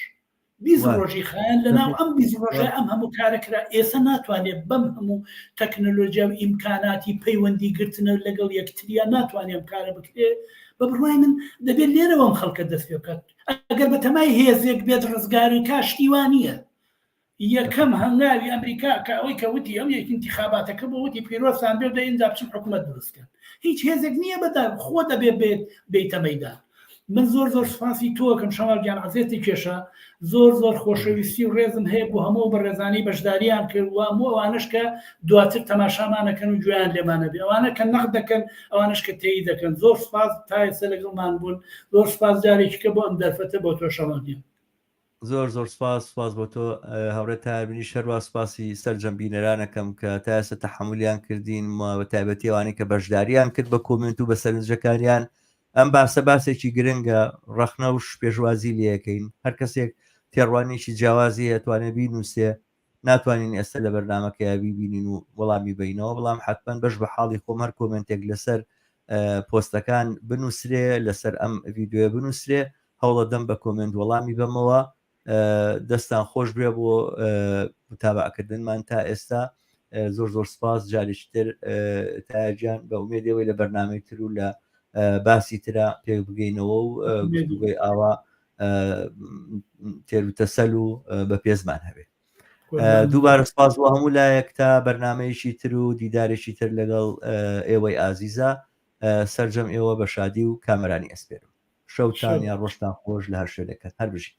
20 ڕۆژی خایان لەناو ئەم 20 ڕۆژە ئەم هەموو کارە کرا ئێستا ناتوانێت بەم هەموو تەکنەلۆژیا و ئیمکاناتی پەیوەندی گرتنە لەگەڵ یەکتریا ناتوانێت ئەم کارە بکرێ بە بڕوای من دەبێت لێرەوە ئەم خەڵکە دەست پێ بکات ئەگەر بەتەمای هێزێک بێت ڕزگاری کا شتی وا نییە یەکەم هەنگاوی ئەمریکا کە ئەوەی کە وتی ئەو یەک ئینتیخاباتەکە بۆ وتی پیرۆزتان بێ و دە ئینجا بچن حکومەت دروست کەن هیچ هێزێک نییە بەدا خۆ دەبێ بێت بێیتە مەیدان من زۆر زۆر سوپاسی تۆکەم شەماڵ گیان عەزێتی کێشا زۆر زۆر خۆشەویستی و ڕێزم هەیە بۆ هەموو بەڕێزانی بەشداریان کرد و هەموو ئەوانەش کە دواتر تەماشامانەکەن و گوێیان لێمانە بێ ئەوانە کە نەقد دەکەن ئەوانەش کە تێی دەکەن زۆر سوپاس تا ئێستا لەگەڵمان بوون زۆر سوپاس جارێکی کە بۆ ئەم دەرفەتە بۆ تۆ شەماڵ گیان. زۆر زۆر سپاس سپاس بۆ تۆ هاوڕێ تاهر منیش هەروا سپاسی سەرجەم بینەرانەکەم کە تا ئێستا تەحەمولیان کردین و بە تایبەتی ئەوانەی کە بەشداریان کرد بە کۆمێنت و بە سەرنجەکانیان ئەم باسە باسێکی گرنگە ڕەخنە و پێشوازی لەکەین هەر کەسێک تێڕوانێکی جیاوازی هەیە توانێت بینوسێ ناتوانین ئێستا لە بەرنامەکەیا بیبینین و وەڵامی بینەوە بەڵام حتمما بەش بە حاڵی خۆم هەر کۆمنتێک لەسەر پۆستەکان بنووسرێ لەسەر ئەم ڤیددیوە بنووسرێ هەوڵەدەم بە کۆمێنت وەڵامی بەمەوە دەستان خۆش بێ بۆ متابعکردنمان تا ئێستا زۆر زۆر سپاس جارێکی تر تاگیان بە ئومێدەوەی لە بەرنامەی تر و لە باسی ترا پێک بگەینەوە و گفتوگۆی ئاوا تێر و تەسەل و بە پێزمان هەبێ دووبارە سپاس بۆ هەموو لایەک تا بەرنمەیەکی تر و دیدارێکی تر لەگەڵ ئێوەی ئازیزە سەرجەم ئێوە بە شادی و کامەرانی ئەسپێرم شەوتان یا ڕۆژتان خۆش لە هەر شوێنێکن هەر بژین.